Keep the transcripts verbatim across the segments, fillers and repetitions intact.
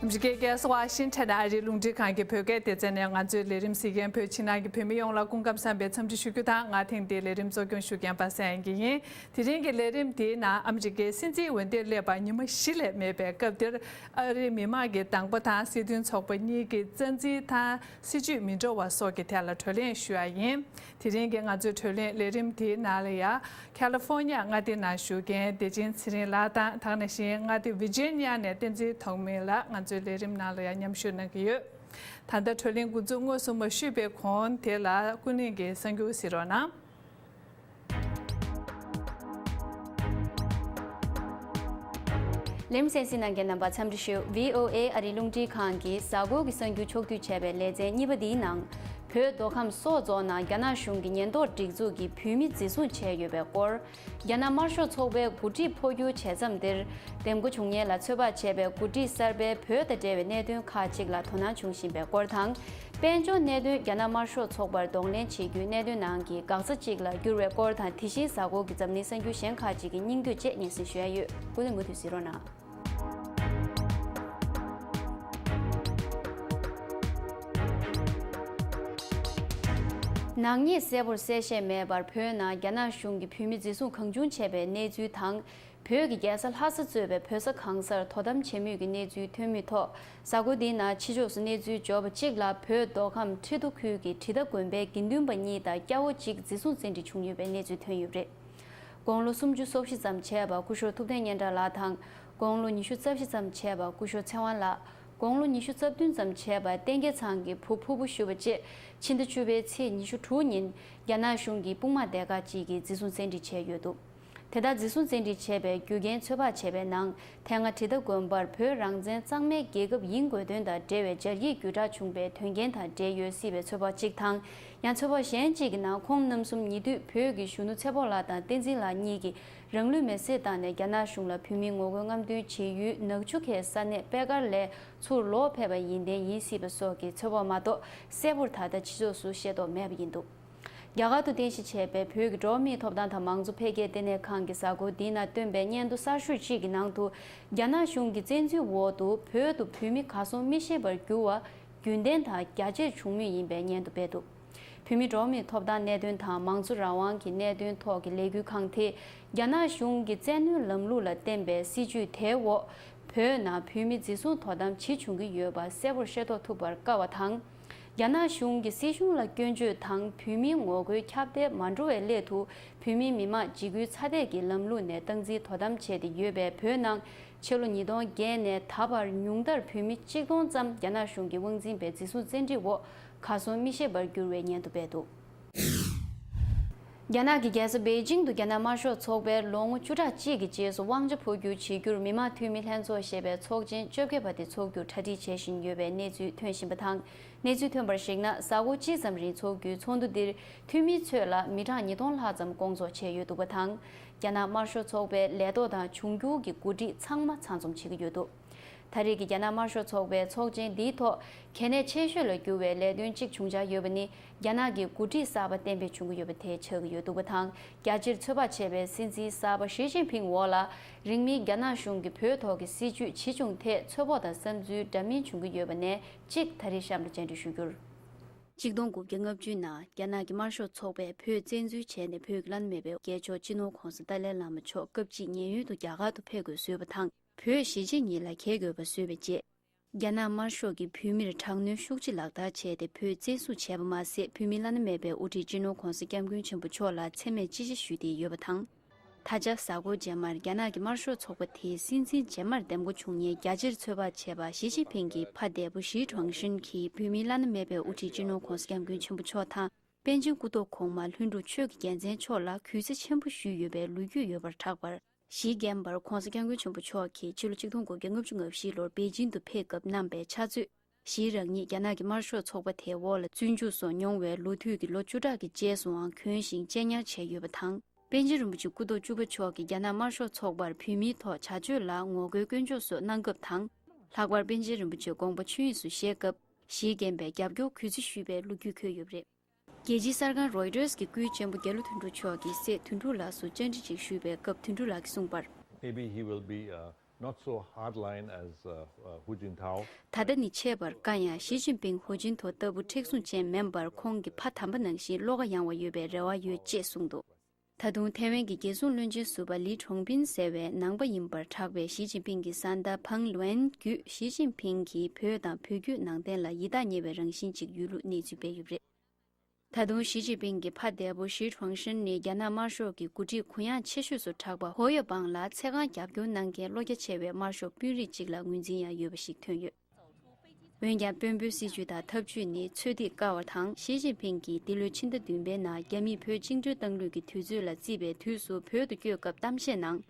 ཨ་མི་རི་ཀའི་རྒྱལ་ས་ཝ་ཤིང་ཊོན་ཨ་རིའི་རླུང་འཕྲིན་ཁང་གི་བོད་སྐད་སྡེ་ཚན་ནས་ང་ཚོའི་ལས་རིམ་གཟིགས་མཁན་བོད་ཕྱི་ནང་གི་བོད་མི་ཡོངས་ལ་སྐུ་ཁམས་བཟང་བའི་འཚམས་འདྲི་ཞུ་རྒྱུ་དང་། ང་ཐེངས་འདིའི་ལས་རིམ་གཙོ་སྐྱོང་ཞུ་མཁན་པ་སངས་དབྱངས་སྐྱིད་ཡིན། དེ་རིང་གི་ལས་རིམ་འདིའི་ནང་ཨ་མི་རི་ཀའི་སྲིད་འཛིན་འོས་འདེམས་སླེབས་པར་ཉི་མ་བཞི་ལས་མེད་པའི་སྐབས་འདིར། ཨ་རིའི་མི་མང་གི་དང་པོ་དང་སྲིད་དོན་ཚོགས་པ་གཉིས་ཀྱི་རྩ་འཛིན་དང་སྲིད་བྱུས་མི་འདྲ་བ་སོགས་ཀྱི་ཐད་ལ་བགྲོ་གླེང་ཞུ་ཡ་ཡིན། དེ་རིང་གི་ང་ཚོའི་བགྲོ་གླེང་ལས་རིམ་དེའི་ནང་ལ་ཡ། ཁ་ལི་ཧྥོ་ནི་ཡ་མངའ་སྡེ་ནང་བཞུགས་མཁན་བདེ་ཆེན་ཚེ་རིང་ལགས་དང་། དེ་ནང་བཞིན་མངའ་སྡེ་ཝི་ཇི་ནི་ཡ་ནས་བསྟན་འཛིན་ཐོགས་མེད་ལགས་ང་ཚོའི་ལས་རིམ་ནང་ལ་ཡ་མཉམ་ཞུགས་གནང་གི་ཡོད། ད་ལྟ་བགྲོ་གླེང་འགོ་འཛུགས་དངོས་སུ་མ་ཞུས་པའི་གོང་དེ་ལ་ཀུན་གླེང་གི་གསར་འགྱུར་གཟིགས་རོགས་གནང་། ལེམ་སེན་སི་ནང་གི་རྣམ་པ་འཚམས་འདྲི་ཞུ། ཝི་ཨོ་ཨེ་ཨ་རིའི་རླུང་འཕྲིན་ཁང་གིས་གཟའ་འཁོར་གྱི་གསར་འགྱུར་ཕྱོགས་བསྡུས་བྱས་པའི་ལེ་ཚན་གཉིས་པ་འདིའི་ནང་། བོད་མདོ་ཁམས་སོག་རྫོང་ནང་རྒྱ་ནག་གཞུང་གི་ཉེན་རྟོག་སྒྲིག་འཛུགས་ཀྱིས་བོད་མི་འཛིན་བཟུང་བྱས་ཡོད་པའི་སྐོར། རྒྱ་ནག་དམར་ཤོག་ཚོགས་པའི་འགོ་ཁྲིད་འཕོ་འགྱུར་བྱེད་མཚམས་འདིར། འདེམས་བསྐོ་བྱུང་མཁན་ལ་ཚོད་དཔག་བྱས་པའི་འགོ་ཁྲིད་གསར་པའི་བོད་དང་འབྲེལ་བའི་གནད་དོན་ཁག་ཅིག་ལ་དོ་སྣང་བྱུང་བཞིན་པའི་སྐོར་དང་། དཔལ་འབྱོར་གནད་དོན་རྒྱ་ནག་དམར་ཤོག་ཚོགས་པར་གདོང་ལེན་བྱེད་རྒྱུའི་གནད་དོན་ནང་གི་འགག་རྩ་ཅིག་ལ་གྱུར་བའི་སྐོར་དང་། དེ་བཞིན་གཟའ་འཁོར་གྱི་འཛམ་གླིང་གསར་འགྱུར་གཞན་ཁག་ཅིག་གི་སྙིང་བསྡུས་བཅས་སྙན་སེང་ཞུ་ཡ་ཡོད། ཀུན་གླེང་མུ་མཐུད་གཟིགས་རོགས་གནང་། ནག་ཉེས་གསལ་པོར་གསལ་བཤད་མེད་པར་བོད་ནང་རྒྱ་ནག་གཞུང་གིས་བོད་མི་འཛིན་བཟུང་གང་བྱུང་བྱས་པའི་གནས་ཚུལ་དང་། བོད་ཀྱི་རྒྱལ་ས་ལྷ་ས་གཙོས་པའི་བོད་ས་གང་སར་དོ་དམ་བྱེད་མུས་ཀྱི་གནས་ཚུལ་ཐོན་མུས་ཐོག་གཟའ་འཁོར་འདིའི་ནང་ཕྱི་ཕྱོགས་སུ་གནས་ཚུལ་འབྱོར་བ་གཅིག་ལ། བོད་མདོ་ཁམས་ཁྲི་ཐོག་ཁུལ་གྱི་དྲིལ་མདའ་དགོན་པའི་དགེ་འདུན་པ་གཉིས་དང་སྐྱ་བོ་གཅིག་འཛིན་བཟུང་བཙན་ཁྲིད་བྱུང་ཡོད་པའི་གནས་ཚུལ་ཐོན་ཡོད་པ་རེད། དགུང་ལོ་སུམ་ཅུ་སོ་བཞི་ཙམ་བྱས་པ་སྐུ་ཞབས་ཐུབ་བསྟན་སྙན་གྲགས་ལགས་དང་། དགུང་ལོ་ཉི་ཤུ་རྩ་བཞི་ཙམ་བྱས་པ་སྐུ་ཞབས་ཚེ་དབང་ལགས། དགུང་ལོ་ཉི་ཤུ་རྩ་བདུན་ཙམ་བྱས་པ་བསྟན་རྒྱལ་ཚང་གི་བུ་ཕུར་བུ་ཞུ་བ་བཅས། ཕྱི་ཟླ་བཅུ་པའི་ཚེས་ཉི་ཤུ་དྲུག་ཉིན་རྒྱ་ནག་གཞུང་གི་དཔུང་དམག་སྡེ་ཁག་ཅིག་གིས་འཛིན་བཟུང་བཙན་ཁྲིད་བྱས་ཡོད་འདུག་དེ་ལྟར་འཛིན་བཟུང་བཙན་ཁྲིད་བྱས་པའི་རྒྱུ་རྐྱེན་ཚོད་དཔག་བྱས་པའི་ནང་། དེ་སྔ་དྲིལ་མདའ་དགོན་པར་བོད་རང་བཙན་གཙང་མའི་རྒྱལ་ཁབ་ཡིན་དགོས་དོན་དང་འབྲེལ་བའི་སྦྱར་ཡིག་བརྒྱུད་བསྒྲགས་བྱུང་བའི་དོན་རྐྱེན་དང་འབྲེལ་ཡོད་སྲིད་པའི་ཚོད་དཔག་གཅིག་དང་། ཡང་ཚོད་དཔག་གཞན་གཅིག་གི་ནང་། ཁོང་རྣམ་གསུམ་ཉེ་དུས་བོད་ཀྱི་གཞོན་ནུ་ཚེ་ཕོག་ལགས་དང་བསྟན་འཛིན་ལགས་གཉིས་ཀྱིས་རང་ལུས་མེར་སྲེག་བཏང་ནས་རྒྱ་ནག་གཞུང་ལ་བོད་མིའི་ངོ་རྒོལ་རྔམ་སྟོན་བྱེད་ཡུལ་ནག་ཆུ་ཁའི་ས་གནས་པད་དཀར་ལ་ཚུར་ལོག་ཕེབས་པ་ཡིན་གཏན་ཡིན་སྲིད་པ་སོགས་ཀྱི་ཚོད་དཔག་མ་གཏོགས་གསལ་པོར་ད་ལྟ་ཕྱི་ཕྱོགས་སུ་ཤེས་རྟོགས་མེད་པ་ཡིན་འདུག་རྒྱ་གར་དུ་རྟེན་གཞི་བྱས་པའི་བོད་ཀྱི་འགྲོ་བ་མིའི་ཐོབ་ཐང་དང་མང་གཙོ་འཕེལ་རྒྱས་ལྟེ་གནས་ཁང་གིས་གཟའ་འཁོར་འདིའི་ནང་བཏོན་པའི་སྙན་ཐོ་གསར་ཤོས་གཅིག་གི་ནང་དུ། རྒྱ་ནག་གཞུང་གི་བཙན་འཛུལ་འོག་ཏུ་བོད་དུ་བོད་མི་གར་སོང་མི་ཤེས་པར་གྱུར་བ་རྒྱུན་ལྡན་དང་རྒྱ་ཆེར་བྱུང་མུས་ཡིན་པའི་སྙན་ཐོ་སྤེལ་འདུག་བོད་མིའི་འགྲོ་བ་མིའི་ཐོབ་ཐང་གནད་དོན་དང་མང་གཙོ་རང་དབང་གི་གནད་དོན་ཐོག་གི་ལས་འགུལ་ཁང་དེས། རྒྱ་ནག་གཞུང་གི་བཙན་གནོན་ལམ་ལུགས་ལ་བརྟེན་པའི་སྲིད་བྱུས་དེའི་འོག་བོད་ནང་བོད་མི་འཛིན་བཟུང་དོ་དམ་ཇི་བྱུང་གི་ཡོད་པ་གསལ་པོར་ཤེས་རྟོགས་ཐུབ་པར་དཀའ་བ་དང་། རྒྱ་ནག་གཞུང་གིས་སྲིད་གཞུང་ལ་སྐྱོན་བརྗོད་དང་བོད་མིའི་ངོ་རྒོལ་ཁྱབ་གདལ་མ་འགྲོ་བའི་སླད་དུ། བོད་མིའི་མི་མང་འཇིགས་སྐུལ་ཚ་འདེད་ཀྱི་ལམ་ལུགས་ནས་སྟངས་འཛིན་དོ་དམ་བྱས་ཏེ་ཡོད་པའི་བོད་ནང་ཕྱི་ལོ་ཉིས་སྟོང་བརྒྱད་ནས་ད་བར་ཉུང་མཐར་བོད་མི་གཅིག་སྟོང་ཙམ་རྒྱ་ནག་གཞུང་གི་དབང་འཛིན་པའི་འཛིན་བཟུང་བཙན་ཁྲིད་འོག་གར་སོང་མི་ཤེས་པར་གྱུར་བའི་སྙན་ཐོ་སྤེལ་འདུག་རྒྱ་ནག་གི་རྒྱལ་ས་པེ་ཅིང་དུ་རྒྱ་ནག་དམར་ཤོག་ཚོགས་པའི་ལོ་ངོ་བཅུ་ཕྲག་གཅིག་གི་རྗེས་སུ་དབང་ཆ་འཕོ་འགྱུར་བྱེད་རྒྱུར་མི་དམངས་འཐུས་མི་ལྷན་ཚོགས་ཞེས་པའི་ཚོགས་ཆེན་བཅོ་བརྒྱད་པ་དེ་འཚོགས་རྒྱུར་གྲ་སྒྲིག་བྱེད་བཞིན་ཡོད་པའི་གནས་ཚུལ་ཐོན་བཞིན་པ་དང་། གནས་ཚུལ་ཐོན་པར་གཞིགས་ན། གཟའ་འཁོར་གཅིག་ཙམ་རིང་འཚོགས་རྒྱུའི་ཚོགས་འདུ་འདིར་འཐུས་མིའི་ཚོས་ལ་མི་གྲངས་ཉིས་སྟོང་ལྷག་ཙམ་སྐོང་ཚོགས་བྱས་ཡོད་འདུག་པ་དང་། རྒྱ་ནག་དམར་ཤོག་ཚོགས་པའི་ལས་ཐོག་དང་འབྱུང་འགྱུར་གྱི་འགོ་ཁྲིད་ཚང་མ་ཚང་འཛོམས་བྱེད་ཀྱི་ཡོད་འདུག་ད་རེས་ཀྱི་རྒྱ་ནག་དམར་ཤོག་ཚོགས་པའི་ཚོགས་ཆེན་འདིའི་ཐོག་གལ་གནད་ཆེ་ཤོས་ལ་གྱུར་བའི་ལས་དོན་གཅིག་བྱུང་འཆར་ཡོད་པ་ནི། རྒྱ་ནག་གི་འགོ་ཁྲིད་གསར་པ་གཏན་འབེབས་བྱུང་གི་ཡོད་པ་དེ་ཆགས་ཀྱི་ཡོད་འདུག་པ་དང་། རྒྱ་ཆེར་ཚོད་དཔག་བྱས་པའི་སྲིད་འཛིན་གསར་པ་ཞི་ཅིན་ཕིང་འོག་ལ། རིང་མིན་རྒྱ་ནག་གཞུང་གི་བོད་ཐོག་གི་སྲིད་བྱུས་ཇི་བྱུང་ཐད་ཚོད་དཔོག་དང་བསམ་ཚུལ་འདྲ་མིན་བྱུང་གི་ཡོད་པ་ནས་གཅིག་ད་རེས་གཤམ་ལ་བཅར་འདྲི་ཞུ་རྒྱུར། གཅིག་སྟོང་དགུ་བརྒྱ་ལྔ་བཅུ་ནང་རྒྱ་ནག་གི་དམར་ཤོག་ཚོགས་པས་བོད་བཙན་འཛུལ་བྱས་ནས། བོད་ཀྱི་བླ་ན་མེད་པའི་རྒྱལ་མཆོག་སྤྱི་ནོར་༧གོང་ས་ཏཱ་ལའི་བླ་མ་མཆོག་སྐབས་གཅིག་ཉེན་གཡོལ་དུ་རྒྱ་གར་དུ་ཕེབས་དགོས་བཟོས་པ་དང་། བོད་གཞིས་བྱེས་གཉིས་ལ་གྱེས་དགོས་པ་བཟོས་པའི་རྗེས། རྒྱ་ནག་དམར་ཤོག་གིས་བོད་མིར་དྲག་གནོན་ཤུགས་ཆེ་ལག་བསྟར་བྱས་ཏེ། བོད་བཙན་བཟུང་བྱས་པ་མ་ཟད། བོད་མིའི་བླ་ན་མེད་པའི་དབུ་ཁྲིད་སྤྱི་ནོར་༧གོང་ས་༧སྐྱབས་མགོན་ཆེན་པོ་མཆོག་ལ་མཚན་སྨད་ཅི་ཆེ་ཞུས་ཏེ་ཡོད་པ་དང་། ད་ཆ་གཟའ་འཁོར་རྗེས་མར་རྒྱ་ནག་གི་དམར་ཤོག་ཚོགས་པ་དེའི་སྲིད་འཛིན་རྗེས་མར་འདེམས་བསྐོ་བྱུང་ཉེན་རྒྱ་ཆེར་ཚོད་དཔག་བྱས་པ་ཞི་ཅིན་ཕིང་གི་ཕ་འདས་པོ་ཞི་ཁྲོང་ཧྲིན་གྱིས་བོད་མིའི་བླ་ན་མེད་པའི་དབུ་ཁྲིད་སྤྱི་ནོར་༧གོང་ས་༧སྐྱབས་མགོན་ཆེན་པོ་མཆོག་དང་། པཎ་ཆེན་སྐུ་ཐོག་གོང་མ་ལྷུན་གྲུབ་ཆོས་ཀྱི་རྒྱལ་མཚན་མཆོག་ལ་གུས་བརྩི་ཆེན་པོ་ཞུས་ཡོད་པའི་ལོ་རྒྱུས་ཡོད་པར་གྲགས་པར། ཞིའི་རྒན་པར་༧གོང་ས་༧སྐྱབས་མགོན་ཆེན་པོ་མཆོག་གིས་ཕྱི་ལོ་ཆིག་སྟོང་དགུ་བརྒྱ་ལྔ་བཅུ་ང་བཞི་ལོར་པེ་ཅིང་དུ་ཕེབས་སྐབས་གནང་པའི་ཕྱག་མཛོད། ཞིའི་རང་ཉིད་རྒྱ་ནག་གི་དམར་ཤོག་ཚོགས་པ་དེའི་འོག་ལ་བཙོན་འཇུག་སོགས་མྱོང་བའི་ལོ་དུས་ཀྱི་ལོ་བཅུ་ཕྲག་གི་རྗེས་སུའང་གྱོན་ཞིང་གཅེས་ཉར་བྱས་ཡོད་པ་དང་། པཎ་ཆེན་རིན་པོ་ཆེ་སྐུ་ཐོག་བཅུ་པ་མཆོག་གིས་རྒྱ་ནག་དམར་ཤོག་ཚོགས་པར་བོད་མིའི་ཐོག་བྱ་སྤྱོད་ལ་ངོ་རྒོལ་སྐྱོན་བརྗོད་སོགས་གནང་སྐབས་དང་། ལྷག་པར་པཎ་ཆེན་རིན་པོ་ཆེ་དགོངས་པ་ཆོས་དབྱིངས་སུ་བཞེས་སྐབས། ཞིའི་རྒན་པས་རྒྱབ་སྐྱོར་གུས་བརྩི་ཞུས་པའི་ལོ་རྒྱུས་འཁོད་ཡོད་པ་རེད། རྒྱལ་སྤྱིའི་གསར་ཁང་རོའི་ཊར་གྱི་སྐུའི་གཅེན་པོ་རྒྱ་ལོ་དོན་གྲུབ་མཆོག་གིས་སྲས་དོན་གྲུབ་ལགས་སུ་བཅར་འདྲི་ཞིག་ཞུས་པའི་སྐབས། དོན་གྲུབ་ལགས་ཀྱིས་གསུངས་པར། Maybe he will be, uh, Not so hardline as uh, uh, Hu Jintao. ད་ལྟ་ནི་ཆད་པར་དཀའ་ཡང་། ཞི་ཅིན་ཕིང་ཧུའུ་ཅིན་ཐའོ་ལྟ་བུ་མཁྲེགས་བཟུང་ཅན་མིན་པར། ཁོང་གི་ཕ་དམ་པ་ནང་བཞིན་བློ་ཁ་ཡངས་པ་ཡོད་པའི་རེ་བ་ཡོད་ཅེས་གསུངས་འདུག་ད་དུང་ཐའེ་ཝན་གྱི་རྒྱལ་སྲུང་བློན་ཆེན་ཟུར་པ་ལི་ཁྲོང་ཕིན་ཟེར་བའི་ནང་པ་ཡིན་པར་གྲགས་པའི་ཞི་ཅིན་ཕིང་གི་བཟའ་ཟླ་ཕང་ལུན་བརྒྱུད། ཞི་ཅིན་ཕིང་གིས་བོད་དང་བོད་བརྒྱུད་ནང་བསྟན་ལ་ཡིད་ཐག་ཉེ་བའི་རང་བཞིན་ཅིག་ཡོད་ལུགས་གནས་ཚུལ་སྤེལ་ཡོད་པ་རེད། ད་དུང་ཞི་ཅིན་ཕིང་གི་ཕ་འདས་པོ་ཞི་ཁྲོང་ཧྲིན་ནི་རྒྱ་ནག་དམར་ཤོག་གི་འགོ་ཁྲིད་གུ་ཡངས་ཆེ་ཤོས་སུ་གྲགས་པ་ཧོ་ཡོ་པང་ལ་ཚེ་གང་རྒྱབ་སྐྱོར་གནང་མཁན་བློ་རྒྱ་ཆེ་བའི་དམར་ཤོག་དཔོན་རིགས་གཅིག་ལ་ངོས་འཛིན་ཡང་ཡོད་པ་ཞིག་ཐོན་ཡོད། འོན་ཀྱང་། དཔོན་པོའི་སྲིད་ཇུས་དང་ཐབས་ཇུས་ནི་ཚོད་ཐིག་དཀའ་བ་དང་། ཞི་ཅིན་ཕིང་གིས་འདི་ལོའི་ཕྱི་ཟླ་བདུན་པའི་ནང་རྒྱ་མིས་བོད་བཅིངས་འགྲོལ་བཏང་ལུགས་ཀྱི་དུས་ཚོད་ལ་བརྩིས་པའི་དུས་སུ་བོད་དུ་བསྐྱོད་སྐབས་གཏམ་བཤད་ནང་།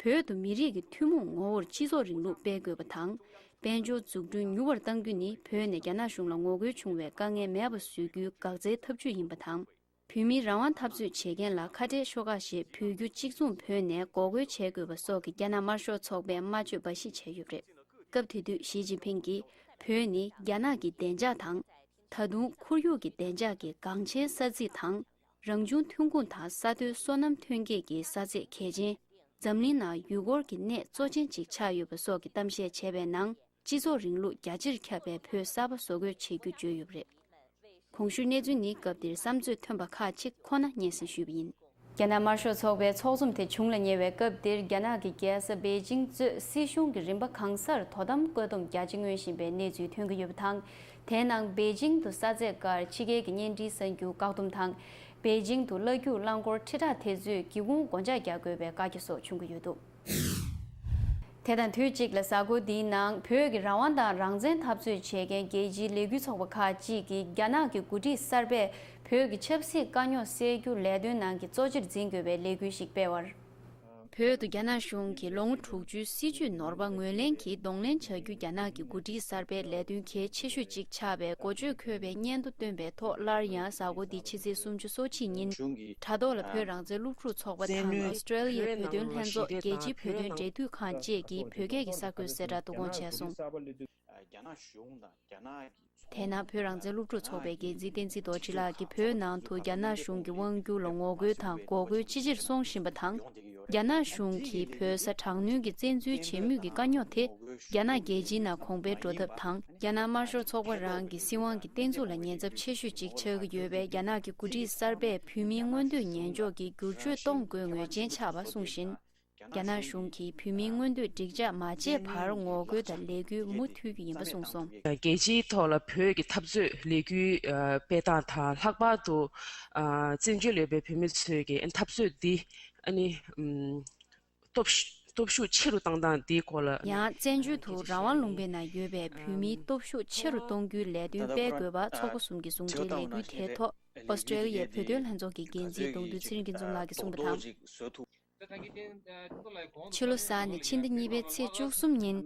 བོད་དུ་མི་རིགས་ཀྱི་ཐུན་མོང་ངོ་བོར་སྤྱི་ཚོགས་རིང་ལུགས་སྤེལ་དགོས་པ་དང་། དཔལ་འབྱོར་འཛུགས་སྐྲུན་མྱུར་བར་གཏང་རྒྱུ་ནི་བོད་ནས་རྒྱ་ནག་གཞུང་ལ་ངོ་རྒོལ་བྱུང་བའི་དཀའ་ངལ་མེད་པ་བཟོ་རྒྱུའི་འགག་རྩའི་ཐབས་ཇུས་ཡིན་པ་དང་། བོད་མིའི་རང་དབང་འཐབ་རྩོད་བྱེད་མཁན་ལ་ཁ་བྲལ་ཤོག་ཁག་ཞེས་བོད་བརྒྱུད་གཅིག་མཚུངས་བོད་ནས་འགོག་རྒོལ་བྱེད་དགོས་པ་སོགས་ཀྱི་རྒྱ་ནག་དམར་ཤོག་ཚོགས་པས་སྨྲ་བརྗོད་འབའ་ཞིག་བྱས་ཡོད་པ་རེད། སྐབས་དེ་དུས་ཞི་ཅིན་ཕིང་གིས། བོད་ནི་རྒྱ་ནག་གི་བདེ་འཇགས་དང་། ད་དུང་ཁོར་ཡུག་གི་བདེ་འཇགས་ཀྱི་འགངས་ཆེན་ས་ཚིགས་དང་། རང་བྱུང་ཐོན་ཁུངས་དང་ས་མཐོའི་སོ་ནམ་ཐོན་སྐྱེད་ཀྱི་ས་ཚད་གལ་ཆེན། འཛམ་གླིང་ནང་ཡུལ་སྐོར་གྱི་གནས་གཙོ་ཆེན་ཅིག་ཆགས་ཡོད་པ་སོགས་ཀྱི་གཏམ་བཤད་བྱས་པའི་ནང་། སྤྱི་ཚོགས་རིང་ལུགས་རྒྱ་ཆེར་ཁྱབ་པའི་བོད་གསར་པ་བཟོ་འགོད་བྱེད་རྒྱུ་བརྗོད་ཡོད་པ་རེད། གོང་ཞུས་གནས་ཚུལ་ནི་སྐབས་དེར་བསམ་ཚོད་ཐོན་པ་ཁག་ཅིག་ཁོ་ན་སྙན་སེང་ཞུས་པ་ཡིན། རྒྱ་ནག་དམར་ཤོག་ཚོགས་པའི་ཚོགས་འཛོམས་དེ་བྱུང་ལ་ཉེ་བའི་སྐབས་དེར། རྒྱ་ནག་གི་རྒྱལ་ས་པེ་ཅིང་གཙོས་སྲིད་གཞུང་གི་རིམ་པ་གང་སར་དོ་དམ་བཀོད་འདོམས་རྒྱ་ཆེ་མངོན་བཞིན་པའི་གནས་ཚུལ་ཐོན་གྱི་ཡོད་པ་དང་། དེའི་ནང་པེ་ཅིང་དུ་ས་ཚད་བཀར་ཕྱི་རྒྱལ་གྱི་གཉེན་སྒྲིག་གསར་འགྱུར་བཀག་སྡོམ་དང་། པེ་ཅིང་དུ་གླ་རྒྱུག་རླངས་འཁོར་ཁྲི་ཕྲག་དེ་ཚོས་སྒེའུ་ཁུང་སྒོ་འཇགས་རྒྱག་དགོས་པའི་བཀའ་རྒྱ་སོགས་བྱུང་གི་ཡོད་འདུག་དེ་དང་དུས་གཅིག་ལ། གཟའ་འཁོར་འདིའི་ནང་བོད་ཀྱི་རང་དབང་དང་རང་བཙན་འཐབ་རྩོད་བྱེད་མཁན་རྒྱལ་སྤྱིའི་ལས་འགུལ་ཚོགས་པ་ཁག་ཅིག་གིས་རྒྱ་ནག་གི་འགོ་ཁྲིད་གསར་པས་བོད་ཀྱི་ཆབ་སྲིད་དཀའ་རྙོག་སེལ་རྒྱུ་ལས་དོན་ནང་གི་གཙོ་ཆེར་འཛིན་དགོས་པའི་ལས་འགུལ་ཞིག་སྤེལ་བར། བོད་དུ་རྒྱ་ནག་གཞུང་གིས་ལོ་ངོ་དྲུག་ཅུའི་སྲིད་བྱུས་ནོར་བ་ངོས་ལེན་གྱིས་གདོང་ལེན་བྱ་རྒྱུ་རྒྱ་ནག་གི་འགོ་ཁྲིད་གསར་པའི་ལས་དོན་གལ་ཆེ་ཤོས་ཅིག་ཆགས་པའི་འགོ་བརྗོད་འཁོད་པའི་སྙན་ཐོ་བཏོན་པའི་ཐོག་སླར་ཡང་གཟའ་འཁོར་འདིའི་ཕྱི་ཚེས་སོ་གཅིག་ཉིན། དྲ་ཐོག་ལ་བོད་རང་བཙན་སློབ་ཕྲུག་ཚོགས་པ་དང་། ཨོ་སི་ཀྲེ་ལི་ཡའི་བོད་དོན་ལྷན་ཚོགས། རྒྱལ་སྤྱིའི་བོད་དོན་འབྲེལ་མཐུད་ཁང་བཅས་ཀྱིས་བོད་སྐད་ཀྱི་གསར་འགོད་གསལ་བསྒྲགས་བསྡུ་སྐོང་བྱས་སོང་། དེ་ནང་བོད་རང་བཙན་སློབ་ཕྲུག་ཚོགས་པའི་འགན་འཛིན་བསྟན་འཛིན་རྡོ་རྗེ་ལགས་ཀྱིས་བོད་ནང་དུ་རྒྱ་ནག་གཞུང་གི་དབང་སྒྱུར་ལ་ངོ་རྒོལ་དང་འགོག་རྒོལ་ཅི་ཆེར་སོང་བཞིན་པ་དང་། རྒྱ་ནག་གཞུང་གིས་བོད་ས་དྲག་གནོན་གྱིས་བཙན་འཛུལ་བྱེད་མུས་ཀྱི་དཀའ་རྙོག་དེ། རྒྱ་ནག་རྒྱལ་སྤྱིའི་ནང་གོང་འཕེལ་འགྲོ་ཐབས་དང་། རྒྱ་ནག་དམར་ཤོག་ཚོགས་པ་རང་གི་སྲིད་དབང་གི་བརྟན་ཚུགས་ལ་ཉེན་ཚབས་ཆེ་ཤོས་ཅིག་ཆགས་ཀྱི་ཡོད་པས། རྒྱ་ནག་གི་འགོ་ཁྲིད་གསར་པས་བོད་མིའི་མངོན་འདོད་ཉན་འཇོག་གི་བསྒྱུར་བཅོས་གཏོང་དགོས་ངེས་ཅན་ཆགས་པ་གསུངས་བཞིན། རྒྱ་ནག་གཞུང་གིས་བོད་མིའི་མངོན་འདོད་འགྲིག་འཇགས་མ་བྱས་བར་ངོ་རྒོལ་དང་ལས་འགུལ་མུ་མཐུད་རྒྱུ་ཡིན་པ་གསུངས་སོང་། རྒྱལ་སྤྱིའི་ཐོག་ལ་བོད་ཀྱི་འཐབ་རྩོད་ལས་འགུལ་སྤེལ་སྟངས་དང་། ལྷག་པར་དུ་བཙན་བྱོལ་ལ་ཡོད་པའི་བོད་མི་ཚོས་ཀྱི་འཐབ་རྩོད་འདི་ཨ་ནི། སྟོབས་ཤུགས་ཆེ་རུ་བཏང་སྟངས་འདིའི་སྐོར་ལ། ཡང་བཙན་བྱོལ་དུ་རང་དབང་ལུང་པའི་ནང་ཡོད་པའི་བོད་མིའི་སྟོབས་ཤུགས་ཆེ་རུ་གཏོང་རྒྱུའི་ལས་དོན་སྤེལ་དགོས་པ་ཚོགས་པ་གསུམ་གྱི་ཟུང་འབྲེལ་ལས་འགུལ་དེའི་ཐོག་ཨོ་སི་ཀྲེ་ལི་ཡའི་བོད་དོན་ལྷན་ཚོགས་ཀྱི་འགན་འཛིན་གདོང་འདུས་ཚེ་རིང་སྐྱིད་འཛོམས་ལགས་ཀྱིས་གསུངས་པ་དང་། ཕྱི་ལོ་གསར་ནི་ཕྱི་ཟླ་གཉིས་པའི་ཚེས་བཅུ་གསུམ་ཉིན།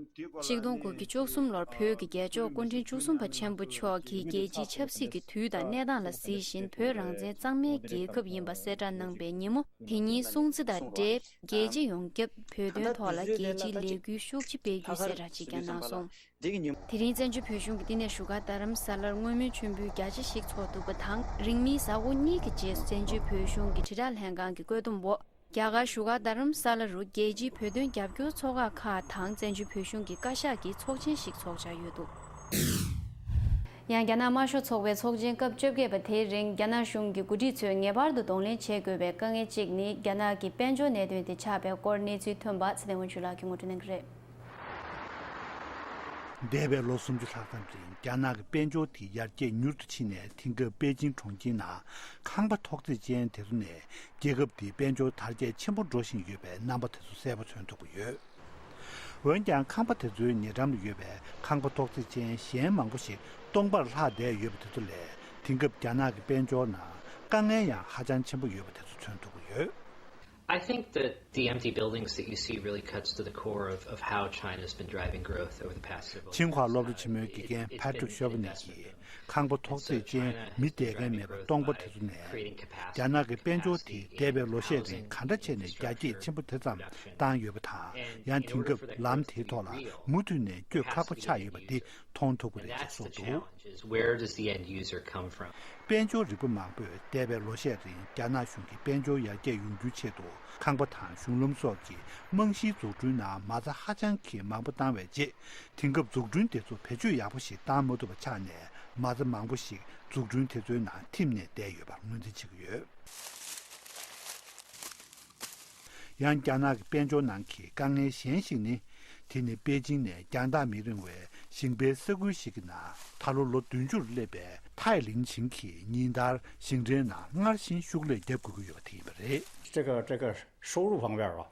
གཅིག་སྟོང་དགུ་བརྒྱ་བཅུ་གསུམ་ལོར་བོད་ཀྱི་རྒྱལ་མཆོག་སྐུ་ཕྲེང་བཅུ་གསུམ་པ་ཆེན་པོ་མཆོག་གིས་རྒྱལ་སྤྱིའི་ཆབ་སྲིད་ཀྱི་དུས་དང་གནས་སྟངས་ལ་གཟིགས་བཞིན་བོད་རང་བཙན་གཙང་མའི་རྒྱལ་ཁབ་ཡིན་པ་གསལ་བསྒྲགས་གནང་པའི་ཉིན་མོ་དེ་ཉིད་སྲུང་བརྩི་དང་འབྲེལ། རྒྱལ་སྤྱི་ཡོངས་ཁྱབ་བོད་དོན་ཐོག་ལ་རྒྱལ་སྤྱིའི་ལས་འགུལ་ཤུགས་ཆེ་སྤེལ་རྒྱུའི་གསལ་བསྒྲགས་ཅིག་ཀྱང་གནང་སོང་། དེ་རིང་བཙན་བྱོལ་བོད་གཞུང་གི་བསྟི་གནས་བཞུགས་སྒར་རྡ་རམ་ས་ལར་བསྔོ་སྨོན་མཆོད་འབུལ་རྒྱ་ཆེ་ཞིག་ཚོགས་འདུག་པ་དང་། རིང་མིན་གཟའ་འཁོར་གཉིས་ཀྱི་རྗེས་སུ་བཙན་བྱོལ་བོད་གཞུང་གི་དྲིལ་བསྒྲགས་ལྷན་ཁང་གི་བཀོད་འདོམས་འོག་རྒྱ་གར་བཞུགས་སྒར་རྡ་རམ་ས་ལ་རུ་རྒྱལ་སྤྱིའི་བོད་དོན་རྒྱབ་སྐྱོར་ཚོགས་ཁག་ཁག་དང་བཙན་བྱོལ་བོད་གཞུང་གི་བཀའ་ཤག་གི་ཚོགས་ཆེན་ཞིག་ཚོགས་འཆར་ཡོད་འདུག་ཡང་རྒྱ་ནག་དམར་ཤོག་ཚོགས་པའི་ཚོགས་ཆེན་སྐབས་བཅོ་བརྒྱད་པ་དེའི་རིང་རྒྱ་ནག་གཞུང་གི་འགོ་ཁྲིད་ཚོས་ངེས་པར་དུ་གདོང་ལེན་བྱེད་དགོས་པའི་དཀའ་ངལ་གཅིག་ནི་རྒྱ་ནག་གི་དཔལ་འབྱོར་གནད་དོན་དེ་ཆགས་པའི་སྐོར་གནས་ཚུལ་ཐོན་པ་ཚེ་བརྟན་དབང་ཕྱུག་ལགས་ཀྱིས་ངོ་སྤྲོད་གནང་གི་རེད། འདས་པའི་ལོ་སུམ་ཅུ་ལྷག་ཙམ་རིང་རྒྱ་ནག་གི་དཔལ་འབྱོར་དེ་ཡར་རྒྱས་མྱུར་དུ་ཕྱིན་ནས། དེང་སྐབས་པེ་ཅིང་གྲོང་ཁྱེར་ནང་ཁང་པ་ཐོག་བརྩེགས་ཅན་དེ་ཚོ་ནས་རྒྱལ་ཁབ་དེའི་དཔལ་འབྱོར་དར་རྒྱས་ཆེན་པོ་འགྲོ་བཞིན་ཡོད་པའི་རྣམ་པ་དེ་ཚོ་གསལ་པོ་མཚོན་ཐུབ་ཀྱི་ཡོད། འོན་ཀྱང་། ཁང་པ་དེ་ཚོའི་ཉེ་འགྲམ་དུ་ཡོད་པའི་ཁང་པ་ཐོག་བརྩེགས་ཅན་གཞན་མང་པོ་ཞིག་སྟོང་པར་ལྷག་བསྡད་ཡོད་པ་དེ་ཚོ་ལས། དེང་སྐབས་རྒྱ་ནག་གི་དཔལ་འབྱོར་ནང་དཀའ་ངལ་ཡང་ཧ་ཅང་ཆེན་པོ་ཡོད་པ་དེ་ཚོ་མཚོན་ཐུབ་ཀྱི་ཡོད། I think that the empty buildings that you see really cuts to the core of, of how China's been driving growth over the past several years. ཆིང་ཧྭ་སློབ་གྲྭ་ཆེན་མོའི་དགེ་རྒན་Patrick Chauvin་གྱིས། ཁང་པ་ཐོག་བརྩེགས་ཅན་མི་བསྡད་མཁན་མེད་པ་སྟོང་པ་དེ་ཚོ་ནས། རྒྱ་ནག་གི་དཔལ་འབྱོར་དེ་འདས་པའི་ལོ་ཤས་རིང་ག་འདྲ་བྱས་ནས་རྒྱ་སྐྱེད་ཆེན་པོ་དེ་ཙམ་བཏང་ཡོད་པ་དང་། ཡང་དེང་སྐབས་ལམ་དེའི་ཐོག་ལ་མུ་མཐུད་ནས་བསྐྱོད་ཁག་པོ་ཆགས་ཡོད་པ་འདི་མཐོང་ཐུབ་ཀྱི་རེད་ཅེས་གསུངས་འདུག Is where does the end user come from? དཔལ་འབྱོར་རིག་པ་མང་པོས་འདས་པའི་ལོ་ཤས་རིང་རྒྱ་ནག་གཞུང་གིས་དཔལ་འབྱོར་ཡར་རྒྱས་ཡོང་རྒྱུའི་ཆེད་དུ་ཁང་པ་དང་གཞུང་ལམ་སོགས་ཀྱི་རྨང་གཞིའི་འཛུགས་སྐྲུན་ནང་མ་རྩ་ཧ་ཅང་གི་མང་པོ་བཏང་བའི་རྗེས། དེང་སྐབས་འཛུགས་སྐྲུན་དེ་ཚོ་བེད་སྤྱོད་ཡག་པོ་ཞིག་བཏང་མ་ཐུབ་པ་ཆགས་ནས། མ་རྩ་མང་པོ་ཞིག་འཛུགས་སྐྲུན་དེ་ཚོའི་ནང་ཐིམ་ནས་བསྡད་ཡོད་པར་ངོས་འཛིན་བྱེད་ཀྱི་ཡོད། ཡང་རྒྱ་ནག་གི་དཔལ་འབྱོར་ནང་གི་དཀའ་ངལ་གཞན་ཞིག་ནི། དེ་ནི་པེ་ཅིང་ནས་རྒྱང་ཐག་མི་རིང་བའི་ཞིང་པའི་ས་ཁུལ་ཞིག་གི་ནང་ད་ལོ་ལོ་བདུན་ཅུར་སླེབས་པའི་ཐའེ་ལིང་ཆིང་གིས་ཉིན་ལྟར་ཞིང་ཁྲའི་ནང་སྔར་བཞིན་ཤུགས་ལས་བརྒྱབ་དགོས་ཀྱི་ཡོད་པ་དེ་ཡིན་པ་རེད། 这个这个收入方面吧，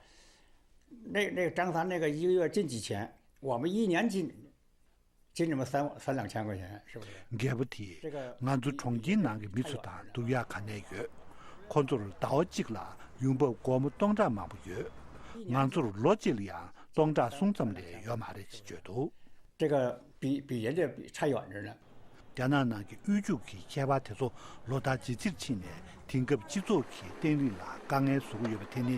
那那个张三那个一个月进几千，我们一年进进这么三三两千块钱，是不是？ རྒད་པོ་དེས། ང་ཚོ་གྲོང་ཁྱེར་ནང་གི་མི་ཚོ་དང་སྡུར་ཡག་ག་ནས་ཡོད། ཁོ་ཚོར་ཟླ་བ་གཅིག་ལ་ཡོང་འབབ་སྒོར་མོ་སྟོང་ཕྲག་མང་པོ་ཡོད། ང་ཚོར་ལོ་གཅིག་ལ་ཡང་སྟོང་ཕྲག་གསུམ་ཙམ་ལས་ཡོད་མ་རེད་ཅེས་བརྗོད་འདུག 这个比比人家比差远着呢。 རྒྱ་ནག་ནང་གི་དབུལ་ཕྱུག་གི་ཁྱད་པར་དེ་ཚོ་ལོ་ལྟར་ཇེ་ཆེར་ཕྱིན་ནས། དེང་སྐབས་སྤྱི་ཚོགས་ཀྱི་བརྟན་ལྷིང་ལ་དཀའ་ངལ་བཟོ་གི་ཡོད་པ་དེ་ནི།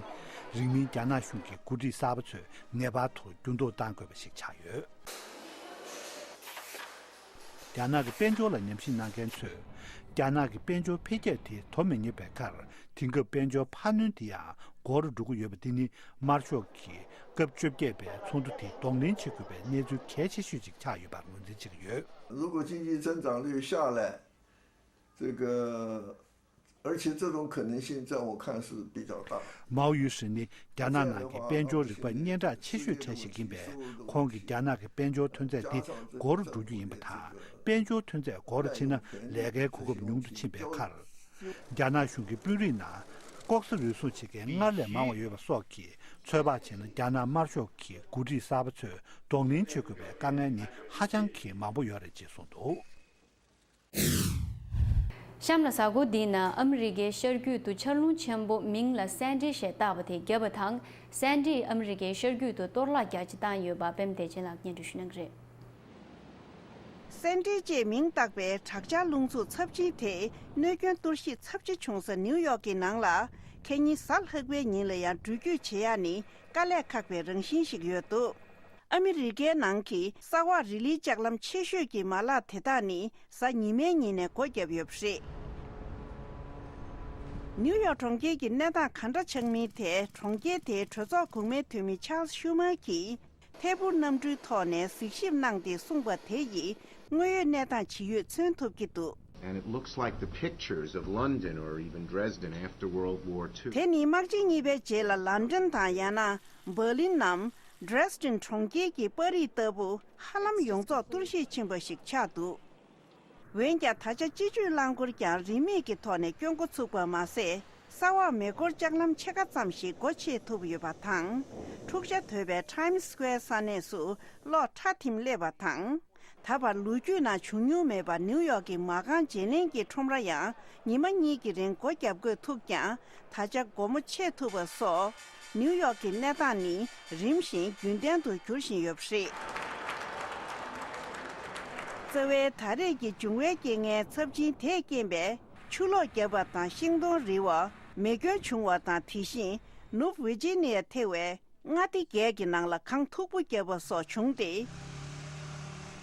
རིང་མིན་རྒྱ་ནག་གཞུང་གི་འགོ་ཁྲིད་གསར་པ་ཚོས་ངེས་པར་དུ་འགྱུར་ལྡོག་གཏང་དགོས་པ་ཞིག་ཆགས་ཡོད། རྒྱ་ནག་གི་དཔལ་འབྱོར་ལ་ཉམས་ཞིབ་གནང་མཁན་ཚོས། རྒྱ་ནག་གི་དཔལ་འབྱོར་འཕེལ་རྒྱས་དེ་དོ་མི་མཉམ་པའི་ཁར། དེང་སྐབས་དཔལ་འབྱོར་འཕར་སྣོན་དེ་ཡང་འགོར་འགྲོ་གི་ཡོད་པ་དེ་ནི། དམར་ཤོག་གིས་སྐབས་བཅོ་བརྒྱད་པའི་ཚོགས་འདུ་དེ་གདོང་ལེན་བྱེད་དགོས་པའི་གནས་ཚུལ་གལ་ཆེ་ཤོས་ཤིག་ཆགས་ཡོད་པར་ངོས་འཛིན་བྱེད་ཀྱི་ཡོད། 如果经济增长率下来，这个，而且这种可能性在我看是比较大。 མའོ་ཡུས་ཧྲི་ནི་རྒྱ་ནག་ནང་གི་དཔལ་འབྱོར་རིག་པ་སྙན་གྲགས་ཆེ་ཤོས་གྲས་ཤིག་ཡིན་པས། ཁོང་གིས་རྒྱ་ནག་གི་དཔལ་འབྱོར་ཐོན་རྫས་དེ་འགོར་འགྲོ་རྒྱུ་ཡིན་པ་དང་། དཔལ་འབྱོར་ཐོན་རྫས་འགོར་ཕྱིན་ན། ལས་ཀའི་གོ་སྐབས་ཉུང་དུ་ཕྱིན་པའི་ཁར། རྒྱ་ནག་གཞུང་གི་དཔོན་རིགས་ནང་ལྐོག་ཟ་རུལ་སུངས་བྱེད་མཁན་སྔར་ལས་མང་བ་ཡོད་པ་སོགས་ཀྱིས་ཚོད་དཔག་བྱས་ན། རྒྱ་ནག་དམར་ཤོག་གི་འགོ་ཁྲིད་གསར་པ་ཚོས་གདོང་ལེན་བྱེད་དགོས་པའི་དཀའ་ངལ་ནི་ཧ་ཅང་གི་མང་པོ་ཡོད་རེད་ཅེས་གསུངས་འདུག། གཤམ་ལ་གཟའ་འཁོར་འདིའི་ནང་ཨ་མི་རི་ཀའི་ཤར་རྒྱུད་དུ་ཆར་རླུང་ཆེན་པོ་མིང་ལ་སན་ཏྲི་ཞེས་བཏགས་པ་དེ་བརྒྱབ་པ་དང་། སན་ཏྲིས་ཨ་མི་རི་ཀའི་ཤར་རྒྱུད་དུ་གཏོར་བརླག་རྒྱ་ཆེ་བཏང་ཡོད་པ་པད་མ་བདེ་ཆེན་ལགས་སྙན་སྒྲོན་ཞུ་གནང་གི་རེད། སན་ཏྲི་ཅེས་མིང་བཏགས་པའི་དྲག་ཆར་རླུང་འཚུབ་ཚབས་ཆེན་དེས་གནོད་སྐྱོན་གཏོར་བཤིག་ཚབས་ཆེ་བྱུང་ས་ནིའུ་ཡོག་གི་ནང་ལ། ཁ་ཉིན་གཟའ་ལྷག་པའི་ཉིན་ལ་ཡང་འགྲུལ་སྐྱོད་བྱེད་ཡག་ནི་དཀའ་ལས་ཁག་པའི་རང་བཞིན་ཞིག་ཡོད་འདུག། ཨ་མི་རི་ཀའི་ནང་གི་ས་འོག་རི་ལིའི་ལྕགས་ལམ་ཆེ་ཤོས་ཀྱི་མ་ལག་དེ་དག་ནི་གཟའ་ཉི་མའི་ཉིན་ནས་སྒོ་བརྒྱབ་ཡོད་པ་རེད། ནིའུ་ཡོག་གྲོང་ཁྱེར་གྱི་གནས་སྟངས་ག་འདྲ་ཆགས་མིན་དེ། གྲོང་ཁྱེར་དེའི་གྲོས་ཚོགས་གོང་མའི་འཐུས་མི་ཆཱལ་ཤུ་མར་གྱིས་ཐད་འཕུར་གནམ་གྲུའི་ཐོག་ནས་གཟིགས་ཞིབ་གནང་སྟེ་གསུངས་པ་དེ་ཡིས་དངོས་ཡོད་གནས་སྟངས་ཇི་ཡོད་མཚོན་ཐུབ་ཀྱི་འདུག། And it looks like the pictures of London or even Dresden after World War two. དེ་ནི་དམག་ཆེན་གཉིས་པའི་རྗེས་ལ་ལན་ཀྲན་དང་། ཡང་ན་འབར་ལིན་ནམ་ཌྲེ་སི་ཏིན་གྲོང་ཁྱེར་གྱི་པར་རིས་ལྟ་བུ་ཧ་ལམ་ཡོངས་རྫོགས་གཏོར་བཤིག་ཕྱིན་པ་ཞིག་ཆགས་འདུག། འོན་ཀྱང་། ད་ཆ་སྤྱི་སྤྱོད་རླངས་འཁོར་ཀྱང་རིན་མེད་ཀྱི་ཐོག་ནས་སྐྱོན་འགོ་ཚུགས་པ་མ་ཟད། ས་འོག་མེ་འཁོར་ལྕགས་ལམ་ཕྱེད་ཀ་ཙམ་ཞིག་སྒོ་ཕྱེ་ཐུབ་ཡོད་པ་དང་། འཁྲུག་ཆ་དོད་པའི་ཊའིམ་སི་ཀོ་ཝེར་ས་གནས་སུ་གློག་ཁྲ་ཐིམ་སླེབས་པ་དང་། ད་བར་ལོ་རྒྱུས་ནང་བྱུང་མྱོང་མེད་པ་ནིའུ་ཡོག་གི་མ་རྐང་བརྗེ་ལེན་གྱི་ཁྲོམ་ར་ཡང་ཉི་མ་གཉིས་ཀྱི་རིང་སྒོ་བརྒྱབ་དགོས་ཐུག་ཀྱང་། ད་ཆ་སྒོ་མོ་ཕྱེ་ཐུབ་པ་སོགས། ནིའུ་ཡོག་གི་གནས་སྟངས་ནི་རིམ་བཞིན་རྒྱུན་ལྡན་དུ་འགྱུར་བཞིན་ཡོད་པ་རེད། རྩ་བའི་ད་རེས་ཀྱི་འབྱུང་བའི་རྐྱེན་ངན་ཚབས་ཆེན་དེས་རྐྱེན་པས། ཆུ་ལོག་བརྒྱབ་པ་དང་ཤིང་སྡོང་རིལ་བ། མེ་སྐྱོན་བྱུང་བ་དང་། དེ་བཞིན་ནུབ་ཝི་ཇི་ནི་ཡ་ཐེ་བའི་མངའ་སྡེ་བརྒྱད་ཀྱི་ནང་ལ་གངས་མཐུག་པོ་བརྒྱབ་པ་སོགས་བྱུང་སྟེ།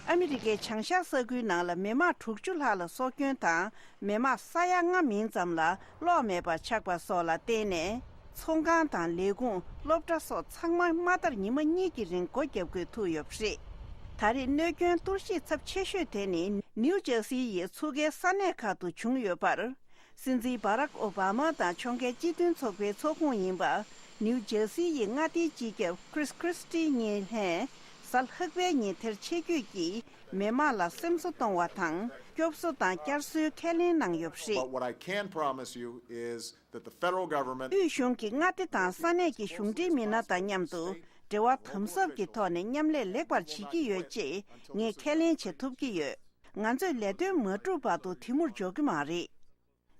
ཨ་མི་རི་ཀའི་བྱང་ཤར་ས་ཁུལ་ནང་ལ་མི་དམངས་དྲུག་ཅུ་ལྷག་ལ་སྲོག་སྐྱོན་དང་། མི་དམངས་ས་ཡ་ལྔ་མིན་ཙམ་ལ་གློག་མེད་པར་ཆགས་པ་སོགས་ལ་བརྟེན་ནས། ཚོང་ཁང་དང་ལས་ཁུངས། སློབ་གྲྭ་སོགས་ཚང་མ་དམའ་མཐར་ཉི་མ་གཉིས་ཀྱི་རིང་སྒོ་བརྒྱབ་དགོས་ཐུག་ཡོད་པ་རེད། ད་རེས་གནོད་སྐྱོན་གཏོར་བཤིག་ཚབས་ཆེ་ཤོས་དེ་ནི་ནིའུ་ཇར་སི་ཡི་མཚོ་ཁའི་ས་གནས་ཁག་ཏུ་བྱུང་ཡོད་པར། སྲིད་འཛིན་བྷ་རག་ཨོ་བྷ་མ་དང་ཕྱོགས་འགལ་སྤྱི་མཐུན་ཚོགས་པའི་ཚོགས་ཁོངས་ཡིན་པ། ནིའུ་ཇར་སི་ཡི་མངའ་སྡེའི་སྤྱི་ཁྱབ་ཁྲིས་ཁྲིས་ཊི་གཉིས་ལྷན། གཟའ་ལྷག་པའི་ཉིན་དེར་ཆེད་བསྐྱོད་ཀྱིས་མི་དམངས་ལ་སེམས་གསོ་གཏོང་བ་དང་། སྐྱོབ་གསོ་དང་བསྐྱར་གསོའི་ཁས་ལེན་གནང་ཡོད་པ་རེད། But what I can promise you is that the federal government དབུས་གཞུང་གིས་མངའ་སྡེ་དང་ས་གནས་ཀྱི་གཞུང་འབྲེལ་མི་སྣ་དང་མཉམ་དུ་འབྲེལ་བ་དམ་ཟབ་ཀྱི་ཐོག་ནས་མཉམ་ལས་ལེགས་པར་བྱེད་ཀྱི་ཡོད་ཅེས་ངས་ཁས་ལེན་བྱེད་ཐུབ་ཀྱི་ཡོད། ང་ཚོས་ལས་དོན་མ་གྲུབ་བར་དུ་དེ་མུར་འཇོག་གི་མ་རེད།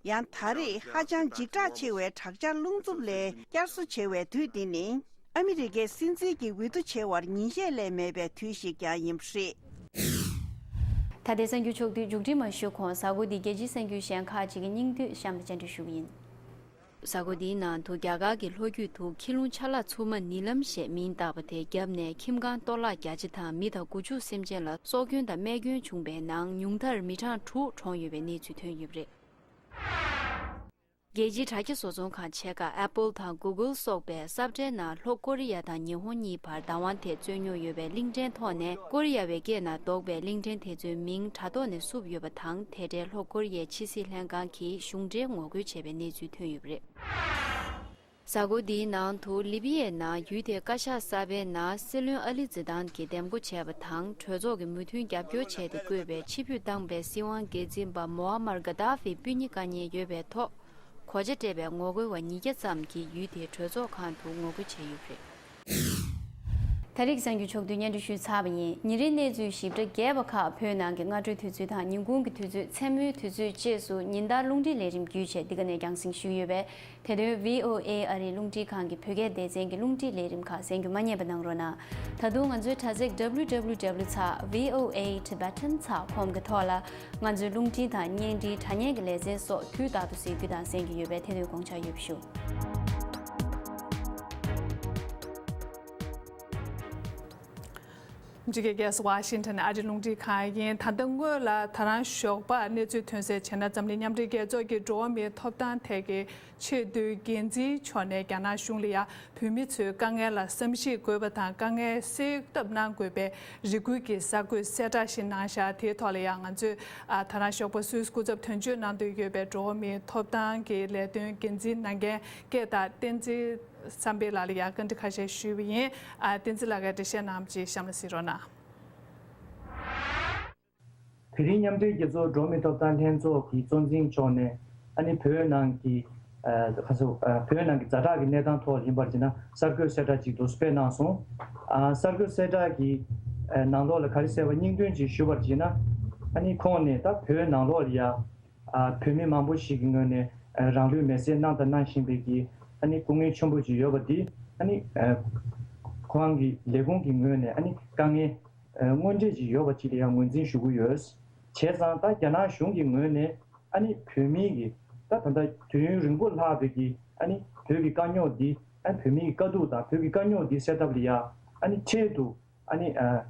ཡང་ད་རེས་ཧ་ཅང་འཇིགས་སྐྲག་ཆེ་བའི་དྲག་ཆར་རླུང་འཚུབ་ལས་བསྐྱར་གསོ་བྱེད་པའི་དུས་འདི་ནི། ཨ་མི་རི་ཀའི་སྲིད་འཛིན་གྱི་འོས་བསྡུ་བྱེད་པར་ཉིན་ཤས་ལས་མེད་པའི་དུས་ཤིག་ཀྱང་ཡིན་པ་རེད། ད་ལྟའི་གསར་འགྱུར་ཕྱོགས་བསྡུས་མཇུག་སྒྲིལ་མ་ཞུས་གོང་། གཟའ་འཁོར་འདིའི་རྒྱལ་སྤྱིའི་གསར་འགྱུར་གཞན་ཁག་ཅིག་གི་སྙིང་བསྡུས་གཤམ་ལ་སྤྱན་འདྲེན་ཞུ་གི་ཡིན། གཟའ་འཁོར་འདིའི་ནང་དུ་རྒྱ་གར་གྱི་ལྷོ་རྒྱུད་དུ་ཁྱི་རླུང་ཆ་ལག་འཚུབ་མ་ནི་ལམ་ཞེས་མིང་བཏགས་པ་དེ་བརྒྱབ་ནས་ཁྱིམ་ཁང་གཏོར་བརླག་བརྒྱ་ཆ་དང་མི་དང་དགུ་བཅུ་སེམས་ཅན་ལ་སྲོག་སྐྱོན་དང་རྨས་སྐྱོན་བྱུང་བའི་ནང་ཉུང་མཐར་མི་གྲངས་དྲུག་གྲོངས་ཡོད་པའི་གནས་ཚུལ་ཐོན་ཡོད་པ་རེད། རྒྱལ་སྤྱིའི་དྲ་རྒྱ་བཟོ་ཚོང་ཁང་ཆེ་ཁག་Apple་དང་Google་སོགས་པས་ས་བཀྲའི་ནང་ལྷོ་ཀོ་རི་ཡ་དང་ཉི་ཧོང་གཉིས་བར་བདག་དབང་ཐད་རྩོད་རྙོག་ཡོད་པའི་གླིང་ཕྲན་ཐོག་ནས་ཀོ་རི་ཡ་བའི་སྐད་ནང་འདོགས་པའི་གླིང་ཕྲན་དེ་ཚོའི་མིང་དྲ་ཐོག་ནས་བསུབས་ཡོད་པ་དང་། དེ་འབྲེལ་ལྷོ་ཀོ་རི་ཡའི་ཕྱི་སྲིད་ལྷན་ཁང་གིས་གཞུང་འབྲེལ་ངོ་རྒོལ་བྱས་པའི་གནས་ཚུལ་ཐོན་ཡོད་པ་རེད། གཟའ་འཁོར་འདིའི་ནང་དུ་ལི་པི་ཡའི་ནང་ཡུལ་དེའི་བཀའ་ཤག་གསར་པའི་ནང་སྲིད་བློན་ཨ་ལི་ཛི་དཱན་གྱིས་འདེམས་བསྐོ་བྱས་པ་དང་། གྲོས་ཚོགས་ཀྱི་མོས་མཐུན་རྒྱབ་སྐྱོར་བྱས་ཏེ་བསྐོས་པའི་ཕྱིར་འབུད་བཏང་བའི་སྲིད་དབང་སྒེར་འཛིན་པ་མོ་ཨ་མར་གྷ་དཱ་ཧྥི་སྤུན་ཉེ་དཀའ་ངལ་ཡོད་པའི་ཐོག་གོ་ཆ་སྤྲད་པའི་ངོ་རྒོལ་བ་ཉིས་བརྒྱ་ཙམ་གྱིས་ཡུལ་དེའི་གྲོས་ཚོགས་ཁང་དུ་ངོ་རྒོལ་བྱས་ཡོད་པ་རེད། ད་རེས་ཀྱི་གསར་འགྱུར་ཕྱོགས་བསྡུས་སྙན་སྒྲོན་ཞུས་ཚར་བ་ཡིན། ཉིན་རེའི་གནས་ཚུལ་ཞིབ་ཕྲ་རྒྱས་པ་ཁག་བོད་ནང་གི་སྔ་དྲོའི་དུས་ཚོད་དང་ཉིན་གུང་གི་དུས་ཚོད། མཚན་མོའི་དུས་ཚོད་བཅས་སུ་ཉིན་ལྟར་རླུང་འཕྲིན་ལས་རིམ་བརྒྱུད་བྱས་འདི་ག་ནས་རྒྱང་སྲིང་ཞུས་ཡོད་པས། དེ་དོན་V O A ཨ་རིའི་རླུང་འཕྲིན་ཁང་གི་བོད་སྐད་སྡེ་ཚན་གྱི་རླུང་འཕྲིན་ལས་རིམ་ཁག་གསན་རྒྱུ་མ་བསྙེལ་བ་གནང་རོགས་གནང་། ད་དུང་ང་ཚོའི་དྲ་ཚིགས་W W W ཚེག V O A Tibetan ཚེག་com གི་ཐོག་ལ་ང་ཚོའི་རླུང་འཕྲིན་དང་བརྙན་འཕྲིན། དྲ་བརྙན་གྱི་ལེ་ཚན་སོགས་དུས་རྟག་ཏུ་གཟིགས་རྒྱུ་དང་གསན་རྒྱུ་ཡོད་པས་དེ་དོན་དགོངས་འཇགས་ཡོད་པ་ཞུ། འཇིགས་སྐྱེས་ཀྱི་ཝ་ཤིང་ཊོན་ཨ་རི་རླུང་འཕྲིན་ཁང་ཡིན། ད་ལྟ་སྔོན་ལ་ད་རང་ཞོགས་པ་གནས་ཚུལ་ཐོན་གསལ་བྱས་ན། འཛམ་གླིང་མཉམ་འབྲེལ་རྒྱལ་ཚོགས་ཀྱི་འགྲོ་བ་མིའི་ཐོབ་ཐང་ཐད་ཀྱི་ཆེས་མཐོའི་འགན་འཛིན་མཆོག་ནས་རྒྱ་ནག་གཞུང་ལ་ཡང་བོད་མི་ཚོའི་དཀའ་ངལ་ལ་བསམ་གཞིག་དགོས་པ་དང་། དཀའ་ངལ་སེལ་ཐབས་གནང་དགོས་པའི་རེ་སྐུལ་གྱི་གསར་འགོད་གསལ་བསྒྲགས་ཤིག་གནང་བཞག་དེའི་ཐོག་ལ་ཡང་ང་ཚོས་ཨ་ད་རང་ཞོགས་པ་སུད་སི་སྐུ་ཚབ་དོན་གཅོད་གནང་འདོད་ཡོད་པའི་འགྲོ་བ་མིའི་ཐོབ་ཐང་གི་ལས་དོན་འགན་འཛིན་གནང་མཁན་སྐད་བརྡ་བསྟན་འཛིན་བསམ་འཕེལ་ལགས་ལ་ཡང་བཀའ་འདྲི་ཁ་ཤས་ཞུས་པ་ཡིན། ཨ་བསྟན་འཛིན་ལགས་ཀྱིས་འགྲེལ་བཤད་གནང་བ་ཅིག་གཤམ་ལ་གཟིགས་རོགས་གནང་། དེ་རིང་མཉམ་འབྲེལ་རྒྱལ་ཚོགས་འགྲོ་བ་མིའི་ཐོབ་ཐང་ལྷན་ཚོགས་ཀྱི་གཙོ་འཛིན་མཆོག་ནས་ཨ་ནི་བོད་ནང་གི་ཨ་ཁ་སོ་ཨ་བོད་ནང་གི་ཛ་དྲག་གི་གནས་སྟངས་ཐོག་ཡིན་པར་བྱས་ན་གསར་འགོད་གསལ་བསྒྲགས་ཅིག་འདུག་སྤེལ་གནང་སོང་། ཨ་གསར་འགོད་གསལ་བསྒྲགས་ཀྱི་ཨ་ནང་ལོགས་ལ་ག་རེ་གསལ་བ་སྙིང་དོན་ཅིག་ཞུ་བར་བྱས་ན། ཨ་ནི་ཁོང་ནས་ད་བོད་ནང་ལོགས་ལ་ཡ་ཨ་བོད་མི་མང་པོ་ཞིག་གི་ངོས་ནས་ཨ་རང་ལུས་མེར་སྲེག་གནང་དང་གནང་བཞིན་པའི་གི་ཨ་ནི་སྐུ་ངལ་ཆེན་པོ་ཅིག་ཡོད་པ་འདི་ཨ་ནི་ཨ་ཁོང་གི་ལས་ཁུངས་ཀྱི་ངོས་ནས་ཨ་ནི་དཀའ་ངལ་ཨ་དངོས་འབྲེལ་ཅིག་ཡོད་པ་ཅིག་ལ་ཡང་ངོས་འཛིན་ཞུ་གི་ཡོད། བྱས་ཙང་ད་རྒྱ་ནག་གཞུང་གི་ངོས་ནས་ཨ་ནི་བོད་མིའི་གི་ད་ད་ལྟ་དུས་ཡུན་རིང་པོ་ལྷག་པའི་གི་ཨ་ནི་བོད་ཀྱི་དཀའ་རྙོག་འདི་ཨ་ནི་བོད་མིའི་གི་དཀའ་སྡུག་དང་བོད་ཀྱི་དཀའ་རྙོག་འདི་སེལ་ཐབས་ལ་ཡ་ཨ་ནི་འཕྲལ་དུ་ཨ་ནི་ཨ་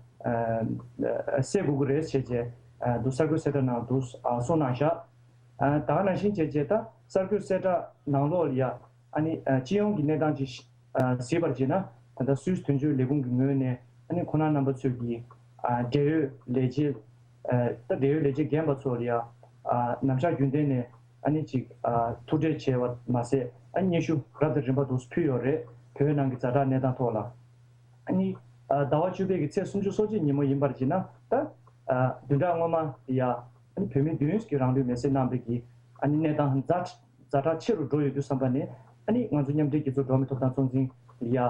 ཨ་སེལ་དགོས་ཀྱི་རེད་བྱས་རྗེས་ཨ་འདུག་གསར་འགོད་གསལ་བསྒྲགས་ནང་དུ་ཨ་གསུངས་གནང་བཞག་ཨ་ད་ག་ནང་བཞིན་བྱས་རྗེས་ད་གསར་འགོད་གསལ་བསྒྲགས་ནང་ལོགས་ལ་ཡ་ཨ་ནི་ཨ་སྤྱི་ཡོངས་ཀྱི་གནས་སྟངས་ཅིག་ཨ་གཟིགས་པར་བྱས་ན། ད་ལྟ་སུད་སི་དོན་གཅོད་ལས་ཁུངས་ཀྱི་ངོས་ནས་ཨ་ནི་ཁོང་རྣམ་པ་ཚོས་ཀྱི་ཨ་འབྲེལ་ཡོད་ལས་བྱེད་ཨ་ད་འབྲེལ་ཡོད་ལས་བྱེད་རྒན་པ་ཚོ་ལ་ཡ་ཨ་ནམ་ཞག་རྒྱུན་ལྡན་ནས་ཨ་ནི་ཅིག་ཨ་ཐུག་འཕྲད་བྱས་པ་མ་ཟད་ཨ་ནི་སྙན་ཞུ་རབ་དང་རིམ་པ་འདུག་ཕུལ་ཡོད་རེད། བོད་ནང་གི་ཛ་དྲག་གནས་སྟངས་ཐོག་ལ། ཨ་ནི་ཨ་ཟླ་བ་བཅུ་པའི་གི་ཚེས་སུམ་ཅུ་སོ་གཅིག་ཉིན་མོ་ཡིན་པར་བྱས་ན་ད་ཨ་བདུན་ཕྲག་སྔོན་མ་ཡ་ཨ་ནི་བོད་མི་བདུན་གྱིས་རང་ལུས་མེར་སྲེག་གནང་བའི་གི་ཨ་ནི་གནས་སྟངས་ཛ་ཛ་དྲག་ཆེ་རུ་འགྲོ་ཡོད་དུས་ཙམ་པ་ནས་ཨ་ནི་ང་ཚོ་མཉམ་འབྲེལ་རྒྱལ་ཚོགས་འགྲོ་བ་མིའི་ཐོབ་ཐང་གཙོ་འཛིན་ལ་ཡ་ཨ་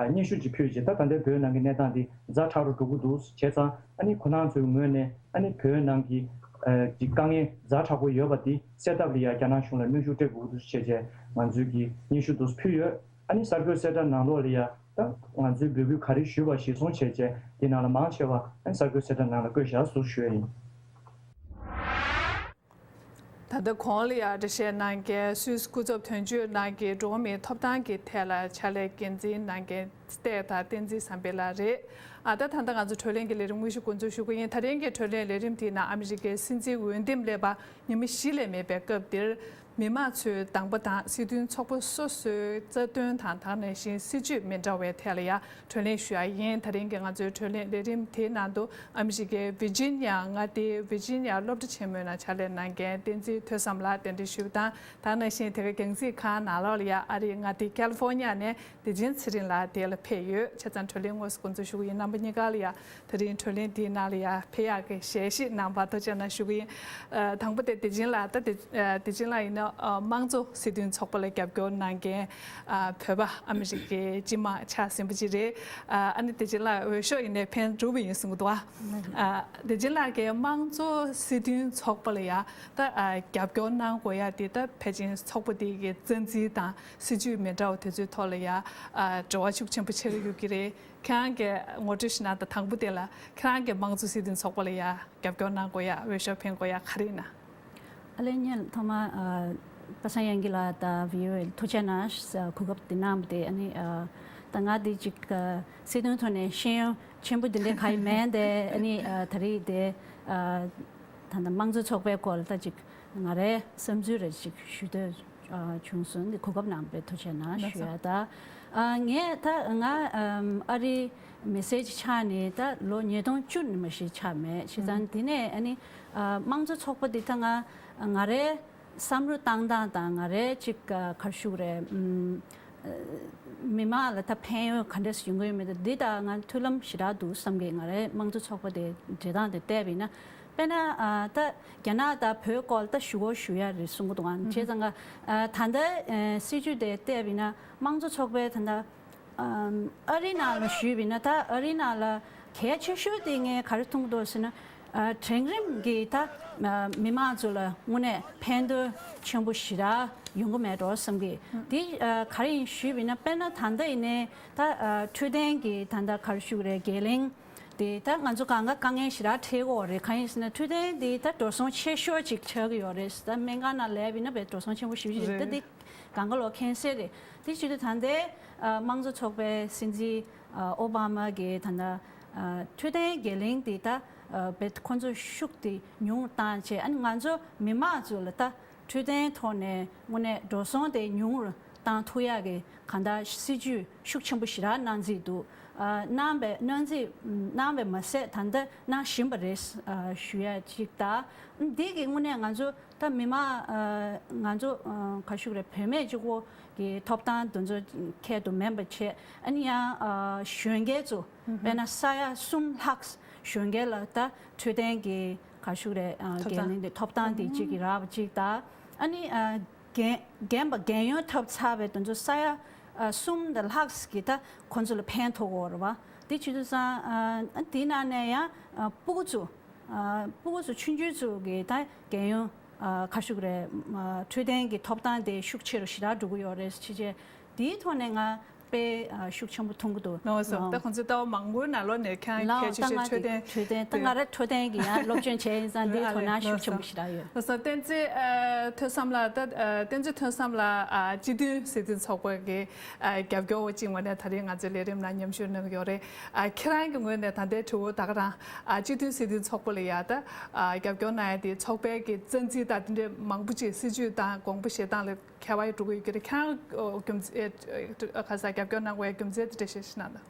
སྙན་ཞུ་ཅིག་ཕུལ་རྗེས་ད་ད་ལྟའི་བོད་ནང་གི་གནས་སྟངས་འདི་ཛ་དྲག་རུ་འགྲོ་གི་འདུག་བྱས་ཙང་ཨ་ནི་ཁོ་རང་ཚོའི་ངོས་ནས་ཨ་ནི་བོད་ནང་གི་ཨ་གི་དཀའ་ངལ་ཛ་དྲག་པོ་ཡོད་པ་འདི་སེལ་ཐབས་ལ་ཡ་རྒྱ་ནག་གཞུང་ལ་གནོན་ཤུགས་སྤྲད་དགོས་ཀྱི་འདུག་བྱས་རྗེས་ང་ཚོའི་གི་སྙན་ཞུ་འདུག་ཕུལ་ཡོད། ཨ་ནི་གསར་འགོད་གསལ་བསྒྲགས་ནང་ལོགས་ལ་ཡ་ད་ང་ཚོའི་འབོད་སྐུལ་ག་རེ་ཞུས་པ་གཞིར་བཟུང་བྱས་རྗེས་འདི་ནང་ལ་མང་ཆེ་བ་ཨ་ནི་གསར་འགོད་གསལ་བསྒྲགས་ནང་ལ་བཀོད་བཞག་ཟུར་ཞུ་ཡ་ཡིན། ད་ལྟ་གོང་ལ་ཡང་འགྲེལ་བཤད་གནང་མཁན་སུད་སི་སྐུ་ཚབ་དོན་གཅོད་ནང་གི་འགྲོ་བ་མིའི་ཐོབ་ཐང་གི་ཐད་ལ་ཕྱག་ལས་འགན་འཛིན་གནང་མཁན་ལྟས་དང་བསྟན་འཛིན་བསམ་འཕེལ་ལགས་རེད། ཨ་ད་ད་ལྟ་ང་ཚོ་བགྲོ་གླེང་གི་ལས་རིམ་དངོས་གཞི་འགོ་འཛུགས་ཞུ་གི་ཡིན། ད་རིང་གི་བགྲོ་གླེང་ལས་རིམ་དེའི་ནང་ཨ་མི་རི་ཀའི་སྲིད་འཛིན་འོས་འདེམས་སླེབས་པ་ཉི་མ་བཞི་ལས་མེད་པའི་སྐབས་འདིར། མི་མང་ཚོས་དང་པོ་དང་སྲིད་དོན་ཚོགས་པ་སོ་སོའི་རྩ་དོན་དང་དེ་ནང་བཞིན་སྲིད་བྱུས་མི་འདྲ་བའི་ཐད་ལ་ཡང་བགྲོ་གླེང་ཞུ་ཡ་ཡིན། ད་རིང་གི་ང་ཚོའི་བགྲོ་གླེང་ལས་རིམ་དེའི་ནང་དུ་ཨ་མི་རི་ཀའི་ཝི་ཇི་ནི་ཡ་མངའ་སྡེའི་ཝི་ཇི་ནི་ཡ་སློབ་གྲྭ་ཆེན་མོའི་ནང་ཕྱག་ལས་གནང་མཁན་བསྟན་འཛིན་ཐོས་བསམ་ལགས་གདན་འདྲེན་ཞུས་པ་དང་། དེ་ནང་བཞིན་དེ་ག་རྒྱང་སྲིང་ཁང་ནང་ལོགས་ལ་ཡང་ཨ་རིའི་མངའ་སྡེ་ཀལ་ལི་ཧྥོ་ནི་ཡ་ནས་བདེ་ཆེན་ཚེ་རིང་ལགས་དེ་ལ་ཕེབས་ཡོད། བྱས་ཙང་བགྲོ་གླེང་དངོས་སུ་འགོ་འཛུགས་ཞུ་གི་ཡིན། རྣམ་པ་གཉིས་ཀ་ལ་ཡང་དེ་རིང་བགྲོ་གླེང་འདིའི་ནང་ལ་ཡང་ཕེབས་ཡག་གི་ཞལ་བཞེས་གནང་བར་ཐུགས་རྗེ་གནང་ཞུ་གི་ཡིན། ཨ་དང་པོ་དེ་བདེ་ཆེན་ལགས། ད་བདེ་ཨ་བདེ་ཆེན་ལགས་ཡིན་ན་ཨ་དམངས་གཙོ་སྲིད་དོན་ཚོགས་པ་ལ་རྒྱབ་སྐྱོར་གནང་མཁན་ཨ་བོད་པ་ཨ་མི་རི་ཀའི་སྤྱི་དམངས་ཆགས་ཟིན་པ་ཅིག་རེད། ཨ་ཨ་ནི་བདེ་ཆེན་ལགས་འོས་ཤོག་ཡིན་ནའི་འཕེན་གྲུབ་པ་ཡིན་གསུང་གི་འདུག་ཨ་བདེ་ཆེན་ལགས་ཀྱིས་དམངས་གཙོ་སྲིད་དོན་ཚོགས་པ་ལ་ཡང་ད་ཨ་རྒྱབ་སྐྱོར་གནང་དགོས་ཡ་དེ་ད་ཕལ་ཆེར་ཚོགས་པ་དེ་གི་རྩ་འཛིན་དང་སྲིད་བྱུས་མི་འདྲ་བ་དེ་ཚོའི་ཐོག་ལ་ཡང་ཨ་འབྲེལ་བ་ཤུགས་ཆེན་པོ་ཆགས་ཀྱི་ཡོད་ཀྱི་རེད། ཁྱེད་རང་གིས་ངོ་སྤྲོད་ཞིག་གནང་དང་། དང་པོ་དེ་ལ་ཁྱེད་རང་གིས་དམངས་གཙོ་སྲིད་དོན་ཚོགས་པ་ལ་ཡ་རྒྱབ་སྐྱོར་གནང་དགོས་ཡ་འོས་ཤོག་འཕེན་དགོས་ཡ་ག་རེ་ཡིན་ན། ཨ་ལས་ངས་ཐོག་མར་ཨ་ པ་སངས་དབྱངས་སྐྱིད་ལགས་དང་བྷི་ཨོ་ཨེ་ཐུགས་རྗེ་གནང་། གོ་སྐབས་འདི་གནང་བ་དེ་ཨ་ནི་ད་ང་འདི་ཅིག་སྲིད་དོན་ཐོག་ནས་ཤེས་ཡོན་ཆེན་པོ་འདི་འདྲ་གང་ཡང་མེད་དེ་ཨ་ནི་ད་རེས་དེ་ད་ལྟ་དམངས་གཙོ་ཚོགས་པའི་སྐོར་ལ་ད་ཅིག་ང་རའི་བསམ་ཚུལ་རེ་ཅིག་ཞུ་འདོད་བྱུང་སོང་། འདི་གོ་སྐབས་གནང་བའི་ཐུགས་རྗེ་གནང་ཞུ་ཡ། ད་ངས་ད་ང་ཨ་རིའི་མི་སེར་ཅིག་ཆགས་ནས་ད་ལོ་ཉིས་སྟོང་བཅུ་ནས་མ་གཞི་ཆགས་མེད། བྱས་ཙང་འདི་ནས་ཨ་ནི་དམངས་གཙོ་ཚོགས་པ་འདི་ད་ང་ང་རའི་བསམ་བློ་བཏང་སྟངས་དང་ང་རའི་ཅིག་ག་རེ་ཞུ་དགོས་རེད། མི་མང་ལ་ད་ཕན་ཡོན་ག་འདྲས་ཡོང་གི་ཡོད་མེད་དེ་འདི་ད་ང་མཐུན་ལམ་ཞེ་དྲག་འདུག་བསམ་གི། ང་རའི་དམངས་གཙོ་ཚོགས་པ་དེ་བྱེད་སྟངས་དེ་བལྟས་པ་ཡིན་ན། དཔེར་ན་ད་རྒྱ་ནག་དང་བོད་སྐོར་ད་ཞུ་གོ་ཞུ་ཡ་རེད་གསུང་གི་འདུག་ཨང་། བྱས་ཙང་ད་ལྟ་སྲིད་བྱུས་དེ་བལྟས་པ་ཡིན་ན་དམངས་གཙོ་ཚོགས་པའི་ད་ལྟ་ཨ་རི་ནང་ལ་ཞུས་པ་ཡིན་ན། ད་ཨ་རི་ནང་ལ་གལ་ཆེ་ཤོས་དེ་ངས་ག་རེ་མཐོང་གི་འདུག་ཟེར་ན། ཨ་གྲལ་རིམ་གྱི་ད་ཨ་མི་མང་ཚོ་ལ་དངོས་གནས་ཕན་ཐོགས་ཆེན་པོ་ཞེ་དྲག་ཡོང་གི་མེད་འགྲོ་བསམ་གི། དེ་ཨ་ག་རེ་ཡིན་ཞུས་པ་ཡིན་ན། དཔེར་ན་ད་ལྟ་ཡིན་ནའི་ད་ཨ་འཕྲོད་བསྟེན་གྱི་ད་ལྟ་ག་རེ་ཞུ་དགོས་རེད། འགན་ལེན་དེ་ད་ང་ཚོ་གང་ག་དཀའ་ངལ་ཞེ་དྲག་འཕྲད་ཀྱི་ཡོད་རེད། གང་ཡིན་ཟེར་ན་འཕྲོད་བསྟེན་དེ་ད་འགྲོ་སོང་ཆེ་ཤོས་ཅིག་ཆགས་ཀྱི་ཡོད་རེད། ད་སྨན་ཁང་ནང་སླེབས་པ་ཡིན་ན་དཔེ་འགྲོ་སོང་ཆེན་པོ་ཞེ་པོ་ཅིག་རེད། ད་དེ་གང་ག་ལོག་མཁྱེན་གསལ་རེད། དེ་བྱེད་དུས་ད་ལྟའི་ཨ་དམངས་གཙོ་ཚོགས་པའི་སྲིད་འཛིན་ཨ་ཨོ་བྷ་མ་གིས་ད་ལྟ་ཨ་འཕྲོད་བསྟེན་འགན་ལེན་དེ་ད་ཨ་བེད་ཁོང་ཚོ་ཤུགས་དེ་ཉུང་བཏང་བྱས། ཨ་ནི་ང་ཚོ་མི་མང་ཚོ་ལ་ད་འཕྲོད་བསྟེན་ཐོག་ནས་དངོས་གནས་འགྲོ་སོང་དེ་ཉུང་རུ་བཏང་ཐུབ་ཡག་གི་གང་ལྟར་སྲིད་ཇུས་ཤུགས་ཆེན་པོ་ཞེ་དྲག་གནང་རྩིས་འདུག་ཨ་གནང་བའི་གནང་རྩིས་གནང་བའི་མ་ཟད་ད་ལྟ་གནང་བཞིན་པ་རེད་ཨ་ཞུ་ཡ་གཅིག་དང་། འདི་གི་དངོས་གནས་ང་ཚོ་ད་མི་མང་ཨ་ང་ཚོ་ཨ་ག་ཞུ་རེད། བུད་མེད་གཅིག་པོ་གི་ཐོབ་ཐང་དེ་ཚོ་ཁྱད་དུ་མེད་པ་བྱས། ཨ་ནི་ཡང་ཨ་གཞོན་སྐྱེས་ཚོ་དཔེར་ན་ས་ཡ་གསུམ་ལྷག་གཞོན་སྐྱེས་ལ་ད་འཕྲོད་བསྟེན་གྱི་ག་ཞུ་རེད་ཨ་ཐོབ་འགན་ཐང་ལེན་དེ་ཐོབ་ཐང་དེ་གཅིག་གི་རག་པ་གཅིག་དང་། ཨ་ནི་ཨ་རྒན་རྒན་པ་རྒན་ཡོལ་ཐོབ་ཚར་བའི་དེ་ཚོ་ས་ཡ་ཨ་གསུམ་དང་ལྷག་གི་ད་ཁོང་ཚོ་ལ་ཕན་ཐོགས་ཀྱི་ཡོད་རེད་བ། དེ་བྱེད་དུས་ཙང་ཨ་དེའི་ནང་ནས་ཡང་ཨ་སྤུ་གུ་ཚོ། ཨ་སྤུ་གུ་ཚོ་ཆུང་ཆུང་ཚོ་གི་ད་རྒན་ཡོལ་ཨ་ག་ཞུ་གི་རེད། ཨ་འཕྲོད་བསྟེན་གྱི་ཐོབ་ཐང་དེ་ཤུགས་ཆེ་རུ་ཞེ་དྲག་འགྲོ་གི་ཡོད་རེད། ཕྱི་རྒྱལ་དེའི་ཐོག་ནས་ང་དཔེ་ཨ་ཤུགས་ཆེན་པོ་མཐོང་གི་འདུག་ལགས་སོ། ལགས། ད་ཁོང་ཚོས་ལྟ་བ་མང་པོའི་ནང་ལོགས་ནས་ཁྱེད་རང་ལགས། གལ་ཆེ་ད་ཤོས་ང་འཕྲོད་དེ་བསྟེན་འཕྲོད་བསྟེན་ད་ང་རེ་འཕྲོད་བསྟེན་གྱི་ཡང་སློབ་སྦྱོང་བྱས་ཡིན་ཙང་འདིའི་ཐོག་ན་ཤུགས་ཆེན་པོ་ཞེ་དྲག་ཡོད། ལགས་སོ། བསྟན་འཛིན་ཨ་ཐོས་བསམ་ལགས། ད་ཨ་བསྟན་འཛིན་ཐོས་བསམ་ལགས་ཨ་སྤྱི་མཐུན་སྲིད་དོན་ཚོགས་པ་གི་ཨ་རྒྱབ་སྐྱོར་བ་གཅིག་ངོས་ནས་ད་རེས་ང་ཚོའི་ལས་རིམ་ནང་མཉམ་ཞུགས་གནང་གི་ཡོད་རེད། ཨ་ཁྱེད་རང་གི་ངོས་ནས་ད་ལྟའི་དྲི་བ་ད་ག་རང་ཨ་སྤྱི་མཐུན་སྲིད་དོན་ཚོགས་པ་ལ་ཡ་ད་ཨ་རྒྱབ་སྐྱོར་གནང་ཡ་དེ་ཚོགས་པའི་གི་རྩ་འཛིན་དང་དེ་འདྲའི་མང་པོ་ཅིག་སྲིད་ཇུས་དང་དགོངས་པ་བཞེས་སྟངས་ལ་ཁྱད་པར་འགྲོ་གི་ཡོད་ཀྱི་རེད། ཁྱེད་རང་རྒྱུ་མཚན་ཨ་ཁ་ས་རྒྱབ་སྐྱོར་གནང་དགོས་རྒྱུ་མཚན་དེ་འདྲ་ཞིག་གནང་དང་།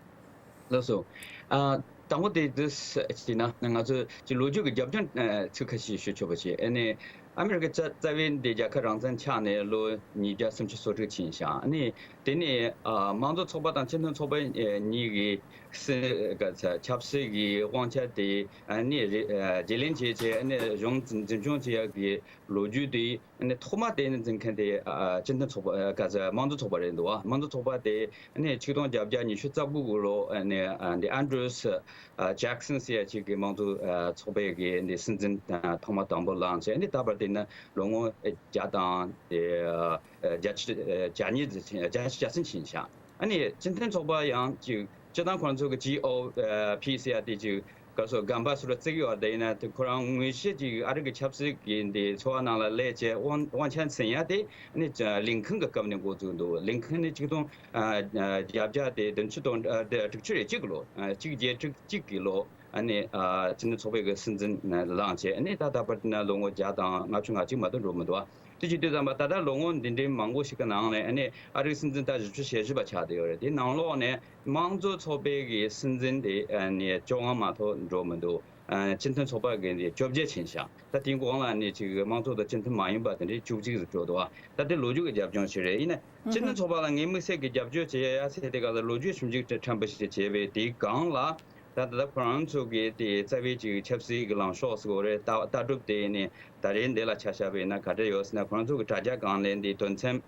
ལགས་སོ། ཨ་དང་པོ་དེ་འདི་ཞིག་ན་ང་ཚོས་ཀྱི་ལོ་རྒྱུས་ཀྱི་རྒྱབ་ལྗོངས་ཨ་ཚིག་ཁ་ཤས་ཞུ་ཆོག་པ་ཞིག་ཨ་ནི་ཨ་མེ་རི་ཀ་རྩ་རྩ་བའི་འདི་རྒྱལ་ཁབ་རང་བཙན་ཆགས་ནས་ལོ་ཉིས་བརྒྱ་སུམ་ཅུ་སོ་དྲུག་ཕྱིན་ཤག་ཨ་ནི་དེ་ནས་ཨ་དམངས་གཙོ་ཚོགས་པ་དང་སྤྱི་མཐུན་ཚོགས་པ་ཨ་གཉིས་ཀྱི་སྲིད་ག་ཚ་ཆབ་སྲིད་ཀྱི་དབང་ཆ་དེ་ཨ་ནི་རེ་ཨ་བརྗེ་ལེན་བྱས་བྱས་ཨ་ནི་གཞུང་འཛིན་སྐྱོང་བྱེད་ཡག་གི་ལོ་རྒྱུས་དེ་ཨ་ནི་ཐོག་མ་དེ་ནི་འཛིན་མཁན་དེ་ཨ་སྤྱི་མཐུན་ཚོགས་པ་ཨ་ག་ཚ་དམངས་གཙོ་ཚོགས་པ་རེད་འདུག་ཨ་དམངས་གཙོ་ཚོགས་པ་དེ་ཨ་ནི་ཆིག་སྟོང་བརྒྱད་བརྒྱ་ཉི་ཤུ་རྩ་དགུ་གི་ལོ་ཨ་ནི་ཨ་འདི་ཨན་ཌྲུ་སི་ཨ་ཇེག་སན་ཟེར་ཡ་ཅིག་གིས་དམངས་གཙོ་ཨ་ཚོགས་པའི་གི་འདི་སྲིད་འཛིན་ཨ་ཐོག་མ་དང་པོ་ལངས་བྱས། ཨ་ནི་ད་བར་དེ་ནི་ལོ་ངོ་བརྒྱ་དང་དེ་ཨ་བརྒྱད་ཅུ་ཨ་གྱ་གཉིས་ཙམ་ཕྱིན། བརྒྱད་ཅུ་གྱ་གསུམ་ཕྱིན་ཤག་ཨ་ནི་སྤྱི་མཐུན་ཚོགས་པ་ཡང་ཅིག་སྤྱིར་བཏང་ཁོ་རང་ཚོ་གི་ཇི་ཨོ་ཨ་ཕི་ཟེར་ཡ་དེ་ཅིག་ག་སོ་གམ་པ་སུ་ར་བརྩི་གི་ཡོད་རེད། ཡིན་ན་དེ་ཁོ་རང་དངོས་གཞི་ཅིག་ཨ་རི་གི་ཆབ་སྲིད་ཀྱི་འདི་ཚོགས་པ་ནང་ལ་སླེབས་བྱས་དབང་དབང་ཆ་འཛིན་ཡ་དེ་ཨ་ནི་ལིང་ཁན་གྱི་སྐབས་ནས་འགོ་བཙུགས་འདུག་ལིང་ཁན་ནི་ཆིག་སྟོང་ཨ་ཨ་བརྒྱད་བརྒྱ་དེ་བདུན་ཅུ་དང་ཨ་དྲུག་ཅུ་རེ་གཅིག་གི་ལོ་ཨ་གཅིག་བརྒྱད་དྲུག་གཅིག་གི་ལོ་ཨ་ནི་ཨ་སྤྱི་མཐུན་ཚོགས་པའི་གི་སྲིད་འཛིན་ལངས་བྱས། ཨ་ནི་ད་ད་བར་དེ་ན་ལོ་ངོ་བརྒྱ་དང་ལྔ་བཅུ་ང་གཅིག་མ་གཏོགས་འགྲོ་མི་འདུག་ཨ་དེ་བྱེད་དུས་ཙམ་པ་ད་ལྟ་ལོ་ངོ་འདི་འདྲའི་མང་པོ་ཞིག་གི་ནང་ནས་ཨ་ནི་ཨ་རིའི་སྲིད་འཛིན་ད་བཞི་བཅུ་ཞེ་བཞི་པ་ཆགས་བསྡད་ཡོད་རེད། དེ་ནང་ལོགས་ནས་དམངས་གཙོ་ཚོགས་པའི་གི་སྲིད་འཛིན་དེ་ཨ་ནི་བཅོ་ལྔ་མ་གཏོགས་འགྲོ་མི་འདུག་ཨ་སྤྱི་མཐུན་ཚོགས་པ་གི་འདི་བཅོ་བརྒྱད་ཕྱིན་ཤག་ད་དེའི་གོང་ལ་ནི་ཅིག་དམངས་གཙོ་དང་སྤྱི་མཐུན་མ་ཡིན་པ་དེ་འདྲའི་བཅུ་གཅིག་ཙམ་འགྲོ་འདུག་ཨ་ད་དེ་ལོ་རྒྱུས་ཀྱི་རྒྱབ་ལྗོངས་ཞིག་རེད། ཡིན་ན་སྤྱི་མཐུན་ཚོགས་པ་ལ་ངས་དམིགས་བསལ་གྱི་རྒྱབ་སྐྱོར་བྱེད་ཡ་ཟེར་དེ་ག་ལ་ལོ་རྒྱུས་ཞིབ་འཇུག་ཕྲན་བུ་ཞིག་བྱས་པའི་དེའི་སྒང་ལ། ད་ད་ལྟ་ཁོ་རང་ཚོ་གི་དེ་རྩ་བའི་ཅིག་ཆབ་སྲིད་ཀྱི་ལངས་ཕྱོགས་ཟེར་དགོས་རེད། ལྟ་ལྟ་གྲུབ་དེ་ནི་ད་རེས་འདི་ལ་ཆ་བཞག་པ་ཡིན་ན་ག་འདྲ་ཡོད་ཟེར་ན། ཁོ་རང་ཚོ་གི་དྲ་རྒྱ་སྒང་ལ་འདི་དོན་ཚན་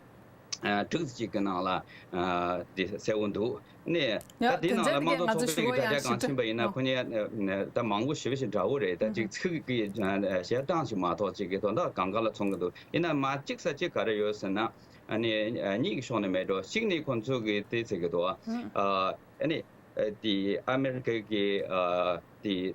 ཨ་དྲུག་ཅིག་གི་ནང་ལ་ཨ་དེ་གསལ་བོ་འདུག་ནས་ད་ཡ་དེའི་དོན་ནང་ལ་ཚན་དེ་དམངས་གཙོ་ང་ཚོ་ཚོགས་པའི་ཞུ་བ་གི་དྲ་ཡང་རྒྱ་སྒང་ཕྱིན་པ་ཡིན་ན་ཞུ་ཁོ་གཉིས་ད་མང་པོ་ཞེ་པོ་ཞིག་འདྲ་བོ་རེད། ད་ཅིག་ཚིག་གི་ཞལ་གྲངས་ཤིག་མ་གཏོགས་ཅིག་གི་དོན་དག་གང་ག་ལ་མཚུངས་ཀྱི་འདུག་ཡིན་ན་མ་གཅིག་ས་གཅིག་ག་རེ་ཡོད་ཟེར་ན། ཨ་ནི་ཨ་གཉིས་ཀྱི་ཕྱོགས་ནས་མེད་འགྲོ། གཅིག་ནི་ཁོང་ཚོ་གི་དེ་ཟེར་གི་འདུག་ཨ་ཨ་ནི་ཨ་དེ་ཨ་མེ་རི་ཀ་གི་ཨ་དེ་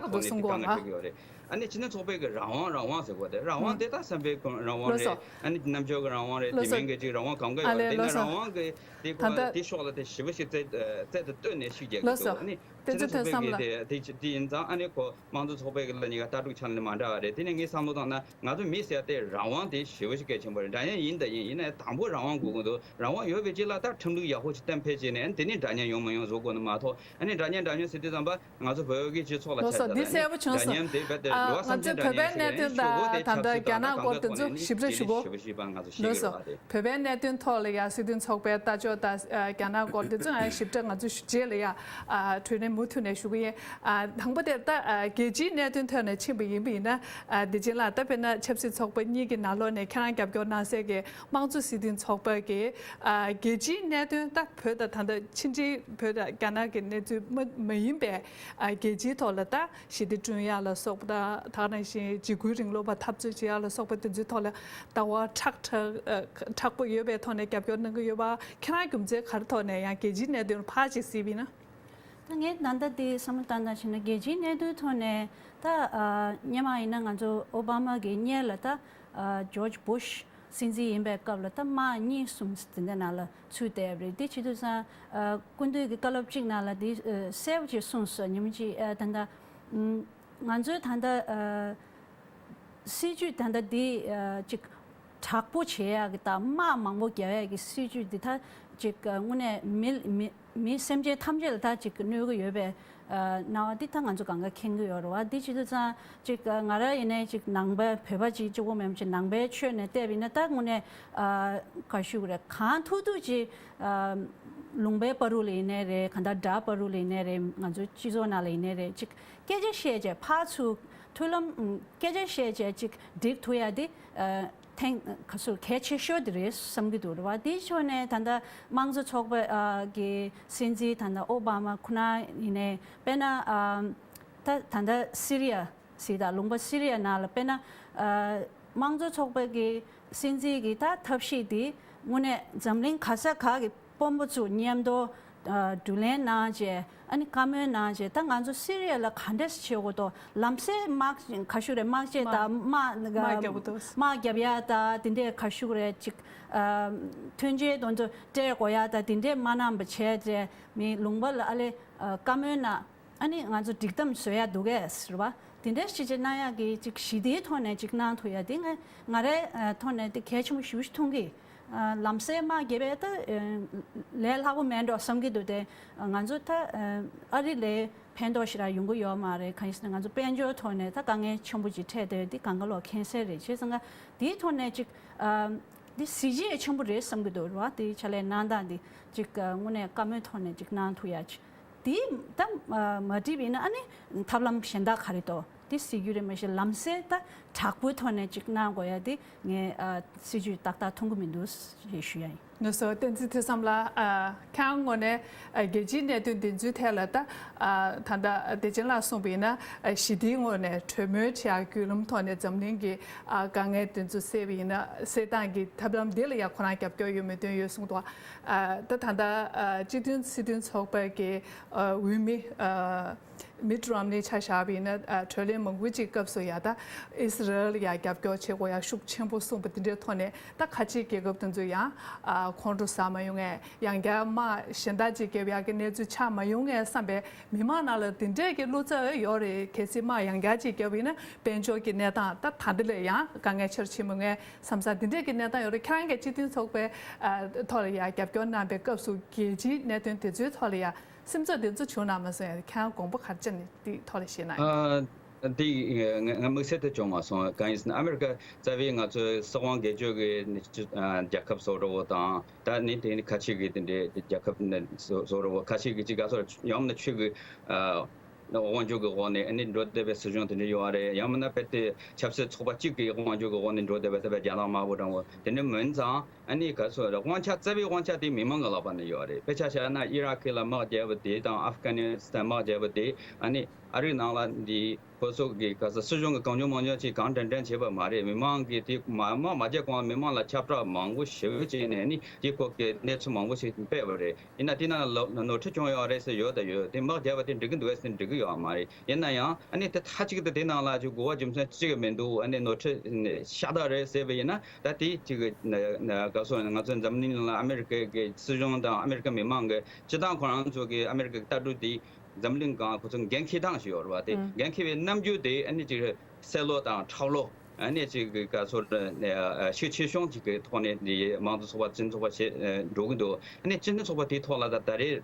ཁག་པོ་གསུང་གོ་ང་། ཨ་ནི་སྤྱི་མཐུན་ཚོགས་པའི་གི་རང་དབང་རང་དབང་ཟེར་གོ་དེ་རང་དབང་དེ་ད་བསམ་པའི་ཀུན་རང་དབང་རེད། ཨ་ནི་རྣམ་དཔྱོད་ཀྱི་རང་དབང་རེད། དེ་མིན་གི་ཅིག་རང་དབང་གང་ག་ཡོད་རེད། དེ་ནི་རང་དབང་གི་དེ་གོ་དེ་ཕྱོགས་ལ་དེ་ཞིབ་པོ་ཞིག་རྩལ་རྩལ་དུ་བཏོན་ནས་ཤུགས་རྒྱག་གི་འདུག་ཨ་ནི་སྤྱི་མཐུན་ཚོགས་པའི་གི་དེ་དེ་དེ་ཡིན་ཙང་ཨ་ནི་ཁོ་དམངས་གཙོ་ཚོགས་པའི་གི་ལ་གཉིས་ཀ་ལྟ་གྲུབ་ཆ་ནས་མ་འདྲ་བ་རེད། དེ་ནི་ངས་བསམ་བློ་བཏང་ན་ང་ཚོ་མི་ཟེར་དེ་རང་དབང་དེ་ཞེ་པོ་ཞིག་གལ་ཆེན་པོ་རེད། འདྲ་མཉམ་ཡིན་ད་ཡིན། ཡིན་ན་ཡང་དང་པོ་རང་དབང་དགོས་ཀྱི་འདུག་རང་དབང་ཡོད་པའི་རྗེས་ལ་ད་ཁྲིམས་ལུགས་ཡག་པོ་ཞིག་གཏན་འཁེལ་བྱས་ནས་དེ་ནས་འདྲ་མཉམ་ཡོང་མི་ཡོང་བཟོ་དགོས་ནི་མ་གཏོགས། ཨ་ནི་འདྲ་མཉམ་འདྲ་མཉམ་ཟེར་དུས་ཙམ་པ་ང་ཚོ་བོད་ཀྱི་སྤྱི་ཚོགས་ལ་ལགས་སོ། འདི་གསལ་པོ་བྱུང་སོང་། འདྲ་མཉམ་དེ་རྦད་དེ་ཨ་ལོ་ང་ཚོའི་བོད་པའི་གནད་དོན་དང་ད་ལྟ་རྒྱ་ནག་སྐོར་དེ་ཚོ་ཞིབ་ཕྲ་ཞུ་གོ་ལགས་སོ། བོད་པའི་གནད་དོན་ཐོག་ལ་ཡང་སྲིད་དོན་ཚོགས་པའི་ལྟ་ཕྱོགས་དང་རྒྱ་ནག་སྐོར་དེ་ཚོ་ཞིབ་ཕྲ་ང་ཚོ་རྗེས་ལ་ཡང་གྲོས་ནས་མུ་མཐུད་ནས་ཞུ་གི་ཡིན། དང་པོ་དེ་ད་རྒྱལ་སྤྱིའི་གནད་དོན་ཐོག་ནས་ཕྱིན་པ་ཡིན་པ་ཡིན་ན། བདེ་ཆེན་ལགས་ད་དཔེར་ན་ཆབ་སྲིད་ཚོགས་པ་གཉིས་ཀྱི་ནང་ལོགས་ནས་ཁྱེད་རང་རྒྱབ་སྐྱོར་གནང་སའི་གི་དམངས་གཙོ་སྲིད་དོན་ཚོགས་པ་གི་རྒྱལ་སྤྱིའི་གནད་དོན་ད་བོད་དང་ད་ལྟ་ཕྱི་འབྲེལ་བོད་དང་རྒྱ་ནག་གི་གནས་ཚུལ་མ་མ་ཡིན་པའི་རྒྱལ་སྤྱིའི་ཐོག་ལ་ད་ཞི་བདེ་བསྐྲུན་ཡག་ལ་སོགས་པ་དང་། ད་ག་ནང་བཞིན་འཇིགས་སྐུལ་རིང་ལུགས་པ་འཐབ་རྩོད་བྱེད་ཡག་ལ་སོགས་པ་དེ་ཚོའི་ཐོག་ལ་ལྟ་བ་མཁྲེགས་མཁྲེགས་མཁྲེགས་པོ་ཡོད་པའི་ཐོག་ནས་རྒྱབ་སྐྱོར་གནང་གི་ཡོད་པ། ཁྱེད་རང་རྒྱུ་མཚན་ག་རེ་ཐོག་ནས་ཡང་རྒྱལ་སྤྱིའི་གནད་དོན་ཕར་ཅིག་གཟིགས་པ་ཡིན་ན། ད་ངས་ད་ལྟ་དེ་བསམ་བློ་བཏང་བཏང་བྱས་ན་རྒྱལ་སྤྱིའི་གནད་དོན་ཐོག་ནས་ད་ཨ་སྔོན་མ་ཡིན་ན་ང་ཚོ་ཨོ་བྷ་མ་གི་སྔོན་ལ་ད་ཨ་ཇོརྗ་བྷུཤ་སྲིད་འཛིན་ཡིན་པའི་སྐབས་ལ་ད་དམག་གཉིས་གསུམ་དེ་འདྲ་ནང་ལ་ཚུད་བསྡད་པ་རེད། དེ་བྱེད་དུས་ཙང་ཨ་སྐུ་མདུན་གྱི་བཀའ་སློབ་གཅིག་ནང་ལ་དེ་ཨ་གསལ་པོ་ཅིག་གསུངས་སོང་། ཉིན་མོ་གཅིག་ཨ་ད་ལྟ་ཨམ་ང་ཚོའི་ད་ལྟ་ཨ་སྲིད་ཇུས་ད་ལྟ་འདི་ཨ་ཅིག་དྲག་པོ་བྱེད་ཡག་གི་དང་དམག་མང་པོ་རྒྱག་ཡག་གི་སྲིད་ཇུས་འདི་ད་ཅིག་ཨ་དངོས་གནས་མི་མི་མི་སེམས་ཅན་ཐམས་ཅད་ལ་ད་ཅིག་གནོད་ཀྱི་ཡོད་པའི་ཨ་སྣང་བ་འདི་ད་ང་ཚོ་གང་ག་མཁྱེན་གྱི་ཡོད་རེད་བ། འདི་བྱེད་དུས་ཙང་ཅིག་ཨ་ང་རང་ཡིན་ནའི་ཅིག་ནང་པའི་བོད་པ་ཅིག་གཅིག་པོ་མིན་པ་ཅིག་ནང་པའི་ཆོས་ནས་བལྟས་པ་ཡིན་ན་ད་དངོས་གནས་ཨ་ག་ཞུ་དགོས་རེད། གང་ཐུབ་ཐུབ་ཅིག་ཨ་ལུང་པའི་བར་དུ་ལ་ཡིན་ནའི་རེད། གང་ལྟར་དགྲ་བར་དུ་ལ་ཡིན་ནའི་རེད། ང་ཚོ་སྤྱི་ཚོགས་ནང་ལ་ཡིན་ནའི་རེད། ཅིག་སྐད་ཆ་བཤད་བྱས་ཕར་ཚུར་མཐུན་ལམ་ཨམ་སྐད་ཆ་བཤད་བྱས་ཅིག་འགྲིག་ཐུབ་ཡ་དེ་ཨ་ ཐེངས་ག་ཚོད་གལ་ཆེ་ཤོས་དེ་རེད་བསམ་གྱི་འདུག་རེད་བ། དེའི་ཕྱོགས་ནས་ད་ལྟ་དམངས་གཙོ་ཚོགས་པ་ཨ་གི་སྲིད་འཛིན་ད་ལྟ་ཨོ་བྷ་མ་ཁོ་ན་ཡིན་ནའི་དཔེར་ན་ཨ་ད་ད་ལྟ་སི་རི་ཡ་ཟེར་ད་ལུང་པ་སི་རི་ཡ་ནང་ལ་དཔེར་ན་ཨ་དམངས་གཙོ་ཚོགས་པ་གི་སྲིད་འཛིན་གྱི་ད་ཐབས་ཤེས་དེ་དངོས་གནས་འཛམ་གླིང་ག་ས་ག་གི་དཔོན་པོ་ཚོ་མཉམ་དུ་ཨ་བགྲོ་གླེང་གནང་བྱས། ཨ་ནི་བཀའ་མོལ་གནང་བྱས། ད་ང་ཚོ་སི་རི་ཡ་ལ་ག་འདྲས་བྱེད་དགོས་དོ། ལམ་སེང་དམག་ག་ཞུ་རེད། དམག་ཆས་དང་དམག་དམག་རྒྱག་དགོས་དོ། དམག་རྒྱབ་ཡ་ད་དེ་འདྲས་ག་ཞུ་རེད། ཅིག་ཨ་མཐུན་རྐྱེན་དེ་ཚོ་སྤྲད་དགོས་ཡ་ད་དེ་འདྲས་མ་གནང་བ་བྱས་བྱས་མི་ལུང་པ་ལ་ཨ་ལེ་ཨ་བཀའ་མོལ་གནང་། ཨ་ནི་ང་ཚོ་སྒྲིག་གཏམ་བཟོ་ཡ་འདུག་གས་རེད་བ། དེ་འདྲས་ཅིག་ཅིག་གནང་ཡ་གི་ཅིག་ཞི་བདེའི་ཐོག་ནས་ཅིག་གནང་ཐུབ་ཡ་དེ་ང་ང་རའི་ཨ་ཐོག་ནས་དེ་གལ་ཆེན་པོ་ཞེ་པོ་ཅིག་མཐོང་གི། ཨ་ལམ་སེང་དམག་རྒྱབ་པས་ད་ཨ་ལས་སླ་པོ་མེད་འགྲོ་བསམ་གྱི་འདུག་སྟེ། ང་ཚོ་ད་ཨ་རི་ལ་ཕན་ཐོགས་ཞེ་དྲག་ཡོང་གི་ཡོད་མ་རེད། གང་ཡིན་ཟེར་ན་ང་ཚོ་དཔལ་འབྱོར་ཐོག་ནས་ད་དཀའ་ངལ་ཆེན་པོ་ཅིག་འཕྲད་བསྡད་ཡོད། འདི་གང་ག་ལོག་མཁྱེན་གསལ་རེད། བྱས་ཙང་ང་འདིའི་ཐོག་ནས་ཅིག་ཨ་འདི་གཟི་བརྗིད་ཆེན་པོ་རེད་བསམ་གྱི་འདུག་རེད་བ། དེ་ཕྱག་ལས་གནང་སྟངས་འདི་ཅིག་ཨ་དངོས་གནས་བཀའ་མོལ་ཐོག་ནས་ཅིག་གནང་ཐུབ་ཡ་ཅིག་དེ་ད་མ་འགྲིག་པ་ཡིན་ན་ཨ་ནི་ཐབས་ལམ་གཞན་དག་ག་རེ་འདུག་དེ་ཟེར་རྒྱུ་རེད། མ་གཞི་ལམ་སེང་ད་དྲག་པོའི་ཐོག་ནས་ཅིག་གནང་དགོས་ཡ་དེ་ངས་ཨ་སྲིད་ཇུས་ཏག་ཏག་མཐོང་གི་མི་འདུག་ཞེས་ཞུ་ཡ་ཡིན། ལགས་སོ། བསྟན་འཛིན་ཐོས་བསམ་ལགས། ཨ་ཁྱེད་རང་ངོས་ནས་ཨ་རྒྱལ་སྤྱིའི་གནད་དོན་འདི་ཚོའི་ཐད་ལ་ད་ཨ་ད་ལྟ་བདེ་ཆེན་ལགས་གསུངས་པ་ཡིན་ན་ཨ་ཞི་བདེའི་ངོས་ནས་གྲོས་མོལ་བྱེད་ཡ་བརྒྱུད་ལམ་ཐོག་ནས་འཛམ་གླིང་གི་ཨ་དཀའ་ངལ་འདི་ཚོ་སེལ་བ་ཡིན་ན་སེལ་སྟངས་ཀྱི་ཐབས་ལམ་འདི་ལ་ཡང་ཁོ་རང་རྒྱབ་སྐྱོར་ཡོད་མེད་དོན་ཡོད་གསུངས་འདུག་ཨ་ད་ད་ལྟ་ཨ་སྤྱི་མཐུན་སྲིད་དོན་ཚོགས་པ་གི་ཨ་འོས་མི་ཨ་མིཊ་རོམ་ནི་ཆ་བཞག་པ་ཡིན་ན་ཨ་གྲོས་གླེང་མང་པོ་ཅིག་སྐབས་སུ་ཡ་ད་ཨི་སི་རལ་ཡ་རྒྱབ་སྐྱོར་བྱེད་དགོས་ཡ་ཤུགས་ཆེན་པོ་གསུངས་པ་འདི་འདྲའི་ཐོག་ནས་ད་ཁ་ཆེའི་རྒྱལ་ཁབ་དེ་ཚོ་ཡང་ཨ་ཁོང་ཁྲོ་ཟ་མ་ཡོང་ངས་ཡང་བསྐྱར་དམག་གཞན་དག་ཅིག་རྒྱབ་ཡ་གི་གནས་ཚུལ་ཆགས་མ་ཡོང་ངས་བསམ་པའི་མི་མང་ནང་ལ་འདི་འདྲས་ཀྱི་བློ་འཚབ་ཡོད་རེད། གལ་སྲིད་དམག་ཡང་བསྐྱར་ཅིག་རྒྱབ་ཡིན་ན་དཔལ་འབྱོར་གྱི་གནས་སྟངས་ད་ད་འདི་ལས་ཡང་དཀའ་ངལ་ཆེ་རུ་ཕྱིན་མི་ངས་བསམ་ས་འདི་འདྲས་ཀྱི་གནས་སྟངས་ཡོད་རེད། ཁྱེད་རང་གིས་སྤྱི་མཐུན་ཚོགས་པའི་ཨ་ཐོག་ལ་ཡ་རྒྱབ་སྐྱོར་གནང་པའི་སྐབས་སུ་རྒྱལ་སྤྱིའི་གནད་དོན་དེ་ཚོའི་ཐོག་ལ་ཡ་སེམས་ཚོར་དེ་ཚོ་བྱུང་ན་མ་སོང་ཡ། ཁྱེད་རང་དགོངས་པ་ག་རེ་བྱས་ནས་དེའི་ཐོག་ལ་བཤད་ན་ཡང་། ཨ་དེ་ང་ང་དམིགས་བསལ་དུ་བྱུང་མ་སོང་། གང་ཡིན་ཟེར་ན་ཨ་མེ་རི་ཀ་རྩ་བའི་ང་ཚོའི་སྲིད་དབང་སྒེར་གཅོད་ཀྱི་ནི་ཅི་ཨ་རྒྱལ་ཁབ་བཟོ་འདྲ་བོ་དང་། ད་ནི་དེ་ནི་ཁ་ཆེ་གི་དེ་འདྲའི་རྒྱལ་ཁབ་ནི་བཟོ་བཟོ་འདྲ་བོ་ཁ་ཆེ་གི་ཅིག་ག་ཚོད་ཡང་ན་ཆོས་ཀྱི་ཨ་དབང་སྒྱུར་གྱི་འོག་ནས་ཨ་ནི་འགྲོ་བསྡད་པའི་སྲིད་གཞུང་དེ་འདྲ་ཡོད་རེད། ཡང་མིན་ན་དཔེ་དེ་ཆབ་སྲིད་ཚོགས་པ་གཅིག་གི་དབང་སྒྱུར་གྱི་འོག་ནས་འགྲོ་བསྡད་པའི་ད་དཔེ་རྒྱ་ནག་དམར་པོ་འདྲ་བོ་དེ་འདྲ་མིན་ཙང་། ཨ་ནི་ག་ཚོད་རེད། དབང་ཆ་རྩ་བའི་དབང་ཆ་དེ་མི་མང་གི་ལག་པ་ནས་ཡོད་རེད། དཔེ་ཆ་བཞག་ན་ཨི་རག་གི་ལ་དམག་རྒྱབ་པ་དེ་དང་ཨབ་གྷ་ནི་སི་ཐན་དམག་རྒྱབ་པ་དེ་ཨ་ནི་ཨ་རིའི་ནང་ལ་འདི་ཁོ་ཚོ་གི་ག་ཚོད་སྲིད་གཞུང་གི་གང་བྱུང་མང་བྱུང་ཅིག་གང་དྲན་དྲན་བྱས་པ་མ་རེད། མི་མང་གི་དེ་མ་དམག་མ་རྒྱབ་གོང་ལ་མི་མང་ལ་ཁྱབ་བསྒྲགས་མང་པོ་ཞེ་པོ་བྱས་ནས་ཨ་ནི་དེ་ཁོ་གི་གནས་ཚུལ་མང་པོ་ཞིག་སྤེལ་བ་རེད། ཡིན་ན་དེ་ནང་ལ་ནོར་འཁྲུལ་བྱུང་ཡོད་རེད་ཟེར་ཡོད་ད་ཡོད། དེ་དམག་རྒྱབ་པ་དེ་འགྲིག་གི་འདུག་ཟེར་འགྲིག་གི་ཡོད་མ་རེད། ཡིན་ན་ཡང་ཨ་ནི་དེ་མཐའ་གཅིག་ཏུ་དེ་ནང་ལ་ཅིག་དགོས་པ་རྒྱུ་མཚན་གཅིག་མི་འདུག་ཨ་ནི་ནོར་འཁྲུལ་ཤ་སྟག་རེད་ཟེར་བ་ཡིན་ན། ད་དེ་གཅིག་གི་ན་ན་ག་སོ་ང་ཚོ་འཛམ་གླིང་ནང་ལ་ཨ་མེ་རི་ཀའི་གི་སྲིད་གཞུང་དང་ཨ་མེ་རི་ཀའི་མི་མང་གི་སྤྱི་བཏང་ཁོ་རང་ཚོ་གི་ཨ་མེ་རི་ཀའི་ལྟ་གྲུབ་དེ་འཛམ་གླིང་སྒང་ཁོ་ཚོ་འགན་འཁྱེར་སྟངས་ཤིག་ཡོད་རེད་བ། དེ་འགན་འཁྱེར་བའི་རྣམ་འགྱུར་དེ་ཨ་ནི་ཅིག་གསལ་ལོ་དང་ཁྲག་ལོ། ཨ་ནི་ཅིག་གི་ག་སོ་ཤུགས་ཆེ་ཤོས་ཅིག་གི་ཐོག་ནས་དེ་མང་གཙོ་ཚོགས་པ་སྤྱི་མཐུན་ཚོགས་པ་བྱེད་འགྲོ་གི་འདུག་ཨ་ནི་སྤྱི་མཐུན་ཚོགས་པ་དེའི་ཐོག་ལ་ད་ད་རེས་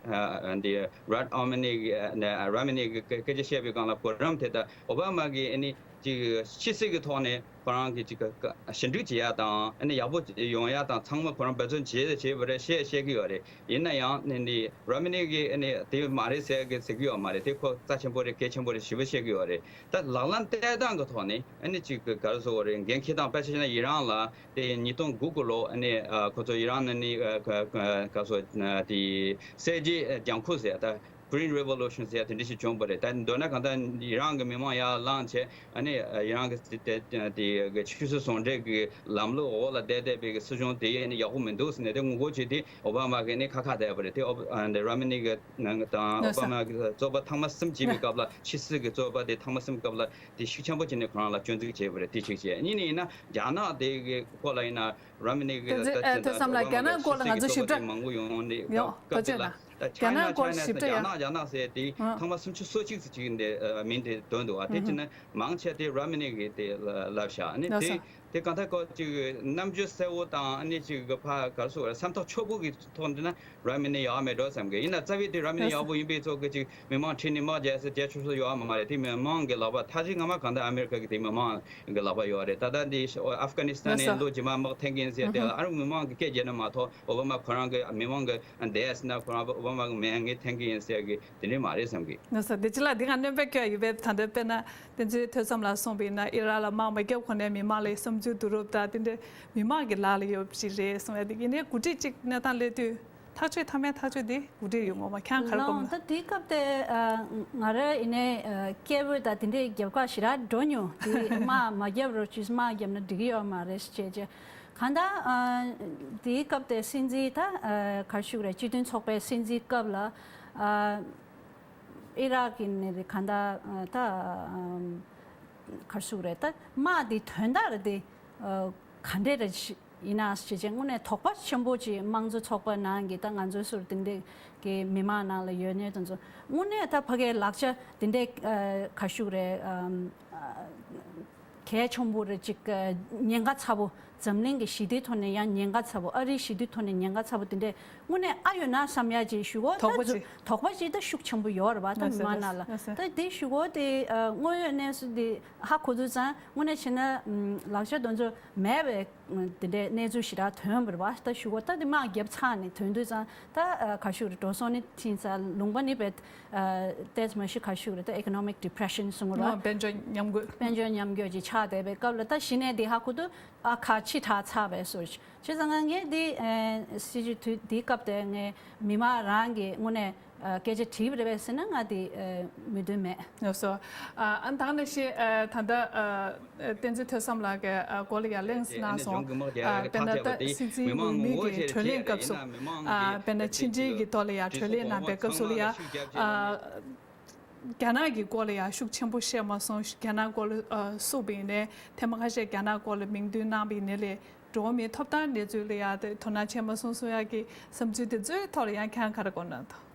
འདི་རཱད་ཨོ་མ་ནི་གི་རཱ་མ་ནི་གི་སྐད་ཆ་བཤད་པའི་སྒང་ལ་གོ་རིམ་དེ་ད་ཨོ་བྷ་མ་གི་ཨ་ནི་ཅིག་ཕྱི་སྲིད་ཀྱི་ཐོག་ནས་ཁོ་རང་གི་ཅིག་གི་ཞི་འགྲིག་བྱེད་ཡ་དང་ཨ་ནི་ཡག་པོ་ཡོང་ཡ་དང་ཚང་མ་ཁོ་རང་འབད་བརྩོན་བྱེད་བྱེད་པ་རེད་བཤད་བཤད་ཀྱི་ཡོད་རེད། ཡིན་ན་ཡང་ནི་ནི་རཱ་མ་ནི་གི་ཨ་ནི་དེ་མ་རེད་ཟེར་གི་ཟེར་གི་ཡོད་མ་རེད། དེ་ཁོ་རྩ་ཆེན་པོ་རེད། གལ་ཆེན་པོ་རེད་ཞེ་པོ་བཤད་གི་ཡོད་རེད། ད་ལག་ལེན་བསྟར་སྟངས་ཀྱི་ཐོག་ནས་ཨ་ནི་ཅིག་གི་ག་རེ་ཟེར་དགོས་རེད། འགན་འཁྱེར་སྟངས་དཔེ་ཆ་བཞག་ན་ཡི་རང་ལ་དེ་ཉིས་སྟོང་དགུ་གི་ལོ་ཨ་ནི་ཁོ་ཚོ་ཡི་རང་ནི་ནི་ག་སོ་དེ་གསལ་བྱེད་ལྗང་ཁུ་ཟེར་ད། Green Revolution ཟེར་ཡ་དེ་འདྲ་ཞིག་བྱུང་བ་རེད། ད་མདོར་ན་གང་ལྟར་ཡི་རང་གི་མི་མང་ཡར་ལངས་བྱས་ཨ་ནི་ཡི་རང་གི་དེ་དེ་དེ་གི་ཆོས་སྲིད་ཟུང་འབྲེལ་གྱི་ལམ་ལུགས་འོག་ལ་བསྡད་བསྡད་པའི་གི་སྲིད་གཞུང་དེ་ཨ་ནི་ཡག་པོ་མི་འདུག་ཟེར་ནས་དེ་ངོ་རྒོལ་བྱས་ཏེ་ཨོ་བྷ་མ་གིས་ནི་ཁ་ཁ་བསྡད་པ་རེད། དེ་ཨོ་བྷ་རཱ་མ་ནི་གི་དང་ཨོ་བྷ་མ་གི་རྩོད་པ་ཐེངས་མ་གསུམ་བྱས་པའི་སྐབས་ལ་ཕྱི་སྲིད་ཀྱི་རྩོད་པ་དེ་ཐེངས་མ་གསུམ་སྐབས་ལ་དེ་ཤུགས་ཆེན་པོ་བྱས་ནས་ཁོ་རང་ལ་སྐྱོན་འཛུགས་བྱས་པ་རེད། དེ་གཅིག་བྱས། གཉིས་ནས་ཡིན་ན་རྒྱ་ནག་དེ་གི་སྐོར་ལ་ཡིན་ན། རཱ་མ་ནི་གི་དེ་ཚོ་ད་ཨ་ཐོས་བསམ་ལ་རྒྱ་ནག་སྐོར་ལ་ང་ཚོ་ཞིབ་ཕྲ་མང་པོ་ཡོང་ནི་ཡོང་། སྐབས་དེ་ལ་ད་རྒྱ་ནག་སྐོར་ཞིབ་ཕྲ་ཡང་རྒྱ་ནག་རྒྱ་ནག་ཟེར་དེ་ཐེངས་མ་སུམ་ཅུ་སོ་གཅིག་ཙམ་ཅིག་འདི་མིང་དེ་འདོན་འདུག་ཨ། དེ་ཅི་ན་མང་ཆེ་དེ་རཱ་མ་ནི་གི་དེ་ལབ་བཞག་ནི་དེ་དེ་གང་ལྟར་ཀོ་ཅིག་རྣམ་འགྱུར་གསལ་བོ་དང་ཨ་ནི་ཅིག་གི་ཕ་ག་རེ་ཟེར་བསམ་ཐག་ཆོད་པོ་གི་ཐོག་འདི་ན་རཱ་མ་ནི་ཡག་མེད་འགྲོ་བསམ་གི། ཡིན་ན་རྩ་བའི་དེ་རཱ་མ་ནི་ཡག་པོ་ཡིན་པའི་ཚོགས་ཀྱི་ཅིག་མི་མང་ཁྲིད་ནས་དམག་རྒྱག་ཟེར་རྒྱག་ཆོག་ཆོག་ཡོད་མ་རེད། དེ་མི་མང་གི་ལག་པ་ཐག་ཆོད་ངོ་མ་གང་ལྟར་ཨ་མེ་རི་ཀ་གི་དེ་མི་མང་གི་ལག་པ་ཡོད་རེད། ད་ལྟ་འདི་ཨབ་གྷ་ནི་སི་ཐན་ནས་ལོ་རྗེས་མ་དམག་འཐེན་གྱིན་ཟེར་དེ་ལ་ཨ་རུ་མི་མང་གི་སྐད་རྒྱག་ན་མ་གཏོགས་ཨོ་བྷ་མ་ཁོ་རང་གི་མི་མང་གི་འདས་ཟེར་ན་ཁོ་རང་ཨོ་བྷ་མ་གི་མེད་ངས་འཐེན་གྱི་ཡིན་ཟེར་གི་དེ་འདྲས་མ་རེད་བསམ་གི། ང་ས་དེ་ཅི་ལ་འདི་ང་སྣོན་པ་སྐྱོན་ཡོད་པའི་ད་ལྟ་དཔེར་ན་དེ་ཚོའི་ཐོས་བསམ་ལ་སོང་པ་ཡིན་ན་ཨི་རག་ལ་དམག་མ་རྒྱབ་གོང་ནས་མི་མང་ལ་སེམས་ ཚོའི་བསྡུ་རུབ་དང་དེ་འདྲའི་མི་མང་གི་ལག་ལ་ཡོད་པ་ཞིག་རེད་གསུངས་ཡ་དེ་ཡིན་ནའི་འགོ་ཁྲིད་ཅིག་གནས་སྟངས་སླེབས་དུས་ཐག་གཅོད་མཐའ་མའི་ཐག་གཅོད་དེ་འགོ་ཁྲིད་ཡོད་ངོ་མ་ཁྱང་གར་གོམ་ལོང་ན། ད་དེའི་སྐབས་དེ་ཨ། ང་རང་ཡིན་ནའི་ཨ། སྐད་འབོད་དང་དེ་འདྲའི་རྒྱབ་ཁ་ཞེ་དྲག་འགྲོ་མྱོང་དེ་དམག་མ་རྒྱབ་རོགས་ཅིས་དམག་རྒྱབ་ན་འགྲིག་གི་ཡོད་མ་རེད་ཅེས་བྱས། གང་ལྟར་ཨ། དེའི་སྐབས་དེ་སྲིད་འཛིན་ད་ཨ། གར་ཞུགས་རེད། སྤྱི་མཐུན་ཚོགས་པའི་སྲིད་འཛིན་སྐབས་ལ་ཨ། ཨི་རག་གི་ནས་རེད། གང་ལྟར་ཨ། ད་ཨ། གར་ཞུགས་རེད། ད་དམག་དེ་དོན་དག་རེད་དེ་ཨ། ག་འདྲས་རེད་ཡིན་ན་ཞེས་བྱས་དངོས་གནས་དོགས་པ་ཆེན་པོ་ཅིག་དམངས་གཙོ་ཚོགས་པ་ནང་གི་ད་ང་ཚོའི་ཟུར་དེ་འདྲས་ཀྱི་མི་མང་ནང་ལ་ཡོད་མཁན་དེ་ཚོ་དངོས་གནས་ད་ཕ་གའི་ལག་ཆ་དེ་འདྲས་ཨ། གར་ཞུགས་རེད། ཨམ། ཨ། གལ་ཆེན་པོ་རེད་ཅིག་ཨ། ཉེན་ཁ་ཚ་པོ། འཛམ་གླིང་གི་ཞི་བདེའི་ཐོག་ནས་ཡང་ཉེན་ཁ་ཚ་པོ། ཨ་རིའི་ཞི་བདེའི་ཐོག་ནས་ཉེན་ཁ་ཚ་པོ་དེ་འདྲས་དངོས་གནས་ཨ་ཡོད་ན་བསམ་ཡ་ཅིག་ཞུ་གོ། ད་དོགས་པ་ཅིག་དོགས་པ་ཅིག་ད་ཤུགས་ཆེན་པོ་ཡོད་རེད་བ། ད་མི་མང་ནང་ལ་ད་དེ་ཞུ་གོ་དེ་ཨ། དངོས་ཡོད་གནས་ཚུལ་དེ་ཧ་གོ་དུས་ཙང་དངོས་གནས་བྱས་ན་ཨམ། ལག་ཆ་དེ་ཚོ་མེད་པའི་དེ་འདྲའི་གནས་ཚུལ་ཞེ་དྲག་ཐོན་པ་རེད་བ། ད་ཞུ་གོ་ད་དེ་དམག་རྒྱབ་ཚར་ནས་ཐོན་དུས་ཙང་ད་ཨ། གར་ཞུགས་རེད། འགྲོ་སོང་ནི་ཕྱིན་ཚར། ལུང་པ་ནི་བེད་ཨ། ཏེས་མ་ཤི་གར་ཞུགས་རེད། ད་economic depression གསུང་གི་རེད་བ། དཔལ་འབྱོར་ཉམས་རྒུད། དཔལ་འབྱོར་ཉམས་རྒུད་ཅིག་ཆགས་བསྡད་པའི་སྐབས་ལ་ད་གཞི་ནས་དེ་ཧ་གོ་དུས་ཨ། ཁ་ཕྱི་དྲགས་ཚར་བའི་ཟུར་ཅིག་བྱས་ཙང་ང་ངས་འདི་ཨ། སྲིད་ཇུས་དུས་འདིའི་སྐབས་དེ་ངས་མི་མང་རང་གི་དངོས་གནས་ཨ། སྐད་ཆ་དྲིས་པ་རེད་པས་ཟེར་ན་ང་དེ་ཨ། མོས་མཐུན་མེད། ལགས་སོ། ཨ། ཨ་ད་ནང་བཞིན་ཨ། ད་ལྟ་ཨ། བསྟན་འཛིན་ཐོས་བསམ་ལགས་ཀྱི་ཨ། སྐོར་ལ་ཡང་གླེང་གནང་སོང་། ཨ། དཔེར་ན་ད་སྲིད་འཛིན་འོས་མི་གི་གྲོས་གླེང་སྐབས་སུ་ཨ། དཔེར་ན་ཕྱི་འབྲེལ་གྱི་ཐོག་ལ་ཡང་གྲོས་གླེང་གནང་པའི་སྐབས་སུ་ལ་ཡང་ཨ། རྒྱ་ནག་གི་སྐོར་ལ་ཡང་ཤུགས་ཆེན་པོ་བཤད་མ་སོང་། རྒྱ་ནག་སྐོར་ལ་ཨ། གསུངས་པ་ཡིན་ནའི་ཐེངས་མ་ཁ་ཤས་རྒྱ་ནག་སྐོར་ལ་མིང་འདོན་གནང་བ་ཡིན་ནའི་ལས། འགྲོ་བ་མིའི་ཐོབ་ཐང་གནས་ཚུལ་ལ་ཡང་དེ་དོ་སྣང་བྱས་མ་སོང་གསུང་ཡག་གི་བསམ་ཚུལ་དེ་ཚོའི་ཐོག་ལ་ཡང་ཁྱེད་རང་ག་རེ་དགོངས་གནང་དང་།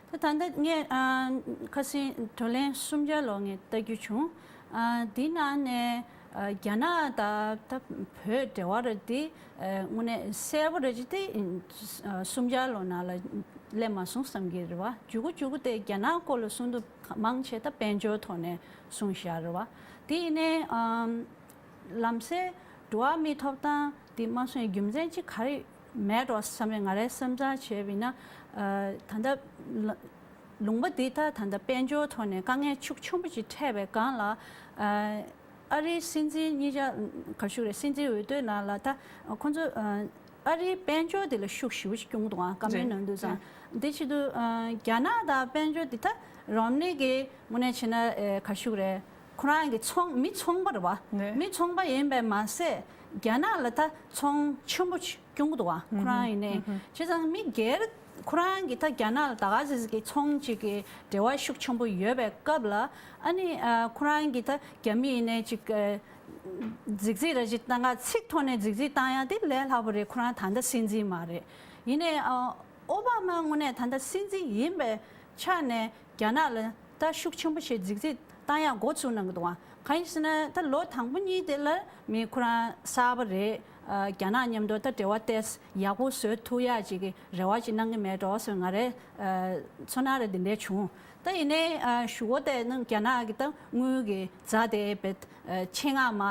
ད་ད་ལྟ་ངས་ཨ། ཁ་སང་བགྲོ་གླེང་གསུམ་ཆར་ལོ་ངས་ལྟ་རྒྱུ་བྱུང་། ཨ། འདི་ནང་ནས་ཨ། རྒྱ་ནག་དང་ད་བོད་འབྲེལ་བ་རེད་དེ་ཨ། དངོས་གནས་གསལ་པོ་རེད་ཅེས་དེ་ཨ། གསུམ་ཆར་ལོ་ནང་ལ་སླེབས་མ་སོང་བསམ་གྱི་རེད་བ། མཇུག་གུ་མཇུག་གུ་དེ་རྒྱ་ནག་སྐོར་ལ་གསུང་དུས་མང་ཆེ་ད་དཔལ་འབྱོར་ཐོག་ནས་གསུངས་བཞག་རེད་བ། དེ་ཡིན་ནའི་ཨ། ལམ་སེང་འགྲོ་བ་མིའི་ཐོབ་ཐང་འདི་མ་སོང་བའི་རྒྱུ་མཚན་གཅིག་ག་རེ་མེད་འགྲོ་བསམ་པའི་ང་རའི་བསམ་ཚུལ་བྱས་པ་ཡིན་ན། ཨ། ད་ལྟ་ལ་ལུང་པ་འདི་ད་ད་ལྟ་དཔལ་འབྱོར་ཐོག་ནས་དཀའ་ངལ་ཤུགས་ཆེན་པོ་ཅིག་འཕྲད་པའི་སྒང་ལ། ཨ། ཨ་རིའི་སྲིད་འཛིན་གཉིས་ཆ་ག་ཞུ་རེད། སྲིད་འཛིན་འོས་བསྡུ་ནང་ལ་ད་ཁོང་ཚོ་ཨ། ཨ་རིའི་དཔལ་འབྱོར་དེ་ལ་ཤུགས་ཞེ་པོ་ཅིག་སྐྱོན་གྱི་འདུག་ཨང་། བཀའ་མོལ་རེད་གནང་དུས་ཙང་། རེད། འདི་བྱེད་དུས་ཨ། རྒྱ་ནག་དང་དཔལ་འབྱོར་འདི་ད་རོམ་ནི་གི་དངོས་གནས་བྱས་ན་ཨེ། ག་ཞུ་རེད། ཁོ་རང་གི་ཚོང་མི་ཚོང་པ་རེད་བ། ནས། མི་ཚོང་པ་ཡིན་པས་མ་ཟད་རྒྱ་ནག་ལ་ད་ཚོང་ཆེན་པོ་ཅིག་སྐྱོན་གྱི་འདུག་ཨང་། ཁོ་རང་ཡིན་ནའི། ཨུ་ཧུམ། བྱས་ཙང་མི་སྒེར་ཁོ་རང་གི་ད་རྒྱ་ནག་ལ་ད་ག་ཟེ་ཟེ་གི་ཚོང་ཅིག་གི་འབྲེལ་བ་ཤུགས་ཆེན་པོ་ཡོད་པའི་སྐབས་ལ། ཨ་ནི་ཨ། ཁོ་རང་གི་ད་རྒྱ་མི་ཡིན་ནའི་ཅིག་ཨ། རྫིག་རྫིག་ར་ཅིག་བཏང་ག་ཚིག་ཐོག་ནས་རྫིག་རྫིག་བཏང་ཡ་དེ་ལས་སླ་པོ་རེད། ཁོ་རང་ད་ལྟ་སྲིད་འཛིན་མ་རེད། ཡིན་ནའི་ཨ། ཨོ་བྷ་མ་དངོས་གནས་ད་ལྟ་སྲིད་འཛིན་ཡིན་པའི་ཆ་ནས་རྒྱ་ནག་ལ་ད་ཤུགས་ཆེན་པོ་ཞིག་རྫིག་རྫིག་བཏང་ཡ་འགོ་ཚུགས་གནང་གི་འདུག་ཨང་། གང་ཡིན་ཟེར་ན་ད་ལོ་དང་པོ་གཉིས་དེ་ལ་མི་ཁོ་རང་གསར་པ་རེད། ཨ། རྒྱ་ནག་མཉམ་དུ་ད་འབྲེལ་བ་ཏོག་ཙམ་ཡག་པོ་བཟོ་ཐུབ་ཡ་ཅིག་གི་རེ་བ་ཅིག་གནང་གི་མེད་འགྲོ་ཟེར་ང་རའི་ཨ། ཚོར་སྣང་རེ་འདི་འདྲ་བྱུང་། ད་ཡིན་ནའི་ཨ། ཞུ་གོ་དེ་ནི་རྒྱ་ནག་གི་ད་དངུལ་གྱི་རྫ་དེ་བེད་ཨ། ཆེད་མངགས་མ་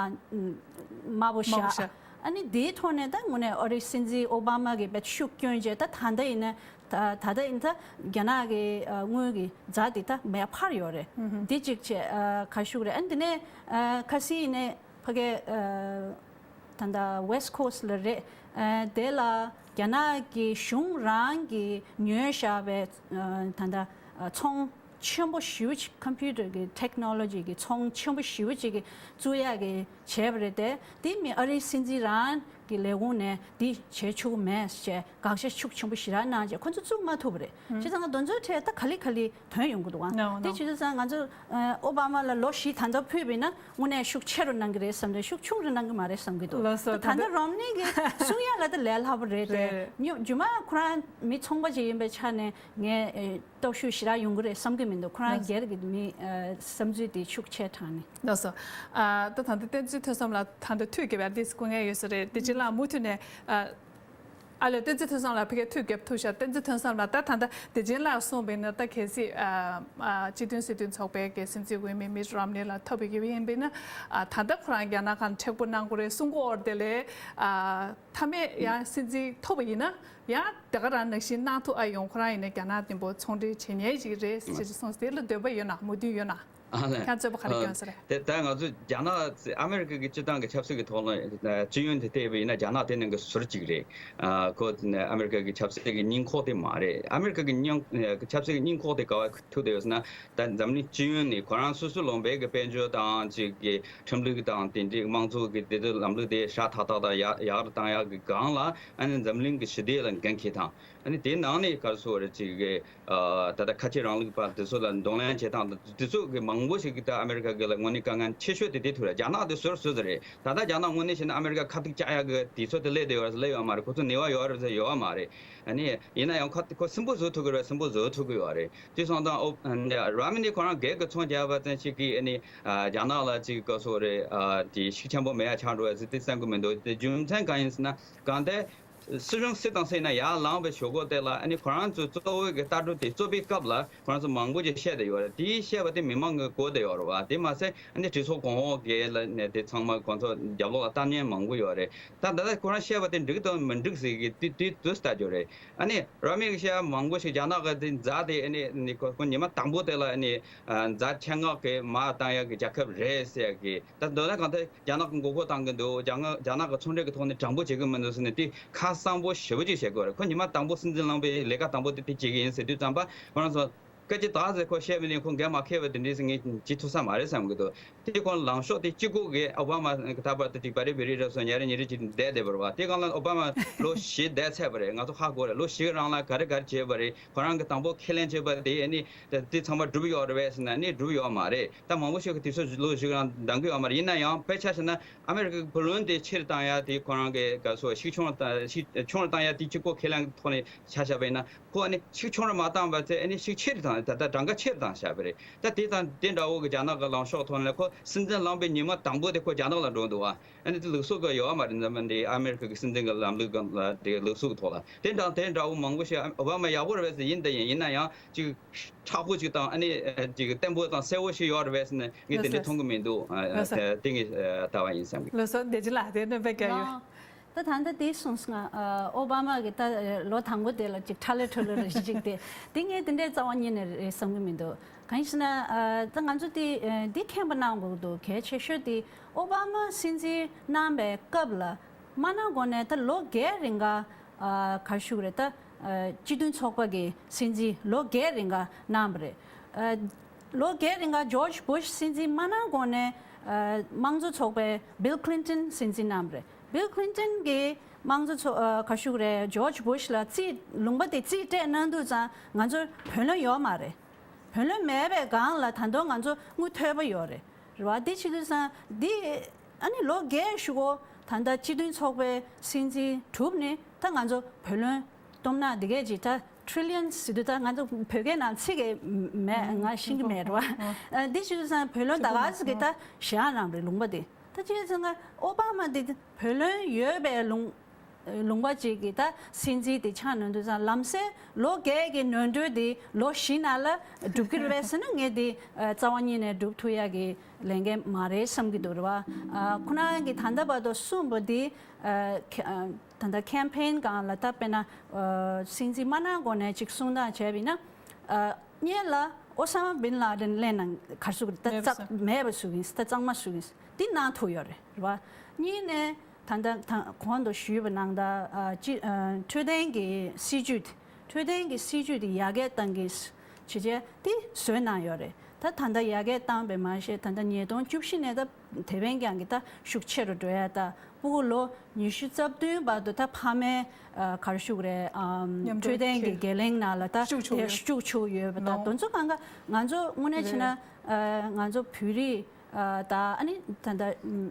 དམའ་པོ་བཞག་དམའ་པོ་བཞག་ཨ་ནི་དེའི་ཐོག་ནས་ད་དངོས་གནས་ཨ་རིའི་སྲིད་འཛིན་ཨོ་བྷ་མ་གིས་བེད་ཤུགས་སྐྱོན་བྱས། ད་ད་ལྟ་ཡིན་ན་ད་ད་ལྟ་ཡིན་ད་རྒྱ་ནག་གི་ཨ། དངུལ་གྱི་རྫ་དེ་ད་མེད་པར་ཡོད་རེད། ཨུ་ཧུམ། འདི་གཅིག་བྱས་ཨ། ག་ཞུ་རེད། ཨ་ནི་དེ་ནས་ཨ། ཁ་སང་ཡིན་ནའི་ཕ་གའི་ཨ། ད་ལྟ་West Coast ལ་རེད། ཨ། དེ་ལ་རྒྱ་ནག་གི་གཞུང་རང་གིས་ཉོས་བཞག་པའི་ཨ། ད་ལྟ་ཨ། ཚོང་ཆེན་པོ་ཞེ་པོ་ཅིག computer གི་technology གི་ཚོང་ཆེན་པོ་ཞེ་པོ་ཅིག་གི་བཙུགས་ཡག་གི་བྱས་པ་རེད་དེ། དེ་མི་ཨ་རིའི་སྲིད་འཛིན་རང་གི་ལས་ཁུངས་ནས་འདི་བྱེད་ཆོག་གི་མེད་ཅེས་དགག་བྱ་ཤུགས་ཆེན་པོ་ཞེ་དྲག་གནང་རྗེས་ཁོ་ཚོ་བཙུགས་མ་ཐུབ་པ་རེད། བྱས་ཙང་ང་དེ་ཚོའི་གྲས་ད་ག་ལེ་ག་ལེ་ཐོན་ཡོང་གི་འདུག་ཨང་། ནའོ་ནའོ། དེ་བྱེད་དུས་ཙང་ང་ཚོ་ཨ། ཨོ་བྷ་མ་ལ་ལོ་བཞི་ད་ལྟ་ཕུད་པ་ཡིན་ན་དངོས་གནས་ཤུགས་ཆེ་རུ་གནང་གི་རེད་བསམ་དེ་ཤུགས་ཆུང་རུ་གནང་གི་མ་རེད་བསམ་གི་འདུག་ལགས་སོ། ད་ད་ལྟ་ད་རོམ་ནི་གི་གསུང་ཡ་ལ་ད་ལས་སླ་པོ་རེད་དེ། རེད། ཉོ་རྒྱུ་མ་ཁོ་རང་མི་ཚོང་པ་ཅིག་ཡིན་པའི་ཆ་ནས་ངས་ཨེ། སྟོབས་ཤུགས་ཞེ་དྲག་ཡོང་གི་རེད་བསམ་གི་མི་འདུག་ཁོ་རང་ལགས་སོ། སྒེར་གྱི་མི་ཨ། བསམ་ཚུལ་དེ་ཤུགས་ཆེ་དྲགས་ནས། ལགས་སོ། ཨ། ད་ད་ལྟ་བསྟན་འཛིན་ཐོས་བསམ་ལགས་ད་ལྟ་དུས་བརྒྱབ་ཡ་དེ་སྐུ་ངལ་ཡོད་ས་རེད། དེ་རྗེས་ལ་མུ་མཐུད་ནས་ཨ། ཨ་ལས་བསྟན་འཛིན་ཐོས་བསམ་ལགས་ཕ་གིར་དུས་བརྒྱབ་ཐུབ་ཤག་བསྟན་འཛིན་ཐོས་བསམ་ལགས་ད་ད་ལྟ་དེ་རྗེས་ལ་གསུངས་པ་ཡིན་ན་ད་གལ་སྲིད་ཨ། ཨ། སྤྱི་མཐུན་སྲིད་དོན་ཚོགས་པའི་གི་སྲིད་འཛིན་འོས་མི་མིཊ་རོམ་ནི་ལགས་ཐོབ་པའི་གི་ཡིན་པ་ཡིན་ན། ཨ། ད་ལྟ་ཁོ་རང་རྒྱ་ནག་གང་མཁྲེགས་པོ་གནང་དགོས་རེད་གསུང་གི་ཡོད་རེད་དེ་ལས། ཨ། མཐའ་མའི་ཡང་སྲིད་འཛིན་ཐོབ་པ་ཡིན་ན་ཡང་དེ་ག་རང་ནང་བཞིན་གནང་ཐུབ་ཨ་ཡོང་ཁོ་རང་ཡིན་ན་རྒྱ་ནག་མཉམ་པོ་ཚོང་འབྲེལ་བྱེད་མཁན་ཞིག་རེད་ཟེར་གསུངས། དེ་ལ་འདོད་པ་ཡོད་ན་མོས་མཐུན་ཡོད་ན། ཨ་ལས། ཁྱེད་རྩོད་པ་ག་རེ་སྐྱོན་ས་རེད། དེ་ད་ང་ཚོ་རྒྱ་ནག་ཨ་མེ་རི་ཀ་གི་སྤྱི་བཏང་གི་ཆབ་སྲིད་ཀྱི་ཐོག་ལ་སྤྱི་ཡོངས་དེ་བལྟས་པ་ཡིན་ན་རྒྱ་ནག་དེ་ནང་གི་ཟུར་གཅིག་རེད། ཨ་ཁོ་ཨ་མེ་རི་ཀ་གི་ཆབ་སྲིད་ཀྱི་སྙིང་ཁོག་དེ་མ་རེད། ཨ་མེ་རི་ཀ་གི་སྙིང་ཆབ་སྲིད་ཀྱི་སྙིང་ཁོག་དེ་ག་བ་ཐུག་བསྡད་ཡོད་ཟེར་ན། ད་འཛམ་གླིང་སྤྱི་ཡོངས་ནས་ཁོ་རང་སོ་སོ་ལུང་པའི་གི་དཔལ་འབྱོར་དང་ཅིག་གི་ཁྲིམས་ལུགས་དང་དེ་འདྲའི་དམངས་གཙོ་གི་དེ་ཚོ་ལམ་ལུགས་དེ་སྲ་ཐག་ཐག་དང་ཡག་ཡག་རུ་བཏང་ཡག་གི་སྒང་ལ་ཨ་ནི་འཛམ་གླིང་གི་ཞི་བདེ་ལ་འགན་འཁྱེར་སྟངས། ཨ་ནི་དེའི་ནང་ནས་ག་རེ་ཟེར་དགོས་རེད། ཅིག་གི་ཨ་ད་ལྟ་ཁ་ཆེ་རིང་ལུགས་པ་དེ་ཚོ་ལ་གདོང་ལེན་བྱེད་སྟངས་དང་དེ་ཚོ་གི་མང་པོ་ཞིག་གི་ད་ཨ་མེ་རི་ཀ་གི་ལ་དངོས་གནས་དཀའ་ངལ་ཆེ་ཤོས་དེ་དེ་ཐུག་རེད། རྒྱ་ནག་དེ་ཟུར་ཟུར་ཟེར་རེད། ད་ལྟ་རྒྱ་ནག་དངོས་གནས་བྱས་ན་ཨ་མེ་རི་ཀ་ཁ་ཐུག་བཅག་ཡག་གི་དུས་ཚོད་དེ་སླེབས་བསྡད་ཡོད་རེད་ཟེར་ལབ་ཡོད་མ་རེད། ཁོ་ཚོ་ནུས་པ་ཡོད་རེད་ཟེར་ཡོད་མ་རེད། ཨ་ནི་ཡིན་ན་ཡང་ཁོ་ཁོ་སིམ་པོ་བཟོ་ཐུབ་ཀྱི་རེད། སིམ་པོ་བཟོ་ཐུབ་ཀྱི་ཡོད་རེད། དེ་སོང་ཙང་ཨོ་ར་མི་ནི་ཁོ་རང་སྒེར་གྱི་ཚོང་རྒྱག་པ་ཙམ་ཞིག་གིས་ཨ་ནི་རྒྱ་ནག་ལ་ཅིག་ག་རེ་ཟེར་དགོས་རེད། དེ་ཤུགས་ཆེན་པོ་མེད་ཡ་ཆགས་འགྲོ་བ་ཟེར་དེ་བསམ་གྱི་མི་འདུག་དེ་རྒྱུ་མཚན་གང་ཡིན་ཟེར་ན་གང་ལྟར། སྲིད་གཞུང་སྲིད་དང་སྲིད་ན་ཡར་ལངས་པའི་ཞོག་ཁོག་དེ་ལ་ཨ་ནི་ཁོ་རང་ཚོའི་གཙོ་བོ་གི་ལྟ་གྲུབ་དེ་རྩོད་པའི་སྐབས་ལ་ཁོ་རང་ཚོ་མང་པོ་ཅིག་བཤད་བསྡད་ཡོད་རེད། དེའི་བཤད་པ་དེ་མི་མང་གིས་གོ་བསྡད་ཡོད་རེད་བ། དེ་མ་ཟད་ཨ་ནི་གྲོས་ཚོགས་གོང་འོག་གི་ལ་ནས་དེ་ཚང་མ་ཁོང་ཚོ་རྒྱབ་ལོགས་ལ་གཏམ་ངན་མང་པོ་ཡོད་རེད། ད་ད་ལྟ་ཁོ་རང་བཤད་པ་དེ་འགྲིག་དང་མི་འགྲིག་ཟེར་གི་དེ་དེ་དུས་ལྟ་རྒྱུ་རེད། ཨ་ནི་ར་མི་གི་བཤད་མང་པོ་ཞིག་རྒྱ་ནག་གི་དེ་མཛའ་དེ་ཨ་ནི་ནི་ཁོ་ཁོ་ཉི་མ་དང་པོ་དེ་ལ་ཨ་ནི་མཛའ་ཆེད་མངགས་གི་མར་བཏང་ཡག་གི་རྒྱལ་ཁབ་རེད་ཟེར་གི། ད་མདོར་ན་གང་ལྟར་རྒྱ་ནག་གི་མགོ་སྐོར་བཏང་གི་འདུག་རྒྱ་ནག་རྒྱ་ནག་གི་ཚོང་འབྲེལ་གྱི་ཐོག་ནས་དྲང་པོ་བྱེད་ཀྱི་མི་འདུག་ཟེར་ནས་དེ་ཁ་གསང་པོ་ཞེ་པོ་ཅིག་བྱེད་དགོས་རེད། ཁོ་ཉི་མ་དང་པོ་སྲིད་འཛིན་ལངས་པའི་ལས་ཀ་དང་པོ་དེ་དེ་བྱེད་ཀྱི་ཡིན་ཟེར་དུས་ཙམ་པ་ཁོ་རང་ཚོ་སྐད་ཆ་དག་ཟེར་ཁོ་བཤད་པ་ནི་ཁོ་འགན་མ་འཁྱེར་བ་དེ་འདྲས་ཟེར་ངས་བྱེད་ཐུབ་ས་མ་རེད་བསམ་གྱི་འདུག་དེ་ཁོ་ལངས་ཕྱོགས་དེ་གཅིག་པོ་གི་ཨོ་བྷ་མ་ད་བར་དུ་ཅིག་པ་རི་བི་རི་རབ་སོགས་ཉ་རེ་ཉི་རེ་ཅིག་བསྡད་བསྡད་པ་རེད་བ། དེ་སྒང་ལ་ཨོ་བྷ་མ་ལོ་བཞི་བསྡད་ཚར་བ་རེད། ང་ཚོ་ཧ་གོ་རེད། ལོ་བཞི་གི་རིང་ལ་ག་རེ་ག་རེ་བྱས་པ་རེད། ཁོ་རང་གི་དང་པོ་ཁས་ལེན་བྱས་པ་དེ་ཨ་ནི་དེ་ཚང་མ་འགྲུབ་ཡོད་རེད་པས་ཟེར་ན་ནི་འགྲུབ་ཡོད་མ་རེད། ད་མང་པོ་ཞིག་གིས་དུས་ཚོད་ལོ་བཞི་གི་རིང་འདང་གི་ཡོད་མ་རེད། ཡིན་ན་ཡང་དཔེ་ཆ་བཞག་ན་ཨ་མེ་རི་ཀའི་བུ་ལོན་དེ་ཆེ་རུ་བཏང་ཡ་དེ་ཁོ་རང་གི་ག་སོ་ཤུགས་ཆུང་རུ་བཏང་ཤུགས་ཆུང་རུ་བཏང་ཡ་དེ་གཅིག་པོ་ཁས་ལེན་ཐོག་ནས་ཆ་བཞག་པ་ཡིན་ན་ཁོ་ཨ་ནི་ཤུགས་ཆུང་རུ་མ་བཏང་བ་ཚེ་ཨ་ནི་ཤུགས་ཆེ་རུ་བཏང་ད་ད་གྲངས་ཀ་ཆེ་རུ་བཏང་བཞག་པ་རེད། ད་དེ་དང་དེ་འདྲ་བོ་གི་རྒྱ་ནག་གི་ལངས་ཕྱོགས་ཐོག་ནས་ཁོ་སྲིད་འཛིན་ལངས་པའི་ཉི་མ་དང་པོ་དེ་ཁོ་རྒྱ་ནག་ལ་འགྲོ་འདུག་བ། ཨ་ནི་དེ་ལུགས་སྲོལ་ག་ཡོད་མ་རེད། འཛམ་བུ་གླིང་འདི་ཨ་མེ་རི་ཀ་གི་སྲིད་འཛིན་གི་ལམ་ལུགས་ག་ལ་དེ་ལུགས་སྲོལ་གི་ཐོག་ལ་དེ་འདྲ་དེ་འདྲ་བོ་མང་པོ་ཞིག་ཨོ་བྷ་མ་ཡག་པོ་རེད་པས་ཟེར་ཡིན་ད་ཡིན་ཡིན་ན་ཡང་ཅིག་མཁྲེགས་པོ་ཅིག་དང་ཨ་ནི་ཅིག་བརྟན་པོ་དང་གསལ་བོ་ཞིག་ཡོད་རེད་པས་ཟེར་ནས་ངས་དེ་འདྲ་མཐོང་གི་མི་འདུག་ལགས་སོ། དེ་ངས་ལྟ་བ་ཡིན་བསམ་གི། ལགས་སོ། བདེ་སྐྱིད་ལགས་དེ་འདྲ་དཔེ་དགའ་ཡོད། ད་ད་ལྟ་དེ་གསུངས་སོང་ང་། ཨོ་བྷ་མ་གི་ད་ལོ་དང་པོ་དེ་ལ་ཅིག་ཁྲ་ལེ་ཁྲོ་ལེ་རེ་ཞིག་དེ་དེ་ངས་དེ་འདྲའི་རྩ་བ་ཉིད་ནས་རེད་བསམ་གི་མི་འདུག་གང་ཡིན་ཟེར་ན་ད་ང་ཚོ་དེ་འདི་མཁྱེན་པ་གནང་དགོས་འདུག་གལ་ཆེ་ཤོས་དེ་ཨོ་བྷ་མ་སྲིད་འཛིན་གནང་བའི་སྐབས་ལ་དམར་ནག་འགོ་ནས་ད་ལོ་བརྒྱད་རིང་ག་ག་རེ་ཞུ་གི་རེད། ད་སྤྱི་མཐུན་ཚོགས་པ་གི་སྲིད་འཛིན་ལོ་བརྒྱད་རིང་ག་གནང་བ་རེད། ལོ་བརྒྱད་རིང་ག་ཇོརྗ་བུ་ཤ་སྲིད་འཛིན་དམར་ནག་འགོ་ནས་དམངས་གཙོ་ཚོགས་པའི་བྷིལ་ཁི་ལིན་ཏོན་སྲིད་འཛིན་གནང་བ་རེད། བྷིལ་ཁི་ལིན་ཏོན་གྱིས་དམངས་གཙོ་ཚོགས་ཨ་ག་ཞུ་གི་རེད། ཇོརྗ་བུ་ཤ་ལ་རྩིས་ལུང་པ་དེ་རྩིས་སྤྲད་གནང་དུས་ཙང་ང་ཚོར་བུ་ལོན་ཡོད་མ་རེད། བུ་ལོན་མེད་པའི་སྒང་ལ་ད་དུང་ང་ཚོ་དངུལ་ཐོལ་པ་ཡོད་རེད། རེད་བ། དེ་བྱེད་དུས་ཙང་འདི་ཨ་ནི་ལོ་བརྒྱད་ཞུ་གོ་ད་ལྟ་སྤྱི་མཐུན་ཚོགས་པའི་སྲིད་འཛིན་གྲུབ་ནས་ད་ང་ཚོ་བུ་ལོན་སྟོབས་ན་འདི་གས་ཅིག་ད་ཁྲི་ལི་ཡོན་ཟེར་དུས་ད་ང་ཚོ་བོད་སྐད་ནང་ཚིག་གི་མེད། ང་ཤེས་ཀྱི་མེད་རེད་བ། འདི་བྱེད་དུས་ཙང་བུ་ལོན་ད་ག་ཟེ་གི་ད་གཞན་རང་རེད་ལུང་པ་དེ། ད་བྱས་ཙང་ཨོ་བྷ་མ་འདི་བུ་ལོན་ཡོད་པའི་ལུང་ལུང་པ་ཅིག་གི་ད་སྲིད་འཛིན་དེ་ཆགས་ནས་འདུག་ཙང་ལམ་སེང་ལོ་བརྒྱད་ཀྱི་ནོར་འཁྲུལ་དེ་ལོ་བཞི་ནང་ལ་སྒྲུབ་ཀྱི་རེད་པས་ཟེར་ན་ངས་དེ་རྩ་བ་ཉིད་ནས་སྒྲུབ་ཐུབ་ཡག་གི་ལས་འགན་མ་རེད་བསམ་གྱི་འདུག་རེད་བ། ཁོ་རང་གིས་ད་ལྟ་བར་དུ་གསུངས་པ་འདི་ད་ལྟ་ཁེམ་ཕེན་སྒང་ལ་ད་དཔེར་ན་སྲིད་འཛིན་དམར་ནག་འགོ་ནས་ཅིག་གསུང་སྟངས་བྱས་པ་ཡིན་ན། གཉིས་ལ་ཨོ་ས་མ་བིན་ལ་དན་ལེན་ན་ག་རེ་ཟེར་དགོས་རེད། ད་མེད་པ་བཟོ་གི་ཡིན། ད་གཙང་མ་བཟོ་གི་ཡིན། འདི་གནང་ཐུབ་ཡོད་རེད། རེད་བ། གཉིས་ནས་ད་ལྟ་ད་གོང་དུ་ཞུས་པ་ནང་ལྟར་ཨ་ཅི་ཨ་འཕྲོད་བསྟེན་གྱི་སྲིད་ཇུས་དེ། འཕྲོད་བསྟེན་གྱི་སྲིད་ཇུས་དེ་ཡར་རྒྱས་གཏང་གི་བྱས་རྗེས་དེ་བཟོས་གནང་ཡོད་རེད། ད་ད་ལྟ་ཡར་རྒྱས་བཏང་བས་མ་ཟད་ད་ལྟ་ཉིས་སྟོང་བཅུ་བཞི་ནས་ད་དེ་བས་ཀྱང་གི་ད་ཤུགས་ཆེ་རུ་འགྲོ་ཡ། ད་སྤུ་གུ་ལོ་ཉི་ཤུ་རྩ་བདུན་བར་དུ་ད་ཕ་མའི་ཨ་ག་རེ་ཞུ་དགོས་རེད། ཨམ་མཉམ་དུ་འཕྲོད་བསྟེན་གྱི་ཁྱེར་བརྒྱུད་ལམ་ནང་ལ་ད་ཤུགས་ཆུང་དེ་ཡོད། ཤུགས་ཆུང་ཡོད་པ་ད་ནོ། དེ་ཚོ་གང་ག་ང་ཚོ་དངོས་གནས་བྱས་ན་རེད། ཨ་ང་ཚོ་བོད་རིགས་ཨ་ད་ཨ་ནི་ད་ལྟ་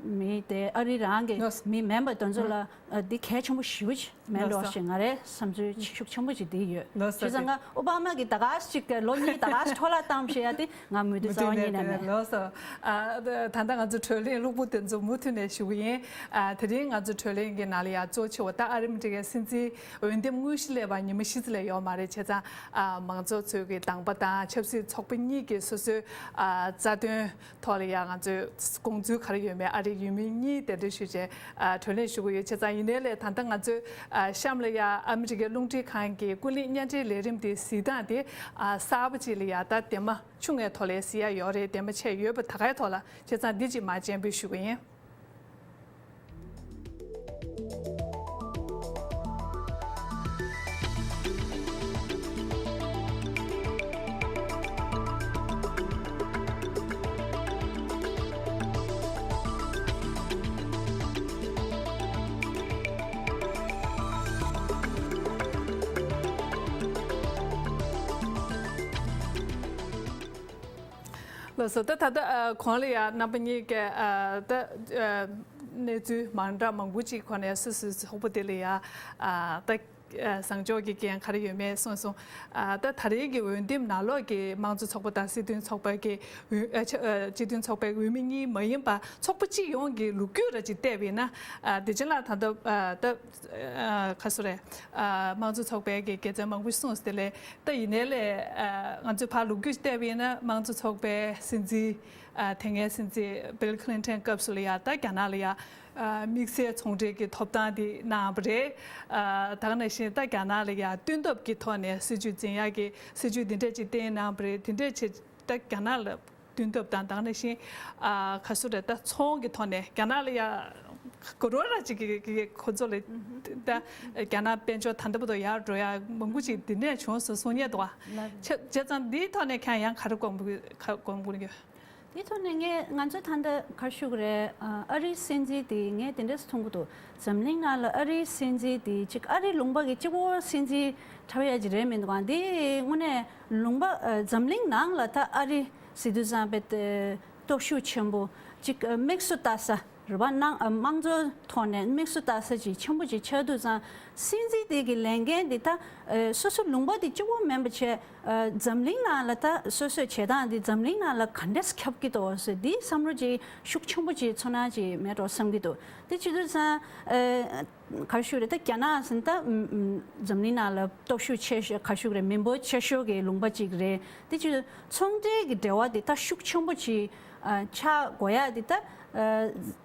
མི་དེ་ཨ་རི་རང་གི་ལགས། མི་མིན་པ་དེ་ཚོ་ལ་ཨ་འདི་གལ་ཆེན་པོ་ཞེ་པོ་ཅིག་མེད་འགྲོ་ལགས་སོ། ཞེས་ང་རའི་བསམ་ཚུལ་ཤུགས་ཆེན་པོ་ཅིག་འདི་ཡོད། ལགས་སོ། བྱས་ཙང་ང་ཨོ་བྷ་མ་གི་ད་ག་ཅིག་ལོ་གཉིས་ད་ག་འཕྲོ་བརླག་བཏང་བྱས་ཡ་དེ་ང་མོས་མཐུན་རྩ་བ་ཉིད་ནས་མེད། ལགས་སོ། ཨ་ད་ད་ལྟ་ང་ཚོ་གྲོས་གླེང་ལྷུག་པོ་དེ་ཚོ་མུ་མཐུད་ནས་ཞུ་གི་ཡིན། ཨ་དེ་རིང་ང་ཚོ་གྲོས་གླེང་གི་ནང་ལ་ཡ་གཙོ་ཆེ་བ་ད་ཨ་རི་མི་རི་ཀའི་སྲིད་འཛིན་འོས་འདེམས་དངོས་གཞི་སླེབས་པ་ཉི་མ་བཞི་ཙམ་ལས་ཡོད་མ་རེད། བྱས་ཙང་ཨ་མང་ཚོགས་ཚོས་ཀྱི་དང་པ་དང་ཆབ་སྲིད་ཚོགས་པ་གཉིས་ཀྱི་སོ་སོའི་ཨ་རྩ་དོན་ཐོག་ལ་ཡ་ ང་ཚོས་དགོངས་ཚུལ་ག་རེ་ཡོད་མེད་ཨ་རིའི་ཡུལ་མི་གཉིས་གདན་འདྲེན་ཞུས་བྱས་ཨ་གྲོས་གླེང་ཞུ་གི་ཡོད། བྱས་ཙང་ཡིན་ནའི་ལས་ད་ལྟ་ང་ཚོས་ཨ་གཤམ་ལ་ཡ་ཨ་མི་རི་ཀའི་རླུང་འཕྲིན་ཁང་གི་ཀུན་གླེང་བརྙན་འཕྲིན་ལས་རིམ་དེའི་གཟིགས་སྟངས་དེ་ཨ་གསར་པ་ཅིག་ལ་ཡ་ད་འདེམས་མ་ཆུང་ངའི་ཐོག་ལ་གཟིགས་ཡ་ཡོད་རེད། འདེམས་མ་ཆེ་ཡོད་པ་ད་གའི་ཐོག་ལ། བྱས་ཙང་འདི་ཅིག་མར་སྤྱན་འབུལ་ཞུ་གི་ཡིན། ལགས་སོ། ད་ད་ལྟ་ཨ་གོང་ལ་ཡ་རྣམ་པ་གཉིས་ཀས་ཨ་ད་ཨ་གནས་ཚུལ་མང་དྲགས་མང་པོ་ཅིག་ཁོ་ནས་སོ་སོའི་ཚོགས་པ་དེ་ལ་ཡ་ཨ་ད་ཨ་བཟང་ཕྱོགས་ཀྱི་འགན་ག་རེ་ཡོད་མེད་གསུངས་སོང་། ཨ་ད་ད་རེས་ཀྱི་འོས་འདེམས་ནང་ལོགས་ཀྱི་དམངས་གཙོ་ཚོགས་པ་དང་སྲིད་དོན་ཚོགས་པ་གི་འོས་ཨ་ཆ་ཨ་སྤྱི་མཐུན་ཚོགས་པའི་འོས་མི་གཉིས་མ་ཡིན་པ་ཚོགས་པ་སྤྱི་ཡོངས་ཀྱི་ལོ་རྒྱུས་ར་ཅིག་བལྟས་པ་ཡིན་ན། ཨ་བདེ་ཆེན་ལགས་ད་ལྟ་ཨ་ད་ཨ་ག་སུ་རེད། ཨ་དམངས་གཙོ་ཚོགས་པའི་གི་དགེ་མཚན་མང་པོ་གསུངས་དེ་ལས། ད་ཡིན་ནའི་ལས་ཨ་ང་ཚོས་ཕར་ལོ་རྒྱུས་བལྟས་པ་ཡིན་ན་དམངས་གཙོ་ཚོགས་པའི་སྲིད་འཛིན་ཨ་དེ་སྔའི་སྲིད་འཛིན་Bill Clinton་སྐབས་སུ་ལ་ཡ་ད་རྒྱ་ནག་ལ་ཡ་ཨ་དམིགས་བསལ་ཚོང་འབྲེལ་གྱི་ཐོབ་ཐང་དེ་གནང་བ་རེད། ཨ་ད་ག་ནང་བཞིན་ད་རྒྱ་ནག་ལ་ཡ་སྟོན་ཐབས་ཀྱི་ཐོག་ནས་སྲིད་ཇུས་འཛིན་ཡག་གི་སྲིད་ཇུས་འདི་འདྲས་ཅིག་བསྟན་གནང་བ་རེད། དེ་འདྲས་བྱས་ད་རྒྱ་ནག་ལ་སྟོན་ཐབས་དང་ད་ག་ནང་བཞིན་ཨ་ག་སུ་རེད། ད་ཚོང་གི་ཐོག་ནས་རྒྱ་ནག་ལ་ཡ་ག་རོ་ར་ཅིག་གི་གི་ཁོ་ཚོ་ལ་ད་རྒྱ་ནག་དཔལ་འབྱོར་ད་ལྟ་བར་དུ་ཡར་འགྲོ་ཡ་མང་པོ་ཅིག་འདི་ནས་བྱུང་སོང་གསུང་མཁན་འདུག་ཨ། ལགས། བྱས་བྱས་ཙང་འདིའི་ཐོག་ནས་ཁྱེད་ཡང་ག་རེ་དགོངས་པ་ག་དགོངས་པ་ཡོད། དེའི་ཐོག་ནས་ངས་ང་ཚོ་ད་ལྟ་ག་རེ་ཞུ་གི་རེད། ཨ་ཨ་རིའི་སྲིད་འཛིན་དེ་ངས་དེ་འདྲས་མཐོང་གི་འདུག་འཛམ་གླིང་ནང་ལ་ཨ་རིའི་སྲིད་འཛིན་དེ་གཅིག་ཨ་རིའི་ལུང་པ་གི་གཅིག་པོ་སྲིད་འཛིན་འཁྲབ་ཡ་ཅིག་རེད་མི་འདུག་ག་འདི་དངོས་གནས་ལུང་པ་ཨ་འཛམ་གླིང་ནང་ལ་ད་ཨ་རི་ཟེར་དུས་ཙང་དཔེ་སྟོབས་ཤུགས་ཆེན་པོ་གཅིག་ཨ་དམིགས་སུ་ལྟ་ས་རེད་པ། ནང་ཨ་དམངས་གཙོའི་ཐོག་ནས་དམིགས་སུ་ལྟ་ས་ཅིག་ཆེན་པོ་ཅིག་ཆགས་དུས་ཙང་སྲིད་འཛིན་དེ་གི་ལས་འགན་དེ་ད་ཨ་སོ་སོ་ལུང་པ་དེ་གཅིག་པོ་མིན་པ་བྱས། ཨ་འཛམ་གླིང་ནང་ལ་ད་སོ་སོའི་བྱེད་སྟངས་འདི་འཛམ་གླིང་ནང་ལ་ག་འདྲས་ཁྱབ་ཀྱི་འདུག་ཟེར་འདིའི་བསམ་བློ་ཅིག་ཤུགས་ཆེན་པོ་ཅིག་ཚོར་སྣང་ཅིག་མེད་འགྲོ་བསམ་གྱི་འདུག་དེ་བྱེད་དུས་ཙང་ཨ་ག་རེ་ཞུ་རེད། ད་རྒྱ་ནག་ཟེར་ན་ད་ཨམ་ཨམ་འཛམ་གླིང་ནང་ལ་སྟོབས་ཤུགས་ཆེ་ཤོས་ག་རེ་ཞུ་རེད། མི་འབོར་ཆེ་ཤོས་ཀྱི་ལུང་པ་ཅིག་རེད། དེ་བྱེད་དུས་ཚོང་འབྲེལ་གྱི་འབྲེལ་བ་དེ་ད་ཤུགས་ཆེན་པོ་ཅིག་ཨ་ཆགས་དགོས་ཡ་དེ་ད་ཨ།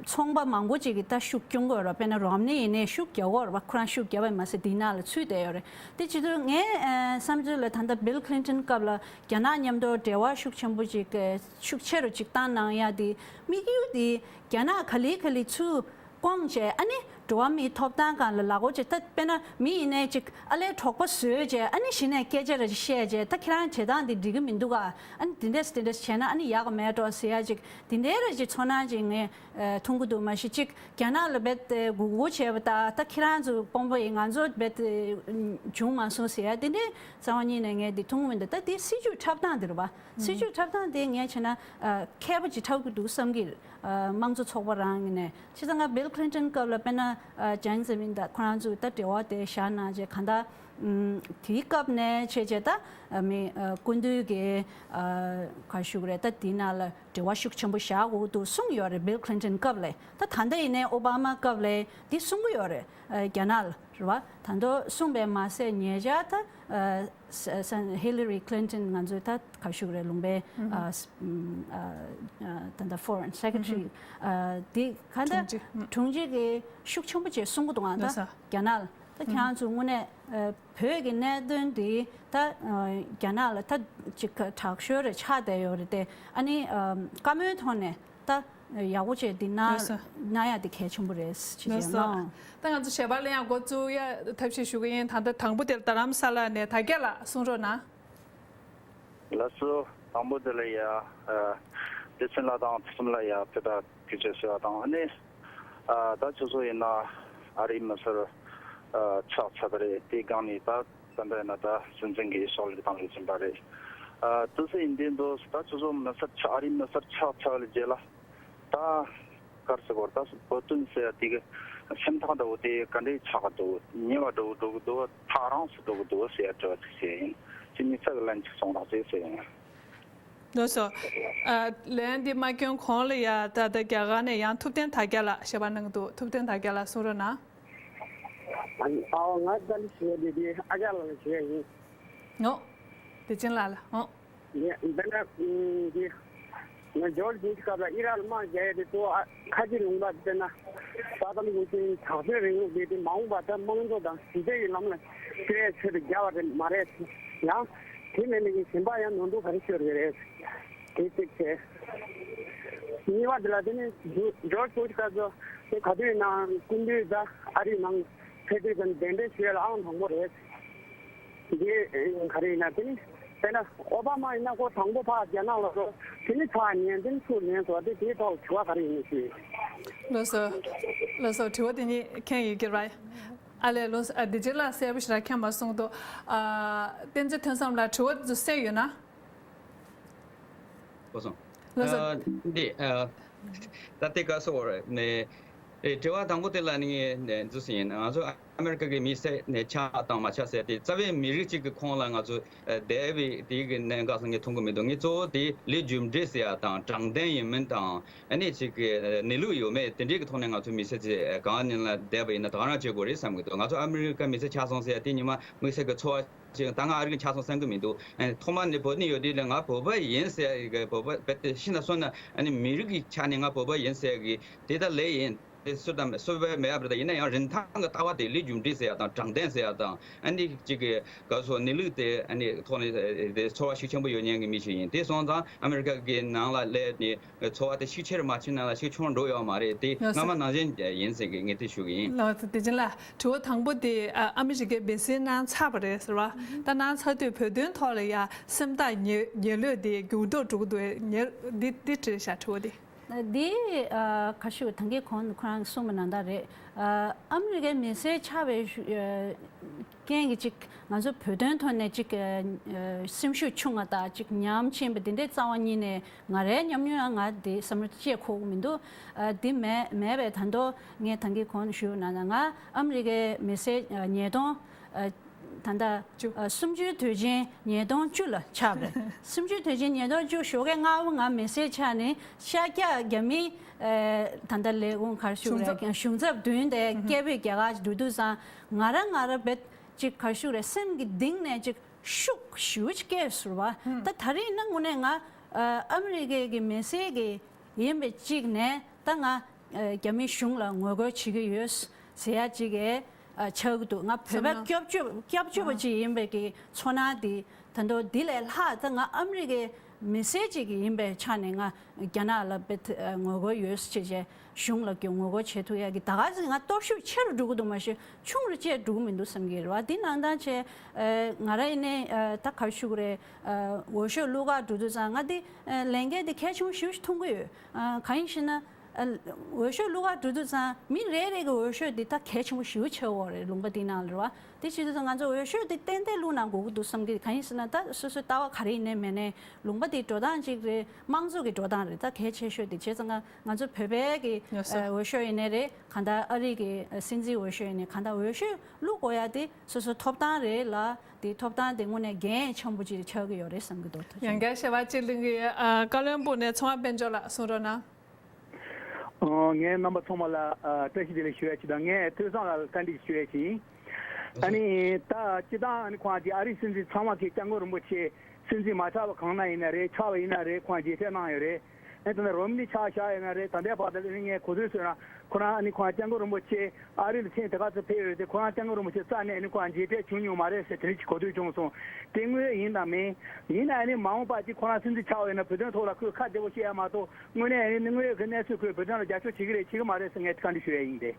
ཚོང་པ་མང་པོ་ཅིག་གིས་ད་ཤུགས་སྐྱོན་གྱི་ཡོད་རེད། དཔེར་ན་རོམ་ནི་ཡིན་ནའི་ཤུགས་རྒྱག་གི་ཡོད་རེད་པ། ཁོ་རང་ཤུགས་རྒྱབ་པ་མ་ཟད་དེའི་ནང་ལ་ཚུད་བསྡད་ཡོད་རེད། དེ་བྱེད་དུས་ངའི་ཨ་བསམ་ཚུལ་ལ་ད་ལྟ་Bill Clinton་སྐབས་ལ་རྒྱ་ནག་མཉམ་དུ་འབྲེལ་བ་ཤུགས་ཆེན་པོ་ཅིག་ཤུགས་ཆེ་རུ་ཅིག་བཏང་གནང་ཡ་དེ་དམིགས་ཡུལ་དེ་རྒྱ་ནག་ག་ལེ་ག་ལེ་ཚུར་བསྐོང་བྱས། ཨ་ནི་འགྲོ་བ་མིའི་ཐོབ་ཐང་སྒང་ལ་ལག་འཁོར་ཅིག་ད་དཔེར་ན་མི་ཡིན་ནའི་ཅིག་ཨ་ལས་གྲོགས་པོ་བཟོས་བྱས། ཨ་ནི་གཞི་ནས་སྐད་ཆ་རེ་ཅིག་བཤད་བྱས། ད་ཁྱེད་རང་བྱེད་སྟངས་འདི་འགྲིག་གི་མི་འདུག་ག་ཨ་ནི་འདི་འདྲས་འདི་འདྲས་བྱས་ན་ཨ་ནི་ཡག་གི་མེད་འགྲོ་ཟེར་ཡ་ཅིག་འདི་འདྲའི་རེ་ཅིག་ཚོར་སྣང་ཅིག་ངས་ཨ་མཐོང་གི་འདུག་མ་གཞི་ཅིག་རྒྱ་ནག་ལ་རྦད་དེ་སྒུག་སྒུག་བྱས་པ་ད་ད་ཁྱེད་རང་ཚོ་དཔོན་པོ་ཡིན། ང་ཚོ་རྦད་དེ་བྱུང་མ་སོང་ཟེར་ཡ་འདི་འདྲའི་རྩ་བ་ཉིད་ནས་ངས་འདི་མཐོང་གི་མི་འདུག་ད་འདི་སྲིད་ཇུས་འཁྲབ་སྟངས་འདི་རེད་པ། སྲིད་ཇུས་འཁྲབ་སྟངས་འདི་ངས་བྱས་ན་ཨ་མཁས་པ་ཅིག་འཁྲབ་ཀྱི་འདུག་བསམ་གྱི། ཨ་དམངས་གཙོ་ཚོགས་པ་རང་ངོས་ནས་བྱས་ཙང་ང་Bill Clinton་སྐབས་ལ་དཔེར་ན་ཨ་ཅང་ཙེ་མིན་དང་ཁོ་རང་ཚོ་ད་འབྲེལ་བ་དེ་བཞག་གནང་བྱས། གང་ལྟར་ཨམ་དེའི་སྐབས་ནས་བྱས་བྱས་ད་ཨ་མི་ཨ་སྐུ་མདུན་གྱི་ཨ་ག་རེ་ཞུ་གི་རེད། ད་དེའི་ནང་ལ་འབྲེལ་བ་ཤུགས་ཆེན་པོ་བཞག་དགོས་འདུག་གསུངས་ཡོད་རེད། Bill Clinton་སྐབས་ལ། ད་ད་ལྟ་ཡིན་ནའི་ཨོ་བྷ་མ་སྐབས་ལ་འདི་གསུང་གི་ཡོད་རེད། ཨ་རྒྱ་ནག་ལ་རེད་པ། ད་དུང་གསུངས་པས་མ་ཟད་ཉེ་ཆར་ད་ཨ་ས་ས་Hillary Clinton་ང་ཚོའི་ད་ག་རེ་ཞུ་གི་རེད། ལུང་པའི་ཨ་ཨ་ཨ་ད་ལྟ་Foreign Secretary་ཨ་འདི་ག་འདྲ་དྲུང་ཆེ་དྲུང་ཆེ་གིས་ཤུགས་ཆེན་པོ་བྱས་གསུང་གི་འདུག་ཨང་ད་རྒྱ་ནག་ལ། ད་ཁྱེད་རང་ཚོ་དངོས་གནས་ཨ་བོད་ཀྱི་གནད་དོན་འདི་ད་ཨ་རྒྱ་ནག་ལ་ད་ཅིག་དྲག་ཤོས་རེ་ཆགས་བསྡད་ཡོད་རེད་དེ། ཨ་ནི་ཨ་བཀའ་མོལ་ཐོག་ནས་ད་ཡག་པོ་བྱས་འདི་གནང་ལགས་སོ། གནང་ཡ་དེ་གལ་ཆེན་པོ་རེད་ཅེས་ལགས་བྱས་སོ། གནང་། ད་ང་ཚོ་ཞལ་པར་ལ་ཡང་འགོ་བཙུགས་ཡ་ཐབས་ཤེས་ཞུ་གི་ཡིན། ད་ལྟ་དང་པོ་དེར་རྡ་རམ་ས་ལ་ནས་དར་རྒྱས་ལགས་གསུང་རོགས་གནང་། ལགས་སོ། དང་པོ་དེ་ལ་ཡ་ཨ་བདེ་ཆེན་ལགས་དང་ཕུན་སུམ་ལགས་ཡ་ཕེབས་ཐག་གི་ཆེ་ཞུ་བ་དང་། ཨ་ནི་ཨ་ད་ཁྱོད་ཚོ་ཡིན་ན་ཨ་རིའི་མི་སེར་ཨ་ཆགས་ཚར་བ་རེད། དེའི་སྒང་ནས་ད་ད་ལྟ་ཡིན་ན་ད་སྲིད་འཛིན་གྱི་ཕྱག་ལས་དང་ལས་བྱེད་པ་རེད། ཨ་དེ་ཚོ་ཡིན་དུས་འདུག་ད་ཁྱོད་ཚོ་མི་སེར་ཆགས་ཨ་རིའི་མི་སེར་ཆགས་ཚར་བ་ལ་རྗེས་ལ་ད་ག་རེ་ཟེར་དགོས་རེད། ད་བོད་དོན་ཟེར་ཡ་དེ་གི་སེམས་ཐག་འདྲ་བོ་དེ་ག་འདྲས་ཆགས་ཀྱི་འདུག་ཉེ་བ་འདྲ་བོ་འགྲོ་གི་འདུག་ཐག་རིང་སུ་འགྲོ་གི་འདུག་ཟེར་ཡ་དྲི་བ་ཅིག་བྱས་ཡིན། ཁྱེད་གཉིས་ཆ་གི་ལན་ཅིག་གསུང་རོགས་ཅིག་ཟེར་ཡིན། ལགས་སོ། ཨ་ལན་འདི་མ་སྐྱོན་གོང་ལ་ཡ་ད་ལྟ་རྒྱ་གར་ནས་ཡང་ཐུབ་བསྟན་དར་རྒྱས་ལགས་ཞལ་པར་གནང་གི་འདུག་ཐུབ་བསྟན་དར་རྒྱས་ལགས་གསུང་རོགས་གནང་། ཨ་ང་ད་ལི་ཞེས་པ་དེ་དེ་ཨ་ཅག་ལགས་ལ་ཞུ་ཡ་ཡིན། ངོ་། བདེ་ཆེན་ལགས་ལ་ངོ་། ཡ་འདི་ན་འདི་ ཇོརྗ་བྷུཤ་སྐབས་ལ་ཨི་རག་ལ་དམག་རྒྱག་ཡས་དེ་གཙོ་བོ་ཨ་ཁ་ཆེ་ལུང་པ་དེ་ན་ས་དམ་བློན་ཆེན་དྲག་པོའི་རིང་ལུགས་དེ་དེ་མ་འོངས་པ་ད་དམངས་གཙོ་དང་ཞི་བདེ་ཡི་ལམ་ལ་སྐྱོད་ཡས་ཆེད་དུ་རྒྱག་པ་རེད་མ་རེད། ཡང་དེ་མིན་པའི་གཞན་པ་ཡང་ནོར་འཁྲུལ་ག་རེ་ཤོར་གི་རེད། དེ་གཅིག་བྱས། གཉིས་པ་དེ་ལ་དེ་ནི་ཇོ་ཇོརྗ་བྷུཤ་སྐབས་སུ་དེ་ག་དུས་ཡིན་ནའང་སྐུ་མདུན་ད་ཨ་རིའི་ནང་ཕེབས་དུས་ཙམ་གདན་འདྲེན་ཞུ་ཡས་ལ་ཨང་དང་པོ་རེད། འདི་ག་རེ་ཡིན་ན་དེ་ནི་དཔེར་ན་ཨོ་བྷ་མ་ཡིན་ན་ཁོ་དང་པོ་ཕར་རྒྱ་ནག་ལ་འགྲོ། དེ་ནི་ཕར་ཉན་དེ་ནི་ཚུར་ལེན་སོགས་དེ་དེའི་ཐོག་དྲི་བ་ག་རེ་ཡིན་ན་ཞུས། ལགས་སོ། ལགས་སོ། དྲི་བ་དེ་གཉིས་མཁྱེན་ཡོད་ཀྱི་རེད། ཨ་ལས་ལགས་སོ། ཨ་བདེ་ཆེན་ལགས་གསལ་པོ་ཞེ་དྲག་མཁྱེན་མ་སོང་འདུག་ཨ། བསྟན་འཛིན་ཐོན་བསམ་ལགས་དྲི་བ་དེ་ཚོ་གསན་ཡོད་ན། གོ་སོང་། ལགས་སོ། ཨ། འདི་ཨ། ད་ལྟའི་སྐབས་སུ་འོ་རེད་ནས། ཨེ། དྲི་བ་དང་པོ་དེ་ལ་ནི་ནས་འཛུལ་ཟིན་ཡིན། ང་ཚོ་ཨ་མེ་རི་ཀ་གི་མི་སེར་ནས་ཆགས་དང་མ་ཆགས་ཟེར་དེ་རྩ་བའི་མི་རིགས་གཅིག་གི་ཁོངས་ལ་ང་ཚོ་ཨ་བསྡད་པའི་དེ་གི་གནད་འགག་སོང་ངས་མཐོང་གི་མི་འདུག་ངས་གཙོ་བོ་དེ་ལས་རྒྱུ་འབྲས་ཟེར་ཡ་དང་དྲང་བདེན་ཡིན་མིན་དང་ཨ་ནི་ཅིག་གི་གནས་ལུགས་ཡོད་མེད་དེ་འདྲའི་གི་ཐོག་ནས་ང་ཚོ་མི་སེར་ཚོས་གང་ཉིད་ལ་བསྡད་པ་ཡིན་ན་ད་ག་རང་བྱེད་དགོས་རེད་བསམ་གི་འདུག་ང་ཚོ་ཨ་མེ་རི་ཀ་མི་སེར་ཆགས་སོང་ཟེར་ཡ་དེ་ཉི་མ་དམིགས་བསལ་གི་འཚོ་བ། ཅིག་ད་ང་ཨ་རི་གི་ཆགས་སོང་བསམ་གི་མི་འདུག་ཨ་ནི་ཐོག་མ་ནས་བོད་ནས་ཡོད་དུས་ལ་ང་བོད་པ་ཡིན་ཟེར་གི་བོད་པ་བོད་དེ་ཤི་ན་གསོན་ན་ཨ་ནི་མི་རིགས་ཀྱི་ཆ་ནས་ང་བོད་པ་ཡིན་ཟེར་གི་དེ་ད་ལས་ཡིན་དེ་སུ་དང་སུ་བས་མེད་པ་རེད། ད་ཡིན་ན་ཡང་རིན་ཐང་གི་ལྟ་བ་དེ་ལས་རྒྱུ་འབྲས་ཟེར་ཡ་དང་དྲང་བདེན་ཟེར་ཡ་དང་ཨ་ནི་ཅིག་གི་ག་སོ་གནས་ལུགས་དེ་ཨ་ནི་ཐོག་ནས་དེ་ཚོར་བ་ཤུགས་ཆེན་པོ་ཡོད་མཁན་གི་མི་ཞིག་ཡིན། དེ་སོང་ཙང་ཨ་མེ་རི་ཀ་གི་ནང་ལ་སླེབས་ནས། ཚོར་བ་དེ་ཤུགས་ཆེར་མ་ཕྱིན་ན་ལ་ཤུགས་ཆུང་འགྲོ་ཡོད་མ་རེད་དེ། ལགས་སོ། སྔ་མ་ནང་བཞིན་ཡིན་ཟེར་གི་ངས་དེ་ཞུ་གི་ཡིན། ལགས་སོ། བདེ་ཆེན་ལགས། དྲི་བ་དང་པོ་དེ་ཨ་ཨ་མི་རི་ཀའི་སྦས་གསལ་གནང་ཚར་བ་རེད་ཟེར་བ། ད་གནང་ཚར་དུས་བོད་དོན་ཐོག་ལ་ཡ་སེམས་ཐག་ཉེ་ཉེ་ལོས་དེ་འགྱུར་ལྡོག་འགྲོ་གི་འདུག་ཉེ་འདི་འདི་དྲིས་ཤག་དྲི་བ་དེ། འདི་ཨ་ག་ཞུ་ད་གིན་གོང་ཁོ་རང་གསུངས་པ་ནང་ལྟར་རེད། ཨ་ཨ་མི་རི་ཀའི་མི་སེར་ཆགས་པའི་ཤུ་ཨ། རྐྱེན་གྱིས་ཅིག་ང་ཚོ་བོད་དོན་ཐོག་ནས་ཅིག་ཨ་སེམས་ཤུགས་ཆུང་བ་དང་ཅིག་ཉམས་ཆེན་པ་དེ་འདྲའི་རྩ་བ་ཉིད་ནས་ང་རའི་ཉམས་མྱོང་ཡང་ང་དེ་བསམ་བློ་ཅིག་འཁོར་གྱི་མི་འདུག་ཨ་དེ་མེད་མེད་པའི་ད་དུང་ངས་ད་གིན་གོང་ཞུས་ན་ང་ཨ་མི་རི་ཀའི་མི་སེར་ཨ་ཉིས་སྟོང་ཨ་ད་ལྟ་བཅུ། ཨ་སུམ་ཅུའི་དུས་ཆེན་ཉིས་སྟོང་བཅུ་ལ་ཆགས་པ་རེད། སུམ་ཅུའི་དུས་ཆེན་ཉིས་སྟོང་བཅུ་ཞོགས་ཀས་སྔ་པོ་ང་མི་སེར་ཆགས་ནས་ཤར་རྒྱག་རྒྱ་མིའི་ཨ་ད་ལྟ་ལས་ཁུངས་ག་རེ་ཞུ་གཞུང་རེད་ཚབ། གཞུང་ཚབ་མདུན་དེ་སྐད་འབོད་རྒྱག་ག་འགྲོ་དུས་ཙང་ང་རང་ང་རང་བེད། ཅིག་ག་རེ་ཞུ་རེད། སེམས་ཀྱི་གཏིང་ནས་ཅིག་ཤུགས་ཞེ་པོ་ཅིག་སྐྱེས་སོང་བ། ད་ད་རེས་ཡིན་ན་དངོས་གནས་ང་ཨ་ཨ་མི་རི་ཀའི་གི་མི་སེར་གི་ཡིན་པའི་གཅིག་ནས་ད་ང་ཨ་རྒྱ་མི་གཞུང་ལ་ངོ་རྒོལ་བྱེད་ཀྱི་ཡོད་ཟེར་ཡ་ཅིག་གི་ཨ་ཆགས་ཀྱི་འདུག་ང་བོད་པ་སྐྱབས་བཅོལ་སྐྱབས་བཅོལ་བ་ཅིག་ཡིན་པའི་གི་ཚོར་སྣང་དེ། ད་དུང་འདི་ལས་ལྷག་ད་ང་ཨ་མི་རི་ཀའི་མི་སེར་ཅིག་ཡིན་པའི་ཆ་ནས་ང་རྒྱ་ནག་ལ་བེད་ངོ་རྒོལ་ཡོད་ཟེར་བྱས་གཞུང་ལ་གྱོང་ངོ་རྒོལ་བྱེད་ཐུབ་ཡ་གི་ད་ག་ཟིག་ང་སྟོབས་ཤུགས་ཆེ་རུ་འགྲོ་གི་འདུག་མ་གཞི་ཆུང་རུ་བཅས་འགྲོ་གི་མི་འདུག་བསམ་གྱི་རེད་བ། འདི་ནང་ལྟར་བྱས་ང་རང་ཡིན་ནའི་ད་ག་རེ་ཞུ་གི་རེད། འོས་ཤོག་བླུག་ག་འགྲོ་དུས་ཙང་ང་འདི་ལས་འགན་འདི་གལ་ཆེན་པོ་ཞེ་པོ་ཞིག་མཐོང་གི་ཡོད། གང་ཡིན་ཞེ་ན། འོས་ཤོག་བླུག་ག་འགྲོ་དུས་ཙང་མི་རེ་རེ་གི་འོས་ཤོག་འདི་ད་གལ་ཆེན་པོ་ཞེ་པོ་ཆགས་ཡོད་རེད་ལུང་པ་འདི་ནང་ལ་རེད་བ། དེ་བྱེད་དུས་ཙང་ང་ཚོ་འོས་ཤོག་འདི་ཏན་ཏན་བླུག་ན་དགོས་ཀྱི་འདུག་བསམ་གི། གང་ཡིན་ཟེར་ན་ད་སོ་སོའི་ལྟ་བ་ག་རེ་ཡིན་ནའི་མིན་ནའི་ལུང་པ་འདི་འགྲོ་སྟངས་གཅིག་རེད། དམངས་གཙོ་གི་འགྲོ་སྟངས་རེད། ད་གལ་ཆེ་ཤོས་དེ་བྱས་ཙང་ང་ང་ཚོ་བོད་པའི་གི་ལགས་སོ། འོས་ཤོག་ཡིན་ནའི་རེད། གང་ལྟར་ཨ་རི་གི་སྲིད་འཛིན་འོས་ཤོག་ཡིན་ནའི་གང་ལྟར་འོས་ཤོག་བླུག་དགོས་ཡ་དེ་སོ་སོའི་ཐོབ་ཐང་རེད་ལ། དེ་ཐོབ་ཐང་དེ་དངོས་གནས་འགན་ཆེན་པོ་ཅིག་ཆགས་ཀྱི་ཡོད་རེད་བསམ་གི་འདུག་ཐུགས་རྗེ་ཆེ། ཡང་བསྐྱར་ཞལ་པར་གཅིག་ལེན་གི་ཡོད། ཨ། བཀའ་བློན་སྦུག་ནས་ཚོང་པ་དཔལ་འབྱོར་ལགས་གསུང་རོགས་གནང་། ཨོ། ངས་རྣམ་པ་ཚང་མ་ལ་ཨ་བཀྲ་ཤིས་བདེ་ལེགས་ཞུ་ཡ་ཅིག་དང་། ངས་ཐོས་བསམ་ལ་བཀའ་འདྲི་ཞུ་ཡ་ཅིག་ཡིན། ཨ་ནི་ད་སྤྱི་བཏང་ཨ་ནི་ཁོང་གིས་ཨ་རིའི་སྲིད་འཛིན་ཚང་མ་གིས་སྐྱབས་མགོན་རིན་པོ་ཆེ་སྲིད་འཛིན་མ་ཆགས་པ་གང་ན་ཡིན་ན་རེད། ཆགས་པ་ཡིན་ན་རེད། ཁོང་མཇལ་འཕྲད་གནང་ཡོད་རེད། ཨ་ནི་ད་ལྟ་རོ་མ་ནི་ཆགས་བཞག་ཡོད་ན་རེད། ད་ལྟའི་བར་དུ་ཨ་ནི་ངས་གོ་ཐོས་བཟོས་ན་ཁོ་རང་ཨ་ནི་ཁོང་སྐྱབས་མགོན་རིན་པོ་ཆེ་ཨ་རི་ལ་ཐེངས་དེ་ག་ཚོད་ཕེབས་ཡོད་དེ། ཁོ་རང་སྐྱབས་མགོན་རིན་པོ་ཆེ་རྩ་ནས་ཨ་ནི་ཁོང་མཇལ་འཕྲད་བྱུང་མྱོང་མ་རེད་ཟེར་དེ་རིགས་ཀྱི་གོ་ཐོས་བྱུང་སོང་། དེ་དངོས་ཡིན་དང་མིན། ཡིན་ན་ཨ་ནི་མ་འོངས་པ་ཅིག་ཁོ་རང་སྲིད་འཛིན་ཆགས་པ་ཡིན་ན་བོད་དོན་ཐོག་ལ་ཁོས་ཁ་བདེ་པོ་བཤད་ཡ་མ་གཏོགས་དངོས་གནས་ཨ་ནི་དངོས་ཡོད་ཀྱི་གནས་ཚུལ་ཁོས་བོད་དོན་ལ་རྒྱབ་སྐྱོར་བྱེད་ཀྱི་རེད་བྱེད་ཀྱི་མ་རེད་ཟེར་ངས་བཀའ་འདྲི་ཞུ་ཡ་ཡིན་ཏེ།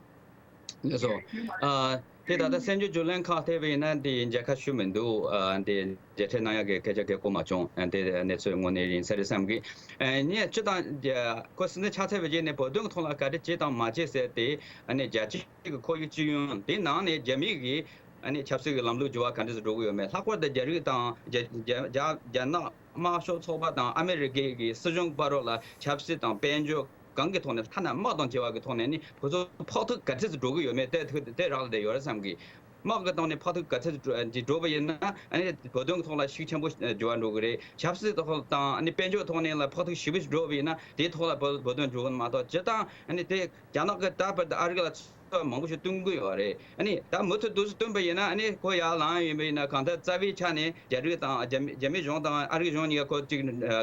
ལགས་སོ། ཨ། དེ་ད་ལྟ་གསར་འགྱུར་བརྒྱུད་ལམ་ཁག་ཐེ་བ་ཡིན་ན་འདི་མཇལ་ཁ་ཞུ་མི་འདུག་ཨ། འདི་མཇལ་འཕྲད་གནང་ཡག་གི་སྐད་ཆ་གང་གོ་མ་བྱུང་། ཨ། འདི་གནས་ཚུལ་དངོས་གནས་ཡིན་ས་རེད་བསམ་གི། ཨ། ངས་སྤྱི་དང་། ཁོ་སྲིད་འཛིན་ཆགས་ཚར་བའི་རྗེས་ནས་བོད་དོན་གྱི་ཐོག་ལ་ག་རེ་བྱེད་དང་མ་བྱེད་ཟེར་ཏེ། ཨ་ནི་རྒྱལ་སྤྱིའི་གི་ཁོར་ཡུག་སྤྱི་ཡོངས་དེའི་ནང་ནས་རྒྱ་མི་གི་ཨ་ནི་ཆབ་སྲིད་ཀྱི་ལམ་ལུགས་འགྱུར་བ་ག་འདྲ་ཞིག་འགྲོ་གི་ཡོད་མེད། ལྷག་པར་དུ་རྒྱ་རིགས་དང་རྒྱ་རྒྱ་རྒྱ་རྒྱ་ནག་དམར་ཤོག་ཚོགས་པ་དང་ཨ་མེ་རི་ཀའི་གི་སྲིད་གཞུང་བར་ལ་ཆབ་སྲིད་དང་དཔལ་འབྱོར་གང་གི་ཐོག་ནས། ཐ་ན་དམག་དང་བཅས་པ་གི་ཐོག་ནས་ནི་ཁོ་ཚོ་ཕོག་ཐུག་ག་ཚོད་ཅིག་འགྲོ་གི་ཡོད་མེད་དེ་དེ་རག་ལས་བསྡད་ཡོད་རེད་བསམ་གི། དམག་གི་སྟེང་ནས་ཕོག་ཐུག་ག་ཚོད་ཅིག་འགྲོ་ཅིག་འགྲོ་བ་ཡིན་ན། ཨ་ནི་བོད་དོན་གི་ཐོག་ལ་ཤུགས་ཆེན་པོ་འགྱུར་བ་འགྲོ་གི་རེད། ཆབ་སྲིད་ཐོག་དང་ཨ་ནི་དཔལ་འབྱོར་ཐོག་ནས་ལ་ཕོག་ཐུག་ཞེ་པོ་ཅིག་འགྲོ་བ་ཡིན་ན་དེའི་ཐོག་ལ་བོད་བོད་དོན་འགྱུར་བ་མ་གཏོགས། སྤྱི་བཏང་ཨ་ནི་དེ་རྒྱ་ནག་གི་ད་བར་དུ་ཨ་རི་ལ། ཚོགས་མང་པོ་ཞིག་བསྟུན་གྱི་ཡོད་རེད། ཨ་ནི་ད་མུ་མཐུད་དུ་བསྟུན་པ་ཡིན་ན། ཨ་ནི་ཁོ་ཡར་ལངས་ཡིན་པ་ཡིན་ན། གང་ལྟར་རྩ་བའི་ཆ་ནས་རྒྱ་རིགས་དང་རྒྱ་མི་རྒྱ་མི་གཞུང་དང་ཨ་རིའི་གཞུང་གཉིས་ཀ་ཁོ་གཅིག་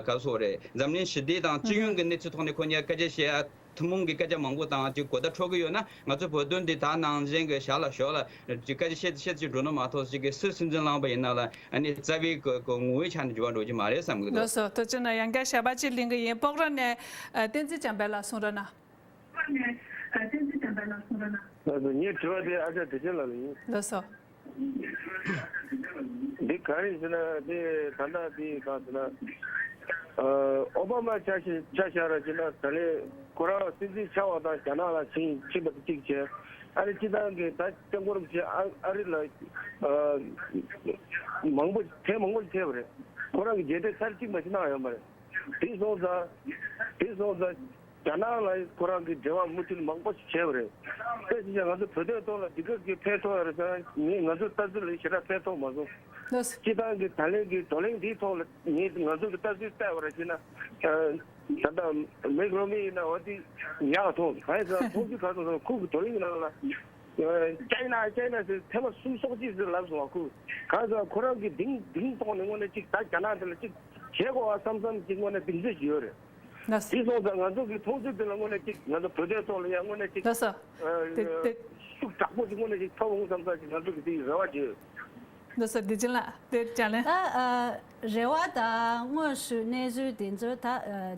ག་སོ་རེད། འཛམ་གླིང་ཞི་བདེ་དང་སྤྱི་ཡོངས་ཀྱི་གནས་ཚུལ་ཐོག་ནས་ཁོ་གཉིས་ཀ་སྐད་ཆ་བཤད་ཡ། ཐུན་མོང་གི་སྐད་ཆ་མང་པོ་དང་ཅིག་གོ་བརྡ་འཕྲོད་ཀྱི་ཡོད་ན། ང་ཚོ་བོད་དོན་འདི་ད་ནང་བཞིན་གྱི་ཞར་ལ་ཞོར་ལ་ཅིག་སྐད་ཆ་བཤད་བཤད་ཅིག་འགྲོ་ནི་མ་གཏོགས། ཅིག་གི་སུས་སུན་འཛིན་བསླངས་པ་ཡིན་ན་ལ། ཨ་ནི་རྩ་བའི་གི་གི་ངོ་བོའི་ཆ་ནས་འགྱུར་བ་འགྲོ་གི་མ་རེད་བསམ་གི་འདུག། ལགས་སོ། ཐུགས་རྗེ་གནང་། ཡང་བསྐྱར་ཞལ་པར་ཅིག་ལེན་གི་ཡིན། སྤོག་ར་ནས་ཨ་བསྟན་འཛིན་བྱམས་པ་ལགས་གསུང་རོགས་གནང་། སྤོག་ར་ནས་ཨ་བསྟན་འཛིན་བྱམས་པ་ལགས་གསུང་རོགས་གནང་། ལགས་སོ། ངའི་དྲི་བ་དེ་ཨ་ཅག་བདེ་ཆེན་ལགས་ལ་ཡིན། ལགས་སོ། འདི་ག་རེ་ཟེར་ན། དེ་ད་ལྟ་དེ་གང་ཟེར་ན། ཨ་ཨོ་བྷ་མ་ཆ་ཤས་ཆ་བཞག་ར་བྱས་ན། ད་ལན་ཁོ་རང་སྲིད་འཛིན་ཆགས་པ་དང་རྒྱ་ནག་ལ་ཕྱིན་ཕྱིན་པ་དེ་གཅིག་བྱས། ཨ་རི་སྤྱི་བཏང་གི་ད་སྐྱབས་མགོན་རིན་པོ་ཆེ་ཨ་ཨ་རི་ལ་ཨ་མང་པོ་ཐེངས་མང་པོ་ཞིག་ཕེབས་པ་རེད། ཁོ་རང་གི་མཇལ་འཕྲད་ཚར་གཅིག་མ་ཞིག་གནང་ཡོད་མ་རེད། དེ་སོང་ཙང་། དེ་སོང་ཙང་། རྒྱ་ནག་ལ་ཁོ་རང་གི་འབྲེལ་བ་མུ་མཐུད་མང་པོ་ཞིག་བྱས་པ་རེད། དེ་བཞིན་ང་ཚོ་བོད་དོན་ཐོག་ལ་འདི་ག་གི་ཕན་ཐོགས་ཡོད་རེད་ཟེར་ན། ངས་ང་ཚོའི་ལྟ་ཚུལ་ལ་ཞེ་དྲག་ཕན་ཐོགས་མ་སོང་། ལགས་སོ། སྤྱི་བཏང་གི་ད་ལན་གྱི་བགྲོ་གླེང་འདིའི་ཐོག་ལ་ངས་ང་ཚོ་གི་ལྟ་ཚུལ་བལྟས་པ་རེད་ཟེར་ན། ཨ་ད་ལྟ་མིག་རོ་མི་ཡིན་ན་འོ་དེ་ཉག་མཐོང་། གང་ཡིན་ཟེར་ན་མཐོང་ཚུལ་ག་རེ་སོང་ཟེར་ན། ཁོ་གི་བགྲོ་གླེང་གི་ནང་ལ་ཨ་ཅའི་ན་ཅའི་ན་ཟེར་ཐེངས་མ་གསུམ་སོགས་ཅིག་ཟེར་ལབ་སོང་བ། ཁོ་གང་ཟེར་ན་ཁོ་རང་གི་གདེང་གདེང་ཐོག་ནས་དངོས་གནས་ཅིག་ད་རྒྱ་ནག་འདི་ལ་ཅིག་བྱེད་དགོས་པ་བསམ་བསམ་ཅིག་དངོས་གནས་གདེང་ཚོད་ཅིག་ཡོད་རེད། ལགས་སོ། དེ་སོང་ཙང་ང་ཚོ་གི་མཐོང་ཚུལ་དེ་ལ་དངོས་གནས་ཅིག་ང་ཚོ་བོད་དོན་ཐོག་ལ་ཡང་དངོས་གནས་ཅིག་ལགས་སོ། ཨ་དེ་དེ། ཤུགས་དྲག་པོ་ཅིག་དངོས་གནས་ཅིག་ཐོབ་འོང་བསམ་ས་ཅིག་ང་ཚོ་གི་དེ་རེ་བ་ཅིག་ཡོད། ལགས་སོ། བདེ་ཆེན་ལགས། དེ་བྱ་ལན། ད་ཨ་རེ་བ་དང་དངོས་སུ་གནས་ཚུལ་དེ་ཚོ་ད་ཨ་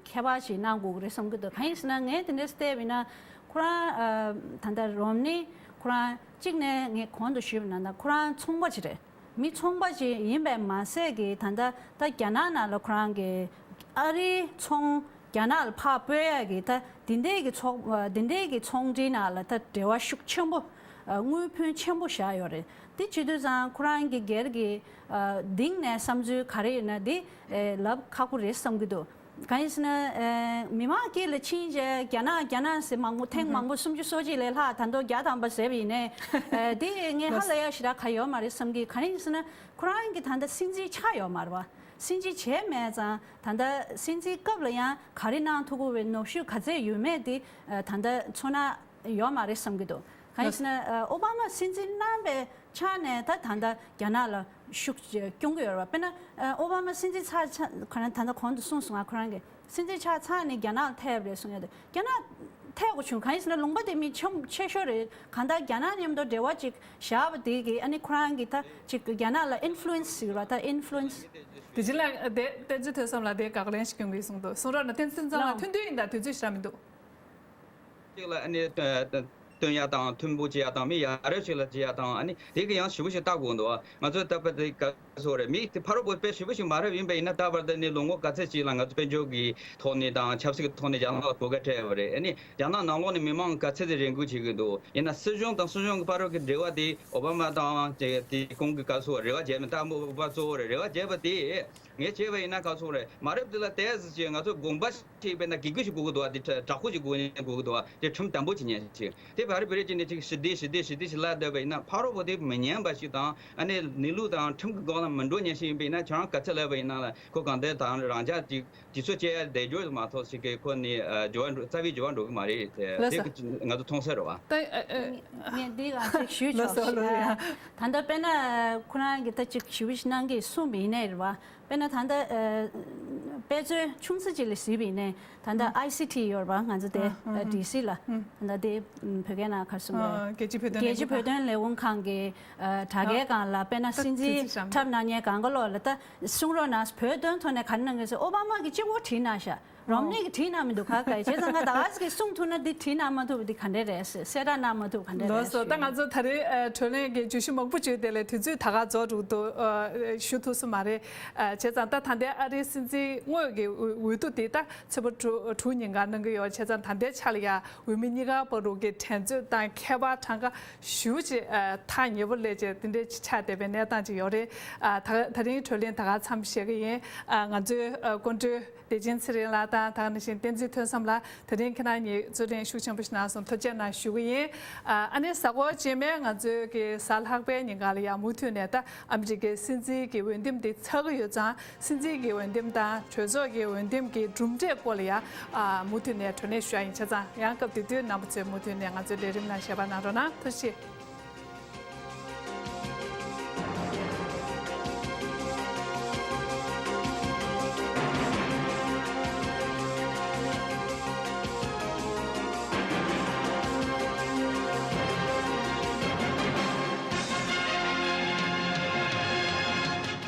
ཁྱད་པར་ཞིག་གནང་དགོས་ཀྱི་རེད་བསམ་གྱི་འདུག། གང་ཡིན་ཟེར་ན་ངས་དེ་འདྲ་བལྟས་པ་ཡིན་ན། ཁོ་རང་ཨ་ད་ལྟ་རོམ་ནི་ཁོ་རང་གཅིག་ནས་ངས་གོང་དུ་ཞུས་པ་ནང་ལྟར་ཁོ་རང་ཚོང་པ་ཅིག་རེད། མི་ཚོང་པ་ཅིག་ཡིན་པས་མ་ཟད་ཀྱི་ད་ལྟ་ད་རྒྱ་ནག་ནང་ལ་ཁོ་རང་གི་ཨ་རིའི་ཚོང་རྒྱ་ནག་ལ་ཕར་སྤོས་ཡག་གི་ད་དེ་འདྲའི་གི་ཚོགས་དེ་འདྲའི་གི་ཚོང་འབྲེལ་ནང་ལ་ད་འབྲེལ་བ་ཤུགས་ཆེན་པོ། ཨ་དངུལ་ཕོན་ཆེན་པོ་བཞག་ཡོད་རེད། དེ་བྱེད་དུས་ཙང་ཁོ་རང་གི་སྒེར་གྱི་ཨ་གཏིང་ནས་བསམ་ཚུལ་ག་རེ་ཡོད་ན་དེ་ཨེ་ལབ་ཁག་པོ་རེད་བསམ་གྱི་འདུག། གང་ཡིན་ཟེར་ན་ཨེ་མི་མང་དཀྱིལ་ལ་ཕྱིན་རྗེས་རྒྱ་ནག་རྒྱ་ནག་ཟེར་མང་པོ་ཐེངས་མང་པོ་སུམ་ཅུ་སོ་གཅིག་ལས་ལྷག་ད་དུང་བརྒྱ་ཐམ་པ་ཟེར་བ་ཡིན་ནའི་ཨེ་དེ་ངས་ཧ་ལས་ཡག་ཞེ་དྲག་ག་ཡོད་མ་རེད་བསམ་གྱི། གང་ཡིན་ཟེར་ན་ཁོ་རང་གི་ད་ལྟ་སྲིད་འཛིན་ཆགས་ཡོད་མ་རེད་བ། སྲིད་འཛིན་བྱས་མེད་ཙང་ད་ལྟ་སྲིད་འཛིན་སྐབས་ལ་ཡང་ག་རེ་གནང་ཐུབ་ཀྱི་ཡོད་པའི་ནོར་ཤུགས་ག་ཚད་ཡོད་མེད་དེ་ཨེ་ད་ལྟ་ཚོར་སྣང་ཡོད་མ་རེད་བསམ་གྱི་འདུག། གང་ཡིན་ཟེར་ན་ཨ་ཨོ་བྷ་མ་སྲིད་འཛིན་གནང་བའི་ཆ་ནས་ད་ད་ལྟ་རྒྱ་ནག་ལ་ཤུགས་སྐྱོན་གྱི་ཡོད་རེད་བ། དཔེར་ན་ཨ་ཨོ་བྷ་མ་སྲིད་འཛིན་ཚར་ཚར་ཁོ་རང་ད་ལྟ་གོང་དུ་གསུངས་སོང་ང་། ཁོ་རང་གིས་སྲིད་འཛིན་ཆགས་ཚར་ནས་རྒྱ་ནག་ལ་ཐད་པ་རེད་གསུང་ཡ་དེ། རྒྱ་ནག་ཐད་དགོས་བྱུང་། གང་ཡིན་ཟེར་ན་ལུང་པ་དེ་མི་ཆེན་ཆེ་ཤོས་རེད། གང་ལྟར་རྒྱ་ནག་མཉམ་དུ་འབྲེལ་བ་ཅིག་བཞག་པ་དེ་གིས་ཨ་ནི་ཁོ་རང་གིས་ད་ཅིག་རྒྱ་ནག་ལ་ཨིན་ཕུ་ལུ་ཨེན་སི་ཟེར་བ་ད་ཨིན་ཕུ་ལུ་ཨེན་སི། དེ་བཞིན་ལ་དེ་བསྟན་འཛིན་ཐོས་བསམ་ལགས་དེ་དགག་ལན་ཞིག་སྐྱོན་གྱི་གསུངས་འདུག། གསུང་རོགས་གནང་། བསྟན་འཛིན་ཚང་ལ་ཐུང་ཐུང་ཡིན་ད། དུས་ཚོད་ཞེ་དྲག་མི་འདུག། གཅིག་ལ་ཨ་ནི་སྟོན་ཡ་དང་མཐུན་པོ་བྱེད་ཡ་དང་མི་ཡ་རབས་ཤིག་ལ་བྱེད་ཡ་དང་། ཨ་ནི་དེ་གི་ཡང་ཞེ་པོ་ཞིག་ལྟ་དགོས་འདུག། ང་ཚོས་ལྟ་བ་དེ་ག་སོ་རེད། མི་དེ་ཕ་རོལ་པོ་དཔེ་ཞེ་པོ་ཞིག་མ་རབས་ཡིན་པ་ཡིན་ན། ད་བར་དུ་ནི་ལོ་ངོ་ག་ཚད་ཅིག་ལ་ང་ཚོ་དཔལ་འབྱོར་གྱི་ཐོག་ནས་དང་ཆབ་སྲིད་ཀྱི་ཐོག་ནས་རྒྱ་ནག་ལ་བོད་སྐད་སྤྲད་ཡོད་རེད། ཨ་ནི་རྒྱ་ནག་ནང་ལོགས་ནས་མི་མང་ག་ཚད་ཅིག་རེ་སྐུལ་བྱེད་ཀྱི་འདུག། ཡིན་ན་སྲིད་གཞུང་དང་སྲིད་གཞུང་གི་བར་རོལ་གྱི་འབྲེལ་བ་དེ་ཨོ་བྷ་མ་དང་དེ་དེ་གོང་གི་སྐབས་སུ་རེ་བ་བྱས་མེད། ད་མོ་བ་གཙོ་བོ་རེད། རེ་བ་བྱས་པ་དེ། ངས་བྱས་པ་ཡིན་ན་ག་སོང་རེད། མ་རབས་འདི་ལ་ཏོག་ཙམ་ཅིག་ང་ཚོ་དགོངས་པ་ཞིག་དཔེར་ན་སྒེར་གྱི་ཞིག་དགོས་ཀྱི་འདུག་བ། དེ་དྲག་པོ་ཞིག་དགོས་ཀྱི་འདུག་བ། དེ་ཁྲིམས་དམ་པོ་ཅིག་ཉན་ཞིག། དེ་བར་བོད་རིགས་ཅིག་ནས་ཅིག་ཞི་བདེ་ཞི་བདེ་ཞི་བདེ་ཞིག་ལབ་བསྡད་པ་ཡིན་ན། ཕ་རོལ་པོ་དེ་མི་ཉན་པ་ཞིག་དང་། ཨ་ནི་གནས་ལུགས་དང་ཁྲིམས་ཀྱི་སྒང་ལ་མི་འགྲོ་ཉན་ཞིག་ཡིན་པ་ཡིན་ན། ཁྱོད་རང་ག་ཚད་ལབ་པ་ཡིན་ན་ལ་ཁོ་གང་ལྟར་དང་རང་ཅག་ཅིག་དུས་ཚོད་སྐྱེལ་ཡ་བསྡད་རྒྱུ་མ་གཏོགས་ཞིག་གི་ཁོ་ནི་ཨ་འགྱུར་བ་འགྲོ་རྩ་བའི་འགྱུར་བ་འགྲོ་གི་མ་རེད། དེ་ལགས་སོ། དེ་ང་ཚོ་མཐོང་གསལ་རེད་བ། ད་ཨ་ཨ། ངས་འདི་ག་ཅིག་ཞུས་ཆོག་ཞིག་ཨ། ད་ལྟ་དཔེར་ན་ཁོ་རང་གིས་ད་ཅིག་ཞུ་བ་ཞིག་གནང་གི་གསུངས་པ་ཡིན་ནའི་རེད་བ། དཔེར་ན་ད་ལྟ་ཨ་དཔེ་མཚོན་ཆུང་ཙག་ཅིག་ལ་གཟིགས་པ་ཡིན་ནའི། ད་ལྟ་ཨ་ཨའི་སི་ཊི་ཡོད་རེད་བ། ང་ཚོ་དེ་ཨ་ཨ་ཨ་ཨ་ཌི་སི་ལ། ཨ་ད་ལྟ་དེ་བོད་སྐད་ནང་ག་རེ་གསུངས་པ་རེད། ཨ་རྒྱལ་སྤྱིའི་བོད་དོན་ལས་ཁུངས་ཁང་གི་ཨ་དྲ་རྒྱའི་སྒང་ལ། དཔེར་ན་ཨ་སྲིད་འཛིན་ད་དུས་ཚོད་ཤར་འཁྲབ་གནང་མཁན་གང་ག་ལོག་ལ་ད་གསུང་རོགས་གནང་། བོད་དོན་ཐོག་ནས་ག་རེ་གནང་གི་ཟེར། ཨོ་བྷ་མ་གིས་གཅིག་པོ་བྲིས་གནང་ཤག། རོམ་ནི་གིས་བྲིས་གནང་མི་འདུག་ག་ག་བྱས་ཙང་ང་ད་ག་ཟིག་གིས་གསུང་ཐུབ་ན། འདི་བྲིས་གནང་མ་ཐུབ་པ་འདི་ག་འདྲས་རེད་ཟེར། གསལ་བསྒྲགས་གནང་མ་ཐུབ་ག་འདྲས་རེད་ལགས་སོ། ད་ཞུ་ཡ་ཡིན། ང་ཚོ་ད་རེས་ཨ་བགྲོ་གླེང་གི་བརྗོད་གཞི་མང་པོ་བརྗོད། དེ་ལས་དུས་ཚོད་ད་ག་རྫོགས་འགྲོ་འདུག། ཨ་ཞུ་ཐུབ་སོང་མ་རེད། ཨ་བྱས་ཙང་ད་ད་ལྟའི་ཨ་རིའི་སྲིད་འཛིན་དངོས་ཀྱི་འོས་འོས་བསྡུ་དེ་ད་ཚེས་པ་དྲུག་དྲུག་ཉིན་འགོ་གནང་གི་ཡོད། བྱས་ཙང་ད་ལྟའི་ཆ་ལ་ཡ་འོས་མི་གཉིས་ཀ་བར་དུ་གི་འགྲན་རྩོད་དང་ཁྱད་པར་གྲངས་ཀ་ཞེ་པོ་ཅིག་ཨ་ཐག་ཉེ་པོ་སླེབས་བྱས་དེ་འདྲའི་ཆགས་བསྡད་པའི་གནས་སྟངས་ཅིག་ཡོད་རེད། ཨ་ད་ད་རིང་བགྲོ་གླེང་ད་ག་མཚམས་བཞག་གི་ཡིན། ཨ་ང་ཚོའི་ཨ་སྐུ་མགྲོན་ བདེ་ཆེན་ཚེ་རིང་ལགས་དང་། ད་ག་ནང་བཞིན་བསྟན་འཛིན་ཐོས་བསམ་ལགས། དེ་རིང་ཁྱེད་རང་གཉིས་གཙོ་འཕྲིན་ཤུགས་ཆེན་པོ་ཞིག་གནང་སོང་། ཐུགས་རྗེ་གནང་ཞུ་གི་ཡིན། ཨ་ནི་གཟའ་འཁོར་རྗེས་མའི་ང་ཚོའི་གི་གཟའ་ལྷག་པའི་ཉིན་ག་ལ་ཡང་མུ་མཐུད་ནས་ད་ཨ་མི་རི་ཀའི་སྲིད་འཛིན་གྱི་འོས་འདེམས་དེ་ཚར་གི་ཡོད་ཙང་། སྲིད་འཛིན་གྱི་འོས་འདེམས་དང་གྲོས་ཚོགས་ཀྱི་འོས་འདེམས་ཀྱི་གྲུབ་འབྲས་སྐོར་ལ་ཡང་ཨ་མུ་མཐུད་ནས་དྲི་བ་དྲིས་ལན་ཞུ་ཡ་ཡིན། བྱས་ཙང་ཡང་སྐབས་དེ་དུས་རྣམ་པ་ཚོས་མུ་མཐུད་ནས་ང་ཚོའི་ལས་རིམ་ནང་ཞལ་པར་གནང་རོགས་གནང་། ཐུགས་རྗེ་ཆེ།